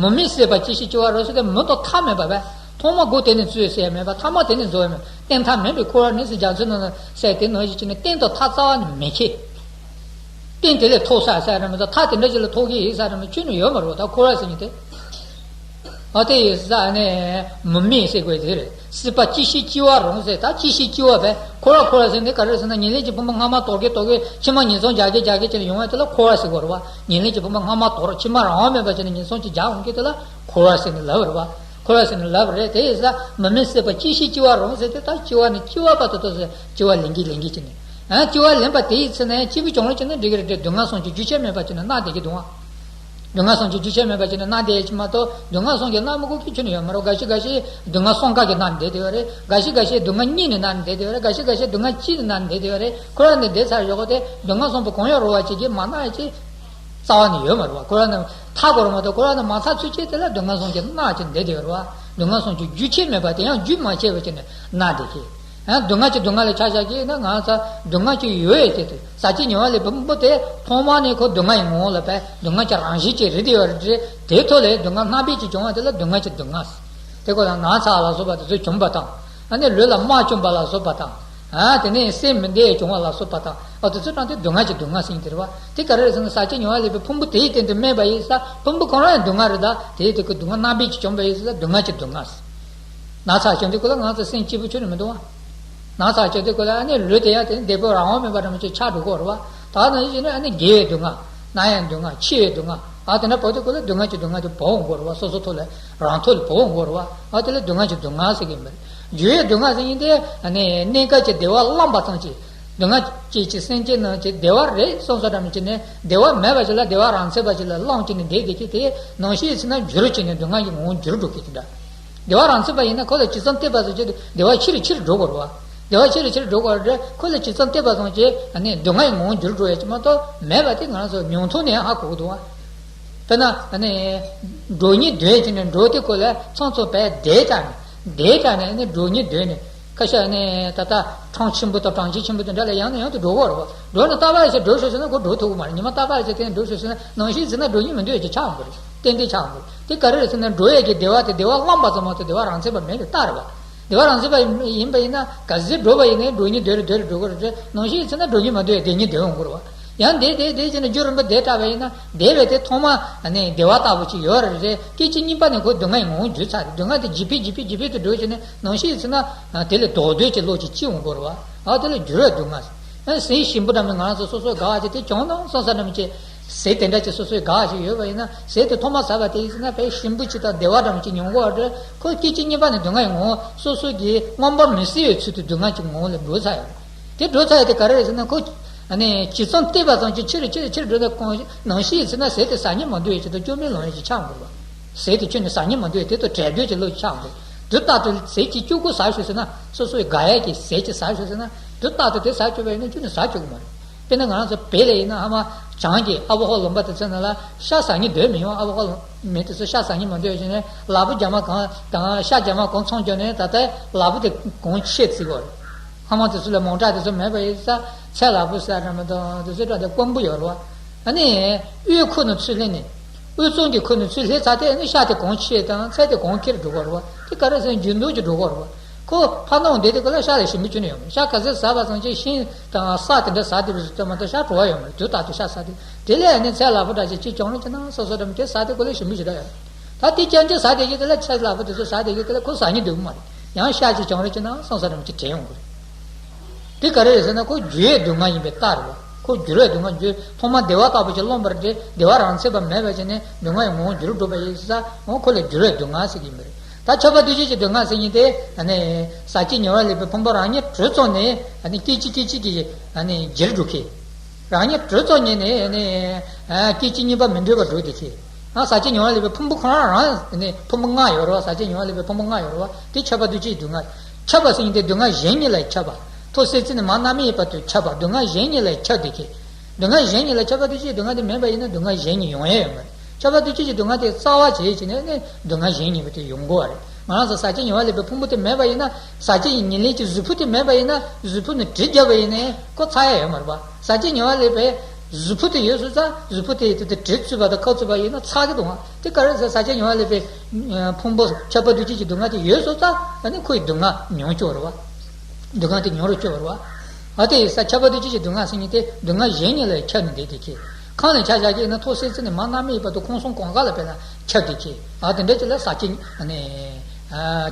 མུ་མེད་སྲེད་པ་ཅི་ཞིག་སྐྱེ་བ་རང་ཟེར་ཏེ། མུ་དང་མཐའ་མེད་པ་བས། ཐོག་མ་སྒོ་དེ་ནས་ཚུད་ཟེར་ཡ་མེད་པ། ཐ་མ་དེ་ནས་རྫོགས་ཡ་མེད་པ། གཏན་མཐའ་མེད་པའི་འཁོར་བ་ནི་ཟེར། རྒྱ་མཚོའི་ནང་ན་ཟེར་དེ་ནང་བཞིན་བྱས་ནས་གཏན་དང་མཐའ་རྩ་བ་ནས་མི་འཁེལ། གཏན་དེ་ལས་ཐོགས་ས་ཟེར་ར་མི་འདུག་མཐའ་དེ་འདྲ་ཅིག་ལ་ཐོགས་ཀྱི་ཡིན་ཟེར་ར་མི་ཁྱོན་ནས་ཡོད་མ་རེད་བ། ད་འཁོར་བ་ཟེར་མཁན་དེ། ཨ། དེ་ཡིན་ཙང་ནས་མུ་མེད་ཟེར་དགོས་དེ་རེད། སྲེད་པ་ཅི་ཞིག་སྐྱེ་བ་རང་ཟེར། ད་ཅི་ཞིག་སྐྱེ་བ་བས། འཁོར་བ་འཁོར་བ་ཟེར་ནི་ག་རེ་རེད་ཟེར་ན། ཉེར་ལེན་གྱི་ཕུང་པོ་སྔ་མ་དོར་གི་དོར་གི། ཕྱི་མ་ཉེར་ཚང་རྒྱག་གི་རྒྱག་གི་བྱས་ནས་ཡོང་བ་དེ་ལ་འཁོར་བ་ཟེར་དགོས་རེད་བ། ཉེར་ལེན་གྱི་ཕུང་པོ་སྔ་མ་དོར། ཕྱི་མ་རང་དབང་མེད་པ་བྱས་ནས་ཉེར་ཚང་ཅིག་རྒྱག་འོང་གི་དེ་ལ་འཁོར་བ་ཟེར་ནས་ལབ་པ་རེད་བ། འཁོར་བ་ཟེར་ནས་ལབ་པ་རེད། དེ་ཡིན་ཙང་མུ་མེད་སྲེད་པ་ཅི་ཞིག་སྐྱེ་བ་རང་ཟེར་དུས། ད་སྐྱེ་བ་ནས་སྐྱེ་བ་བར་དུ་ཏོག་ཙམ་སྐྱེ་བ་ལེན་གྱིན་ལེན་གྱིན་བྱས་ནས། ཨ། སྐྱེ་བ་ལེན་པ་དེ་ཡི་ཚེ་ན་ཡང་སྐྱེས་བུ་བྱུང་རབས་ཅན་ནི་འགྲིག་གི་རེད་དེ། སྡུག་བསྔལ་གསུམ་གྱི་རྒྱུ་ཆ་མེད་པ་བྱས་ནས་མནར་བསྡད་ཀྱི་འདུག་ཨ། སྡུག་བསྔལ་གསུམ་གྱི་རྒྱུ་ཆ་མེད་པ་བྱས་ནས་མནར་བསྡད་ཀྱི་མ་གཏོགས། སྡུག་བསྔལ་གསུམ་གྱིས་མནར་མི་དགོས་མཁན་ཁྱོན་ནས་ཡོད་མ་རེད། འགའ་ཞིག་འགའ་ཤས་སྡུག་བསྔལ་གསུམ་ཀ་གིས་མནར་བསྡད་བསྡད་པ་རེད། འགའ་ཞིག་འགའ་ཤས་སྡུག་བསྔལ་གཉིས་ནས་མནར་བསྡད་བསྡད་པ་རེད། འགའ་ཞིག་འགའ་ཤས་སྡུག་བསྔལ་གཅིག་ནས་མནར་བསྡད་བསྡད་པ་རེད། འཁོར་བ་ནས་བསྡད་ཚར་ཡོད་གོ་དེ། སྡུག་བསྔལ་གསུམ་པོ་གང་ཡང་རུང་བ་ཅིག་གིས་མ་མནར་ཡ་ཅིག་རྩ་བ་ནས་ཡོད་མ་རེད་བ། འཁོར་བ་ནས་ཐར་དགོས་རེད་མ་གཏོགས། འཁོར་བ་ནས་མ་ཐར་ཚུལ་བྱས་དེ་ལ་སྡུག་བསྔལ་གསུམ་གྱིས་མནར་བྱས་བསྡད་བསྡད་པ་རེད་བ། སྡུག་བསྔལ་གསུམ་གྱི་རྒྱུ་ཆ་མེད་པ་དེ་ཡང་རྒྱུ་མ་ཆད་པ་བྱས་ནས་མནར་བསྡད་ཀྱི། ཡང་སྡུག་བསྔལ་གྱི་སྡུག་བསྔལ་ལ་ཆ་བཞག་གི་ཡིན་ན། ང་ཚོ་སྡུག་བསྔལ་གྱི་ཡོལ་བའི་དེ་དུས། ཟག་བཅས་ཉེ་བ་ལས་བུ་མོ་དེ་ཐོག་མ་ནས་ཁོ་སྡུག་བསྔལ་གྱི་ངོ་བོ་ལ་བས། སྡུག་བསྔལ་གྱི་རང་བཞིན་ཅིག་རེད་དེ་ཡོད་རེད། དེའི་ཐོག་ལས་སྡུག་བསྔལ་རྣམ་པ་ཅིག་བྱུང་བ་དེ་ལ་སྡུག་བསྔལ་གྱི་སྡུག་བསྔལ། དེ་ཁོ་ལ་ན་ཚ་ལ་སོགས་པ་དེ་ཚོ་བྱུང་བ་དང་། ཨ་ནི་ལུས་ལ་རྨ་བྱུང་བ་ལ་སོགས་པ་དང་། ཨ། དེ་ནས་སེམས་མི་བདེ་བྱུང་བ་ལ་སོགས་པ་དང་། ཨ། དེ་ཚོ་དྲངས་ཏེ་སྡུག་བསྔལ་གྱི་སྡུག་བསྔལ་ཟེར་གྱི་རེད་བ། དེ་ག་རེ་རེད་ཟེར་ན། ཟག་བཅས་ཉེ་བ་ལས་བུ་མོ་དེའི་སྟེང་དུ་སྨྲས་པ་ཡིན་ཙང་། བུ་མོ་ཁོ་རང་ཡང་སྡུག་བསྔལ་རེད། ད་དེའི་དེ་ཁོ་སྡུག་བསྔལ་རྣམ་པ་ཅིག་བྱུང་བ་ཡིན་ཙང་སྡུག་བསྔལ་གྱི་སྡུག་བསྔལ། ན་ཚ་བྱུང་དུས་ཁོ་ལ་ང་ཚོ་སེམས་སྐྱིད་པོ་ཁྱོན་ནས་མི་འདུག་བ། ན་ཚ་བྱུང་དུས་ཁོ་ལ་ཨ་ནི་ལུས་དེ་ཡང་དེ་བདེ་པོ་རང་དབང་མེད་པ་འདྲ་མོ་ཅིག་ཆགས་འགྲོ་གི་རེད་བ། ད་ནང་བཞིན་ཨ་ནི་རྒས་པའི་སྡུག་བསྔལ། ན་ཡའི་སྡུག་བསྔལ། འཆི་བའི་སྡུག་བསྔལ། ཨ། དེ་འདྲ་བབ་དུས་ཁོ་ལ་སྡུག་བསྔལ་གྱི་སྡུག་བསྔལ་དེ་བབས་འོང་གི་རེད་བ། སོ་སོ་ཐོག་ལ་རང་ཐོག་ལ་བབས་འོང་གི་རེད་བ། ཨ། དེ་ལ་སྡུག་བསྔལ་གྱི་སྡུག་བསྔལ་ཟེར་གྱི་མ་རེད། འགྱུར་བའི་སྡུག་བསྔལ་ཟེར་མཁན་དེ་ཨ་ནི་གནས་སྐབས་ཀྱི་བདེ་བ་བླངས་པ་ཙམ་གྱིས། སྡུག་བསྔལ་སྐྱེད་ཀྱི་སེམས་ཅན་རྣམས་ཀྱི་བདེ་བ་རེད་བསམ་བསམ་འདྲ་མོ་བྱས་ནས། བདེ་བ་མེད་པ་ཞིག་ལ་བདེ་བ་རང་མཚན་པ་ཞིག་ལ་བླངས་བྱས་ནས་བསྡད་བསྡད་ཀྱི་དེ། ནམ་ཞིག་ཡིན་ཟེར་ན་འགྱུར་བྱས་ནས་སྡུག་བསྔལ་གྱི་ངོ་བོར་འགྱུར་འགྲོ་གི་དེ་འདྲ། བདེ་བ་རང་མཚན་པ་ཡིན་ན་ཁོ་ལ་ཇི་ཙམ་བལྟས་པ་ཙམ་གྱིས་བདེ་བ་ཆེ་རུ་ཆེ་རུ་འགྲོ་དགོས་རེད་བ། བདེ་བ་ཆེ་རུ་ཆེ་རུ་འགྲོ་དགོས་རེད། ཁོ་ལ་ཇི་ཙམ་བལྟས་པ་ཙམ་གྱིས་ཨ་ནི་སྡུག་བསྔལ་གྱི་ངོ་བོར་འགྱུར་འགྲོ་ཡ་ཅིག་མ་གཏོགས་མེད་པ་དེ་ང་རང་ཚོ་མྱོང་ཐོག་ནས་ཧ་གོ་གི་འདུག་བ། དཔེར་ན་ཨ་ནི་འགྲོ་སྙིང་འདོད་ཅིག་ནས་འགྲོ་དེ་ཁོ་ལ་ཚང་ཚང་བས་བསྡད་དྲགས་ནས། བསྡད་དྲགས་ནས་ཨ་ནི་འགྲོ་སྙིང་འདོད་ནས། ཁ་ཤས་ཨ་ནི་ད་ལྟ་གྲངས་ཆེན་པོ་དང་གྲངས་ཆེན་ཆེན་པོ་དེ་འདྲ་ལ་ཡང་ནས་ཡང་དུ་འགྲོ་གི་རེད་བ། འགྲོ་ནས་རྟག་པར་ཞིག་འགྲོ་ཤོག་ཟེར་ན་ཁོ་འགྲོ་ཐུབ་ཀྱི་མ་རེད། ཉི་མ་རྟག་པར་ཞིག་དེ་ནས་འགྲོ་ཤོག་ཟེར་ན་ནམ་ཞིག་ཟེར་ན་འགྲོ་སྙིང་མི་འདོད་ཀྱི་ཆགས་འགྲོ་རེད། ཏན་ཏན་ཆགས་འགྲོ་རེད། དེ་ག་རེ་རེད་ཟེར་ན་འགྲོ་ཡས་ཀྱི་བདེ་བ་དེ་བདེ་བ་བླངས་པ་ཙམ་མ་གཏོགས་བདེ་བ་རང་མཚན་པ་མེད་པའི་རྟགས་རེད་བ། བདེ་བ་རང་མཚན་པ་ཡིན་པ་ཡིན་ན་ག་ཚོད་འགྲོ་བ་ཡིན་ནའི་འགྲོ་སྙིང་འདོད་རེ་འདོད་རེ་འགྲོ་གི་རེད། ནམ་ཞིག་ཟེར་ན་འགྲོ་སྙིང་མ་འདོད་ཡས་བདེ་སྙིང་འདོད་ཡོང་གི་རེད་བ། ཡང་འདི་འདི་འདི་བྱས་ནས་རྒྱུན་རིང་པོ་བསྡད་དྲགས་པ་ཡིན་ན། བསྡད་པའི་དེ་ཐོག་མ་ནས་བདེ་བ་ལྟ་བུ་ཅིག་ཡོད་རེད་རེད། སྐད་ཅིག་གཉིས་པ་ནས་ཁོ་སྡུག་བསྔལ་ངོ་བོ་འགྱུར་ཚར་རེད། སྡུག་བསྔལ་དེ་ཇེ་འཕེལ་ཇེ་འཕེལ་ཇེ་འཕེལ་དུ་འགྲོ་བྱས་ནས་ནམ་ཞིག་ཟེར་ན་དེ་ལས་ལྡོག་འདོད་ཀྱི་བློ་ཅིག་སྐྱེ་འོང་གི་རེད་བ། ཨ། དེ་ལ་འགྱུར་བའི་སྡུག་བསྔལ། ཨ། ཟས་ཞིམ་པོ་འདྲ་མིན་ང་རང་ཚོ་སོ་སོས་དགའ་བ་ཅིག་དེ་གྱོང་དང་བསམ་ས་འདྲ་མིན་ཅིག་ཟས་དེ་འདྲ་ཅིག་སོ་སོས་དགའ་བ་ཞིག་ཡོད་པ་ཡིན་ན། ཟས་དེ་ཐོག་མ་ཟ་བ་དེ་ཡིན་ཟེར་ན་དཔེ་ཞིམ་པོ་ཅིག་དང་བདེ་བ་འདྲ་མིན་ཅིག་མྱོང་གི་ཡོད་རེད། ཁོ་སྐད་ཅིག་གཉིས་པ་ནས་སྡུག་བསྔལ་ངོ་བོ་སོ་སོ་གིས་མངོན་པར་མི་གསལ་བའི་ཚུལ་དུ་སྡུག་བསྔལ་གྱི་ངོ་བོ་ལ་འགྲོ་ཚར་ཡོད་རེད། དེ་འགྲོ་ཚར་ཡ་དེ་ག་རེ་རེད་ཟེར་ན། ཁོ་ཨ་ནི་ཇི་ཙམ་བལྟས་པ་ཙམ་གྱིས་ཆེ་རུ་ཆེ་རུ་ཆེ་རུ་འགྲོ་ནས་གོང་ནང་བཞིན་ཡིན་ཟེར་ན་ཟས་དེ་ཟ་སྙིང་མ་འདོད་ཡ་ཅིག་དང་སྐྱོ་མེར་ལངས་ཡ་ཅིག་ཆགས་འགྲོ་བ། ཟས་དེ་ཁྱོན་ནས་ཟ་སྙིང་མ་འདོད་ཡ་དེ་དང་བྲལ་འདོད་ཀྱི་བློ་ཅིག་ཆགས་འགྲོ། དུས་རྟག་ཏུ་ཟས་ཀྱི་ལྕུག་གུ་ཟ་ཤོག་ཟེར་ན། སོ་སོའི་དགའ་ཡས་ཀྱི་ཟས་ཅིག་ཟ་ཤོག་ཟེར་ན། དུས་རྟག་ཏུ་དེ་ཟ་བཅུག་པ་ཡིན་ན་ཁྱོན་ནས་ཟ་བཅུག་གི་མ་རེད། དཔེར་ན་ང་རང་ཚོ་བོད་ལ་ཡིན་ན་ཧ་མ་བྱང་གི་ཨ་བོ་ཧོ་ལུང་པ་དེ་ཚོ་ནང་ལ་ཤ་ཟ་མཁན་སྡོད་མི་ཡོང་། ཨ་བོ་ཧོ་ལུང་མི་དེ་ཚོ་ཤ་ཟ་མཁན་མ་སྡོད་ཅེ་ནས་ལ་ཕུག་རྒྱ་མ་གང་དང་ཤ་རྒྱ་མ་གང་འཚོང་རྒྱུ་ནས་ད་ལྟ་ལ་ཕུག་དེ་གང་ཆད་ཚིག་གོ་རེད། ཧ་མ་དེ་ཚོ་ལ་མོ་ཊ་དེ་ཚོ་མེད་པ་ཡིན་ཙང་ཚལ་ལ་ཕུག་ཟེར་ར་མི་འདུག་དེ་ཚོ་འདྲ་དེ་དཀོན་པོ་ཡོད་རེད་བ། ཨ་ནི་དབུས་ཁུལ་ནས་ཚུར་སླེབས་ནས། དབུས་གཙང་གི་ཁུལ་ནས་ཚུར་སླེབས་ཚར་དེ་ཨ་ནི་ཤ་དེ་གང་ཆད་དང་ཚལ་དེ་གང་ཁྱེར་འགྲོ་གི་རེད་བ། དེ་ག་རེ་ཟེར་ན་རྒྱུན་དུ་ཅིག་འགྲོ་གི་རེད་བ། ཁོ་ཕར་ནང་བསྡད་དེ་ཁོ་ལ་ཤ་ལ་ཞིམ་པོ་ཅི་ནས་ཡོང་མེད། ཤ་ག་ཚོད་ཟ་བ་ཙམ་གྱིས་ཤིང་དང་ས་དེ་འདྲ་ཟ་དེ་རུ་ཟ་དེ་མ་གཏོགས་ཤ་བྲོ་བ་ཡོང་མེད། དུས་རྟག་ཏུ་ཤ་ཟ་དེ་དེ་ལས་ཨ་ནི་ཚལ་ལ་ཕུག་འདྲ་ཅིག་ཅིག་གྱོང་རོགས་ཅིག་གནང་སོ་སོ་འདྲ་མི་དེ་ཟ་དེ་ཁོ་ལ་ཞིམ་པོ་ཞེ་དྲག་ཡོང་། ད་དེ་རྐྱང་རྐྱང་ཟ་བསྡད་ཀྱི་དེ་ལ་ཚལ་ལ་ཕུག་དེ་ཚོ་ཟ་བསྡད་ཀྱི་དེ་ལ་ཁོ་ཟ་སྙིང་འདོད་ཀྱི་མ་རེད། ཡང་ཤ་ཅིག་གྱོང་རོགས་ཅིག་གནང་སོང་ས་རིམ་གྱིས་དྲན་ཡོང་གི་རེད། དེ་ག་རེ་རེད་ཟེར་ན་ཁོ་འགྱུར་བའི་སྡུག་བསྔལ་ཡིན་པའི་རྟགས་རེད་བ། ཁོ་འགྱུར་བའི་སྡུག་བསྔལ་འགྱུར་ཐོག་མར་བདེ་བ་ལྟ་བུ་ཅིག་སློང་བར་འདྲེ་བདེ་བ་རང་ཚད་པ་མེད་པ་བྱས་ནས་སྡུག་བསྔལ་ཡི་ངོ་བོ་འགྱུར་འགྲོ་བ་ཡིན་ཙང་འོ་ཁོ་ལ་འགྱུར་བའི་སྡུག་བསྔལ་ཟེར་གྱི་ཡིན་པ་རེད། ད་ཁྱབ་པ་འདུ་བྱེད་ཀྱི་སྡུག་བསྔལ་ཟེར་མཁན་དེ་ཨ་ནི་ཟག་བཅས་ཉེ་བར་སླེབས་པའི་ཕུང་པོ་རང་ཉིད་གྲོལ་ཙམ་ནས་ཨ་ནི་སྐད་ཅིག་སྐད་ཅིག་གིས་ཨ་ནི་འགྱུར་འགྲོ་མཁན། རང་ཉིད་གྲོལ་ཙམ་ཉིད་ནས་ནི་སྐད་ཅིག་གཉིས་པ་མི་འགྲོ་བར་འགྲོ་བསྡད་མཁན། ཨ་ཟག་བཅས་ཉེ་བར་སླེབས་པའི་ཕུང་པོ་ཁོ་རང་རང་ནི་ཕུང་པོ་ལྔ་ཡོད་རེད་བ། ཟག་བཅས་ཉེ་བར་སླེབས་པའི་ཕུང་པོ་ལྔ་ཡོད་རེད་བ། དེ་ཁྱབ་པ་འདུ་བྱེད་ཀྱི་སྡུག་བསྔལ། ཁྱབ་པ་ཟེར་མཁན་དེ་སྡུག་བསྔལ་གཞན་ཉིད་ལ་ཁྱབ་པ། ཐོག་སེལ་ཚིག་ནས་མར་རྣམ་སྨིན་བར་དུ་ཁྱབ་པ། སྡུག་བསྔལ་གཞན་ཉིད་ལ་ཁྱབ་བསྡད་མཁན། སྡུག་བསྔལ་གཞན་ཉིད་ལ་ཁྱབ་པ་འདུ་བྱེད་ཀྱི་སྡུག་བསྔལ་དེ་མེད་པ་ཡིན་ན་སྡུག་བསྔལ་གཞན་ཉིད་ཡོང་ཡ་ཡོད་མ་རེད། ཁྱབ་པ་འདུ་བྱེད་ཀྱི་སྡུག་བསྔལ་དེ་རྩ་བ་བྱས་བྱས་ནས་ནི་སྡུག་བསྔལ་གཞན་ཉིད་པ་དེ་ཡོང་དགོས་པ་རེད། ང་རང་ཚོ་ཟག་བཅས་ཉེ་བར་སླེབས་པའི་ཕུང་པོ་དེ་མེད་པ་ཡིན་ན། ཟག་བཅས་ཀྱི་ཉེར་ལེན་གྱི་གཟུགས་ཕུང་དེ་མེད་པ་ཡིན་ན་གཟུགས་ཕུང་ནི་གྲི་བརྒྱབ་པ་ཡིན་ནའི་ཁོ་ཚར་ཡ་ཡོད་མ་རེད་པ། ཟག་བཅས་ཉེ་བར་སླེབས་པའི་གཟུགས་ཕུང་དེ་ཡོད་སོང་ཙང་གཟུགས་ཕུང་དེ་ཡི་དེ་དེ་གྲི་ཚུད་པ་དང་ཁ་ཚུད་པ་ཡིན་ན་ཚར་གི་འདུག་ཨ། དེ་ག་རེ་ཟེར་ཟག་བཅས་ཉེ་བར་སླེབས་པའི་ཕུང་པོ་ཁྱབ་པ་འདུ་བྱེད་ཀྱི་སྡུག་བསྔལ་དེ་ཡོད་སོང་ཙང་ཨ་ནི་ཁོའི་སྡུག་བསྔལ་མྱོང་བཅུག་རེད་བ། སྡུག་བསྔལ་དེ་མྱོང་རུ་བཅུག་རེད་བ། ཨ་དེ་ཡི་ས་ཁྱབ་པ་འདུ་བྱེད་ཀྱི་སྡུག་བསྔལ་ཟེར་མཁན་དེ་སྡུག་བསྔལ་གཞན་ཉིད་ལ་ཁྱབ་ནས་བསྡད་དེ་ཁྱེད། གང་ལ་ཁྱབ་བཞག་གི་ཡིན་ན་ཐོག་སེལ་ཚིག་ནས་མར་རྣམ་སྨིན་བར་དུ་ཁོང་གསུམ་གང་ག་ལ་དཔེར་ན་ཁྱབ་བསྡད་མཁན། ཨ་དེ་འདྲ་ཅིག་ལ་ཟག་བཅས་ནི་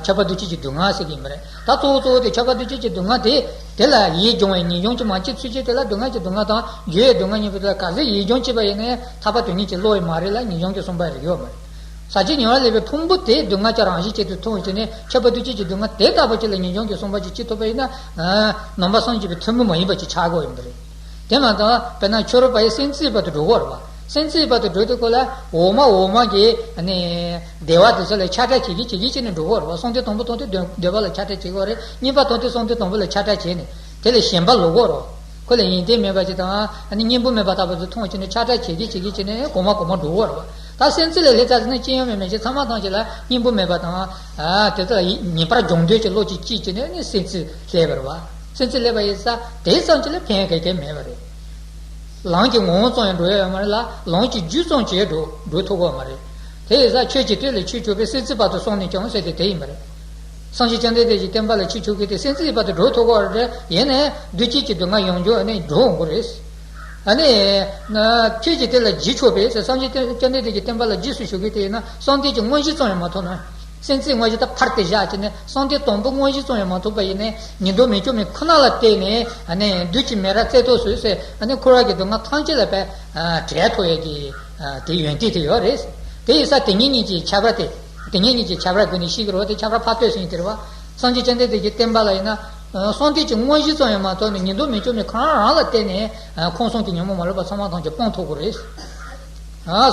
ཁྱབ་པ་འདུ་བྱེད་ཀྱི་སྡུག་བསྔལ་ཟེར་གྱི་ཡིན་པ་རེད། ད་གཙོ་བོ་གཙོ་བོ་དེ་ཁྱབ་པ་འདུ་བྱེད་ཀྱི་སྡུག་བསྔལ་དེ་དེ་ལ་ཡིད་འབྱུང་བའི་ངེས་འབྱུང་གི་མ་སྐྱེས་ཚུལ་གྱིས་དེ་ལ་སྡུག་བསྔལ་གྱི་སྡུག་བསྔལ་དང་འགྱུར་བའི་སྡུག་བསྔལ་གཉིས་པོ་དེ་ལ་ག་ཚོད་ཡིད་འབྱུང་སྐྱེས་པ་ཡིན་ནའི་ཐར་པ་དོན་གཉེར་གྱི་བློ་ཡིས་མ་རེད་ལ་ངེས་འབྱུང་གིས་གསུངས་པ་རིགས་ཡོད་མ་རེད། ཟག་བཅས་ཉེ་བར་སླེབས་པའི་ཕུང་པོ་དེ་སྡུག་བསྔལ་གྱི་རང་བཞིན་ཅན་དུ་མཐོང་བ་བྱས་ནས་ཁྱབ་པ་འདུ་བྱེད་ཀྱི་སྡུག་བསྔལ་དེ་ལྟ་བུ་ཅིག་ལ་ངེས་འབྱུང་གིས་གསུངས་པ་ཅིག་སྐྱེ་ཐུབ་པ་ཡིན་ན། ནང་པ་སངས་རྒྱས་པའི་ཐུན་མོང་མ་ཡིན་པ་ཅིག་ཆགས་དགོས་ཡིན་པ་རེད། དེ་མ་གཏོགས་དཔེར་ན་ཁྱོད་རོ་པ་ཡི་སེམས་ཅན་བར་དུ་འགྲོ་གི་རེད་བ། སེམས་ཅན་བར་དུ་འགྲོ་དུས་ཁོ་ལ་འོག་མ་འོག་མ་གི་ནི་བདེ་བ་དེ་ཚོ་ལ་ཆགས་སྒྲ་བྱེད་ཀྱི་བྱེད་ཀྱི་བྱས་ནས་འགྲོ་གི་རེད་བ། སོང་དུས་དང་པོ་མཐོང་དུས་བདེ་བ་ལ་ཆགས་སྒྲ་བྱེད་ཀྱི་རེད། གཉིས་པ་མཐོང་དུས་སོང་དུས་དང་པོ་ལ་ཆགས་སྒྲ་བྱས་ནས་དེ་ལ་ཞེན་པ་ལོག་གི་རེད་བ། ཁོ་ལ་ཡོན་ཏན་མེད་པ་ཅིག་དང་ཨ་ནི་གཉེན་པོ་མེད་པ་ལྟ་བུ་ཚོ་མཐོང་བྱས་ནས་ཆགས་སྒྲ་བྱེད་ཀྱི་བྱེད་ཀྱི་བྱས་ནས་གོང་མ་གོང་མ་འགྲོ་གི་རེད་བ། ད་སེམས་ཅན་ལ་སླེབས་ཚར་ཟིན་ན་ཅི་ཡང་མེད་མེད་ཅིག་ཚང་མ་ཐམས་ཅད་ལ་གཉེན་པོ་མེད་པ་དང་ཨ་དེ་ཚོ་ལ་ངེས་པར་སྦྱོང་འདོད་ཀྱི་བློ་ཅིག་སྐྱེས་བྱས་ནས་ནི་སེམས་ཅན་སླེབས་པ་རེད་བ། སེམས་ཅན་སླེབས་པ་ཡིན་ཙང་དེ་ཙམ་ཅིག་ལ་ཕན་ག་གེ་མེད་པ་རེད། ལམ་གྱི་ངོ་བོ་ཙམ་ཡང་འགྲོ་ཡ་ཡོད་མ་རེད་ལ་ལམ་གྱི་རྒྱུ་ཙམ་གྱིས་འགྲོ་འགྲོ་ཐུབ་ཀྱི་ཡོད་མ་རེད། དེ་ཡིན་ཙང་ཆོས་ཀྱི་དོན་ལ་ཆོས་ཕྱོགས་པའི་སེམས་ཅན་བར་དུ་སོང་ནས་ཀྱང་ཟེར་དེ་དེ་ཡིན་པ་རེད། སངས་རྒྱས་བཅོམ་ལྡན་འདས་ཀྱི་བསྟན་པ་ལ་ཆོས་ཕྱོགས་ཀྱི་དེ་སེམས་ཅན་བར་དུ་འགྲོ་ཐུབ་ཀྱི་ཡོད་རེད། ཡིན་ནའི་འདུ་བྱེད་ཀྱི་སྡུག་བསྔལ་ཡོང་རྒྱུ་ནི་འགྲོ་འོང་གི་རེད། ཨ་ནི། ཆོས་ཀྱི་དོན་ལ་བགྱི་ཆོག་པས་སངས་རྒྱས་བཅོམ་ལྡན་འདས་ཀྱི་བསྟན་པ་ལ་རྗེས་སུ་ཞུགས་པའི་དེ་ཡིན་ན་བསམ་གཏན་གྱི་དངོས་གཞི་ཙམ་ཡང་མ་ཐོབ་ན། སེམས་ཅན་དངོས་གཞི་ད་ཕར་དེ་བཞག་བྱས་ནས་བསམ་གཏན་དང་པོ་དངོས་གཞི་ཙམ་ཡང་མ་ཐོབ་པ་ཡིན་ནའི་ཉིན་ལྡོག་མེ་སྐྱོན་མེ་ཁོ་ན་ལ་བརྟེན་ནས་ཨ་ནི་བདུད་ཀྱི་མེ་རབ་རྩེ་ཏོག་ཟོས་ཟེར་ཨ་ནི་འཁོར་བ་གི་སྡུག་བསྔལ་ཐམས་ཅད་ལ་བས་བྲལ་ཐུབ་ཡས་ཀྱི་དེ་ཡོན་ཏན་དེ་ཡོད་རེད། དེ་ཡིན་ཙང་དེ་ཉིད་ཉིད་ཀྱི་ཁྱད་པར་དེ་དེ་ཉིད་ཉིད་ཀྱི་ཁྱད་པར་དགོས་ནས་ཤེས་ཀྱི་རེད་དེ་ཁྱད་པར་ཕར་ལྟོས་ཟེར་ཡིན་དེ་རེད་བ། སངས་རྒྱས་བཅོམ་ལྡན་འདས་ཀྱི་བསྟན་པ་ལ་ཡིན་ན། བསམ་གཏན་གྱི་དངོས་གཞི་ཙམ་ཡང་མ་ཐོབ་ནས་ཉིན་ལྡོག་མེ་སྐྱོན་མེ་ཁོ་རང་རང་ལ་བརྟེན་ནས་ཁམས་གསུམ་གྱི་ཉོན་མོངས་མ་ལུས་པ་ཚང་མ་ཐམས་ཅད་སྤང་ཐུབ་ཀྱི་རེད།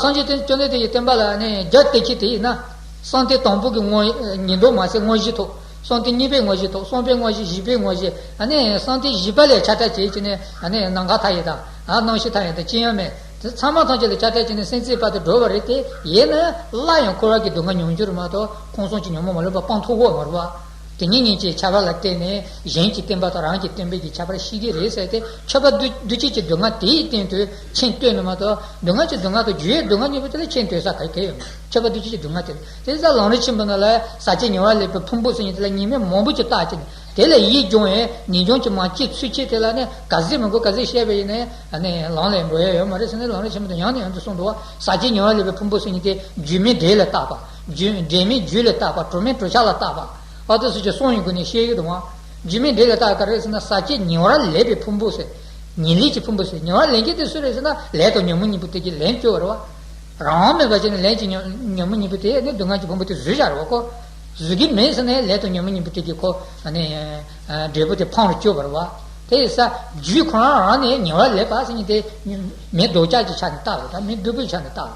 སངས་རྒྱས་བཅོམ་ལྡན་འདས་ཀྱི་བསྟན་པ་ལ་ནི་རྒྱ་བསྟན་ཁྱེད་དེ་ཡིན་ན། བསམ་གཏན་དང་པོ་གི་དངོས་ཉིན་ལྡོག་མ་ཟད་དངོས་གཞི་ཐོབ། བསམ་གཏན་གཉིས་པའི་དངོས་གཞི་ཐོབ། གསུམ་པའི་དངོས་གཞི་བཞི་པའི་དངོས་གཞི་ཨ་ནི་བསམ་གཏན་བཞི་པ་ལས་ཆ་ཕྲ་བྱེད་ཀྱི་ནི་ཨ་ནི་ནམ་མཁའ་མཐའ་ཡས་དང་ཨ་རྣམ་ཤེས་མཐའ་ཡས་དང་ཅི་ཡང་མེད། དེ་ཚང་མ་ཐམས་ཅད་ལ་ཆ་ཕྲ་བྱས་ནས་སེམས་ཅན་བར་དུ་འགྲོ་བ་རེད་དེ་ཡིན་ན་སླར་ཡང་འཁོར་བ་གི་སྡུག་བསྔལ་མྱོང་རྒྱུ་རེད་མ་གཏོགས་ཁམས་གསུམ་གྱི་ཉོན་མོངས་མ་ལུས་པ་སྤང་ཐུབ་ཀྱི་ཡོད་མ་རེད་བ། དེ་ཉིད་ཉིད་ཀྱི་ཁྱད་པར་ལ་བརྟེན་ནས་གཞན་གྱི་བསྟན་པ་དང་རང་གི་བསྟན་པའི་གི་ཁྱད་པར་ཤེས་ཀྱི་རེད་ཟེར་ཏེ་ཁྱབ་པ་འདུ་འདུ་བྱེད་ཀྱི་སྡུག་བསྔལ་དེའི་སྟེང་དུ་མཁྱེན་ལྟོས་ནས་མ་གཏོགས་སྡུག་བསྔལ་གྱི་སྡུག་བསྔལ་དང་རྒྱུ་ཡི་སྡུག་བསྔལ་གཉིས་པོ་དེ་ལ་མཁྱེན་ལྟོས་ས་ག་གེ་ཡོད་མེད། ཁྱབ་པ་འདུ་བྱེད་ཀྱི་སྡུག་བསྔལ་དེ་རེད། དེ་ཙང་ལམ་རིམ་ཆེན་པོ་ནང་ལ་ཟག་བཅས་ཉེ་བར་སླེབས་པའི་ཕུང་པོ་ཟེར་མཁན་དེ་ལ་ཉེས་དམིགས་མང་པོ་ཅིག་བཏགས་ཀྱི་ནས་དེ་ལ་ཡིད་འབྱུང་བའི་ངེས་འབྱུང་གི་མ་སྐྱེས་ཚུལ་ཁྱེད་དེ་ལ་ནི་ག་ཚོད་མི་དགོས་ག་ཚོད་བཤད་པ་ཡིན་ནའི་ལམ་ལ་འགྲོ་ཡ་ཡོད་མ་རེད་ཟེར་ནས་ལམ་རིམ་ཆེན་པོ་དང་ཡང་ནས་ཡང་དུ་གསུངས་འདུག་བ། ཟག་བཅས་ཉེ་བར་སླེབས་པའི་ཕུང་པོ་ཟེར་མཁན་དེ་རྒྱུ་མེད་འབྲས་ལ་བཏགས་པ། རྒྱུ་འབྲས་མེད་རྒྱུ་ལ་བཏགས་པ། གྲོགས་མེད་གྲོགས་ཆ་ལ་བཏགས་པ། ཨ་ཏི་སུ་ཅི་གསུང་ཡོང་དགོས་ནས་བཤད་ཀྱི་འདུག་བ། རྒྱུ་མེད་འབྲས་ལ་བཏགས་ག་རེ་ཟེར་ན་ཟག་བཅས་ཉེ་བར་སླེབས་པའི་ཕུང་པོ་ཟེར། ཉེར་ལེན་གྱི་ཕུང་པོ་ཟེར། ཉེ་བར་ལེན་མཁན་དེ་སུ་རེད་ཟེར་ན་ལས་དང་ཉོན་མོངས་གཉིས་པོ་དེ་གིས་ལེན་བཅུག་པ་རེད་བ། རང་དབང་མེད་པ་བྱས་ནས་ལས་ཀྱི་ཉོན་ཉོན་མོངས་གཉིས་པོ་དེ་ནི་སྡུག་བསྔལ་གྱི་ཕུང་པོ་དེ་བཟོས་བཞག་རེད་བ་ཁོ། བཟོ་གི་མེད་ཟེར་ནས་ལས་དང་ཉོན་མོངས་གཉིས་པོ་དེ་གིས་ཁོ་ནི་འབྲས་བུ་དེ་ཕམ་རུ་བཅུག་པ་རེད་བ། དེ་ཡིན་ཙང་རྒྱུ་ཁོ་རང་རང་ནས་ཉེ་བར་སླེབས་པ་ཟེར་མཁན་དེ་མེ་ལྡོག་ཆ་གི་ཆ་ནས་བཏགས་རེད། ད་མེ་རྡོག་པོའི་ཆ་ནས་བཏགས་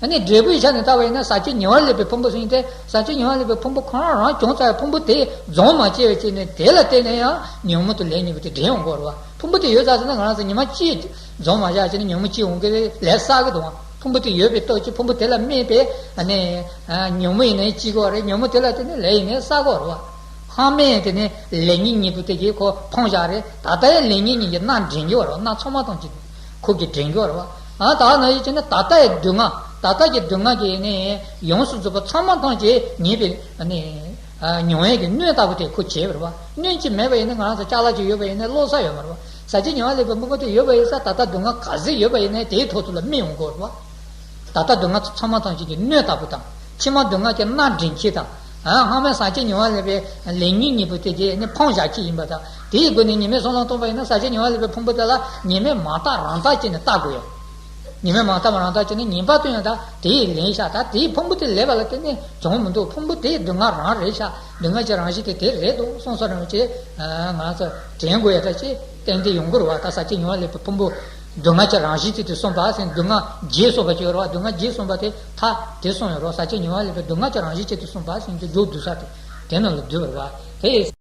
རེད། ཨ་ནི་འབྲས་བུའི་ཆ་ནས་ལྟ་བ་ཡིན་ན་ཟག་བཅས་ཉེ་བར་ལེགས་པའི་ཕུང་པོ་ཟེར་ཏེ། ཟག་བཅས་ཉེ་བར་ལེགས་པའི་ཕུང་པོ་ཁོ་རང་རང་བྱུང་ཚར་བའི་ཕུང་པོ་དེ་རྫོགས་མ་བྱས་པའི་ཆ་ནས་དེ་ལ་བརྟེན་ནས་ཡང་ཉོན་མོངས་དང་ལས་གཉིས་པོ་དེ་འདྲེན་ཡོང་གི་ཡོད་རེད་བ། ཕུང་པོ་དེ་ཡོད་ཚར་ན་ང་རང་ཚོ་ཉི་མ་གཅིག་རྫོགས་མ་བྱས་ཆ་ནས་ཉོན་མོངས་སྐྱེ་ཡོང་གི་རེད། ལས་བསགས་ཀྱི་འདུག་བ། ཕུང་པོ་དེ་ཡོད་པའི་སྟོབས་ཀྱིས་ཕུང་པོ་དེ་ལ་སྨད་པའི་ཨ་ནི་ཨ་ཉོན་མོངས་ཡིན་ནའི་སྐྱེ་གི་ཡོད་རེད། ཉོན་མོངས་དེ་ལ་བརྟེན་ནས་ལས་ཡིན་ནའི་བསགས་ཀྱི་ཡོད་རེད་བ། ལྷག་མེད་དེ་ནི་ལས་ཉོན་གཉིས་པོ་དེ་གིས་ཁོ་འཕངས་བཞག་རེད། ད་ལྟ་ཡང་ལས་ཉོན་གཉིས་ཀྱིས་མནར་འདྲེན་གྱི་ཡོད་རེད་བ། མནར་ཚང་མ་ཐམས་ཅད་ཁོ་གིས་འདྲེན་གྱི་ཡོད་རེད་བ། ཨ་ད་ནང་བཞིན་བྱས་ན་ད་ལྟ་ཡི་སྡུག་བསྔལ། ད་ལྟ་གི་སྡུག་བསྔལ་གྱི་ནི་ཡོངས་སུ་རྫོགས་པ་ཚང་མ་ཐམས་ཅད་ཉེས་པའི་ནི་ཨ་མྱོང་བའི་གི་སྣོད་ལྟ་བུ་དེ་ཁོ་བྱས་པ་རེད་བ། སྣོད་ཅིག་མེད་པ་ཡིན་ན་ང་རང་ཚོ་ཅ་ལག་ཅིག་ཡོད་པ་ཡིན་ན་བློ་ས་ཡོད་མ་རེད་བ། ཟག་བཅས་ཉེ་བར་ལེགས་པའི་ཕུང་པོ་དེ་ཡོད་པ་ཡིན་ཙང་ད་ལྟ་སྡུག་བསྔལ་ག་ཚོད་ཡོད་པ་ཡིན་ན་དེའི་ཐོག་ཏུ་ལ་སྨིན་ཡོང་གི་ཡོད་རེད་བ། ད་ལྟ་སྡུག་བསྔལ་ཚང་མ་ཐམས་ཅད་ཀྱི་སྣོད་ལྟ་བུ་དང་། ཕྱི་མ་སྡུག་བསྔལ་གྱི་མནར་འདྲེན་ཁྱེར་དང་། ཨ་སྔ་མའི་ཟག་བཅས་ཉེ་བར་ལེགས་པའི་ལས་ཉོན་གཉིས་པོ་དེ་གྱིས་ནི་འཕངས་བཞག་ཁྱེར་ཡིན་པ་དང་། དེའི་སྒོ་ནས་ཉི་མའི་བསམ་བློ་གཏོང་བ་ཡིན་ན་ཟག་བཅས་ཉེ་བར་ལེགས་པའི་ཕུང་པོ་དེ་ལ་ཉི་མས་མ་བརྟགས་རང་བརྟགས་བྱས་ནས་བལྟ་དགོས་ཡ། ཉི་མས་མ་བརྟགས་རང་བརྟགས་བྱས་ནས་ངེས་པར་དུ་ཡང་ད་དེའི་ལན་ཤག་ད་དེའི་ཕུང་པོ་དེ་ལེགས་པ་ལ་བརྟེན་ནས་བྱུང་མི་འདུག་ཕུང་པོ་དེའི་སྡུག་བསྔལ་རང་རེད་ཤག་སྡུག་བསྔལ་གྱི་རང་བཞིན་དེ་དེ་རེད་འདུག་སོང་ས་རང་བྱས་ང་ཚོ་དྲན་དགོས་ཡ་ད་ཅིག་ཏན་ཏན་ཡོང་གི་རེད་བ། ད་ཟག་བཅས་ཉེ་བར་ལེགས་པའི་ཕུང་པོ་སྡུག་བསྔལ་གྱི་རང་བཞིན་དེ་དེ་གསུངས་པ་ཟེར། སྡུག་བསྔལ་བརྒྱད་གསུངས་པ་ཅིག་ཡོད་རེད་བ། སྡུག་བསྔལ་བརྒྱད་གསུངས་པ་དེ་ད་དེ་གསུངས་ཡོད་རེད་བ། ཟག་བཅས་ཉེ་བར་ལེགས་པའི་སྡུག་བསྔལ་གྱི་རང་བཞིན་དེ་དེ་གསུངས་པ་ཟེར་དེ་མཇུག་བསྡུ་ས་དེ་དེ་ནང་ལ་བསྡུས་པ་རེད་བ། དེ།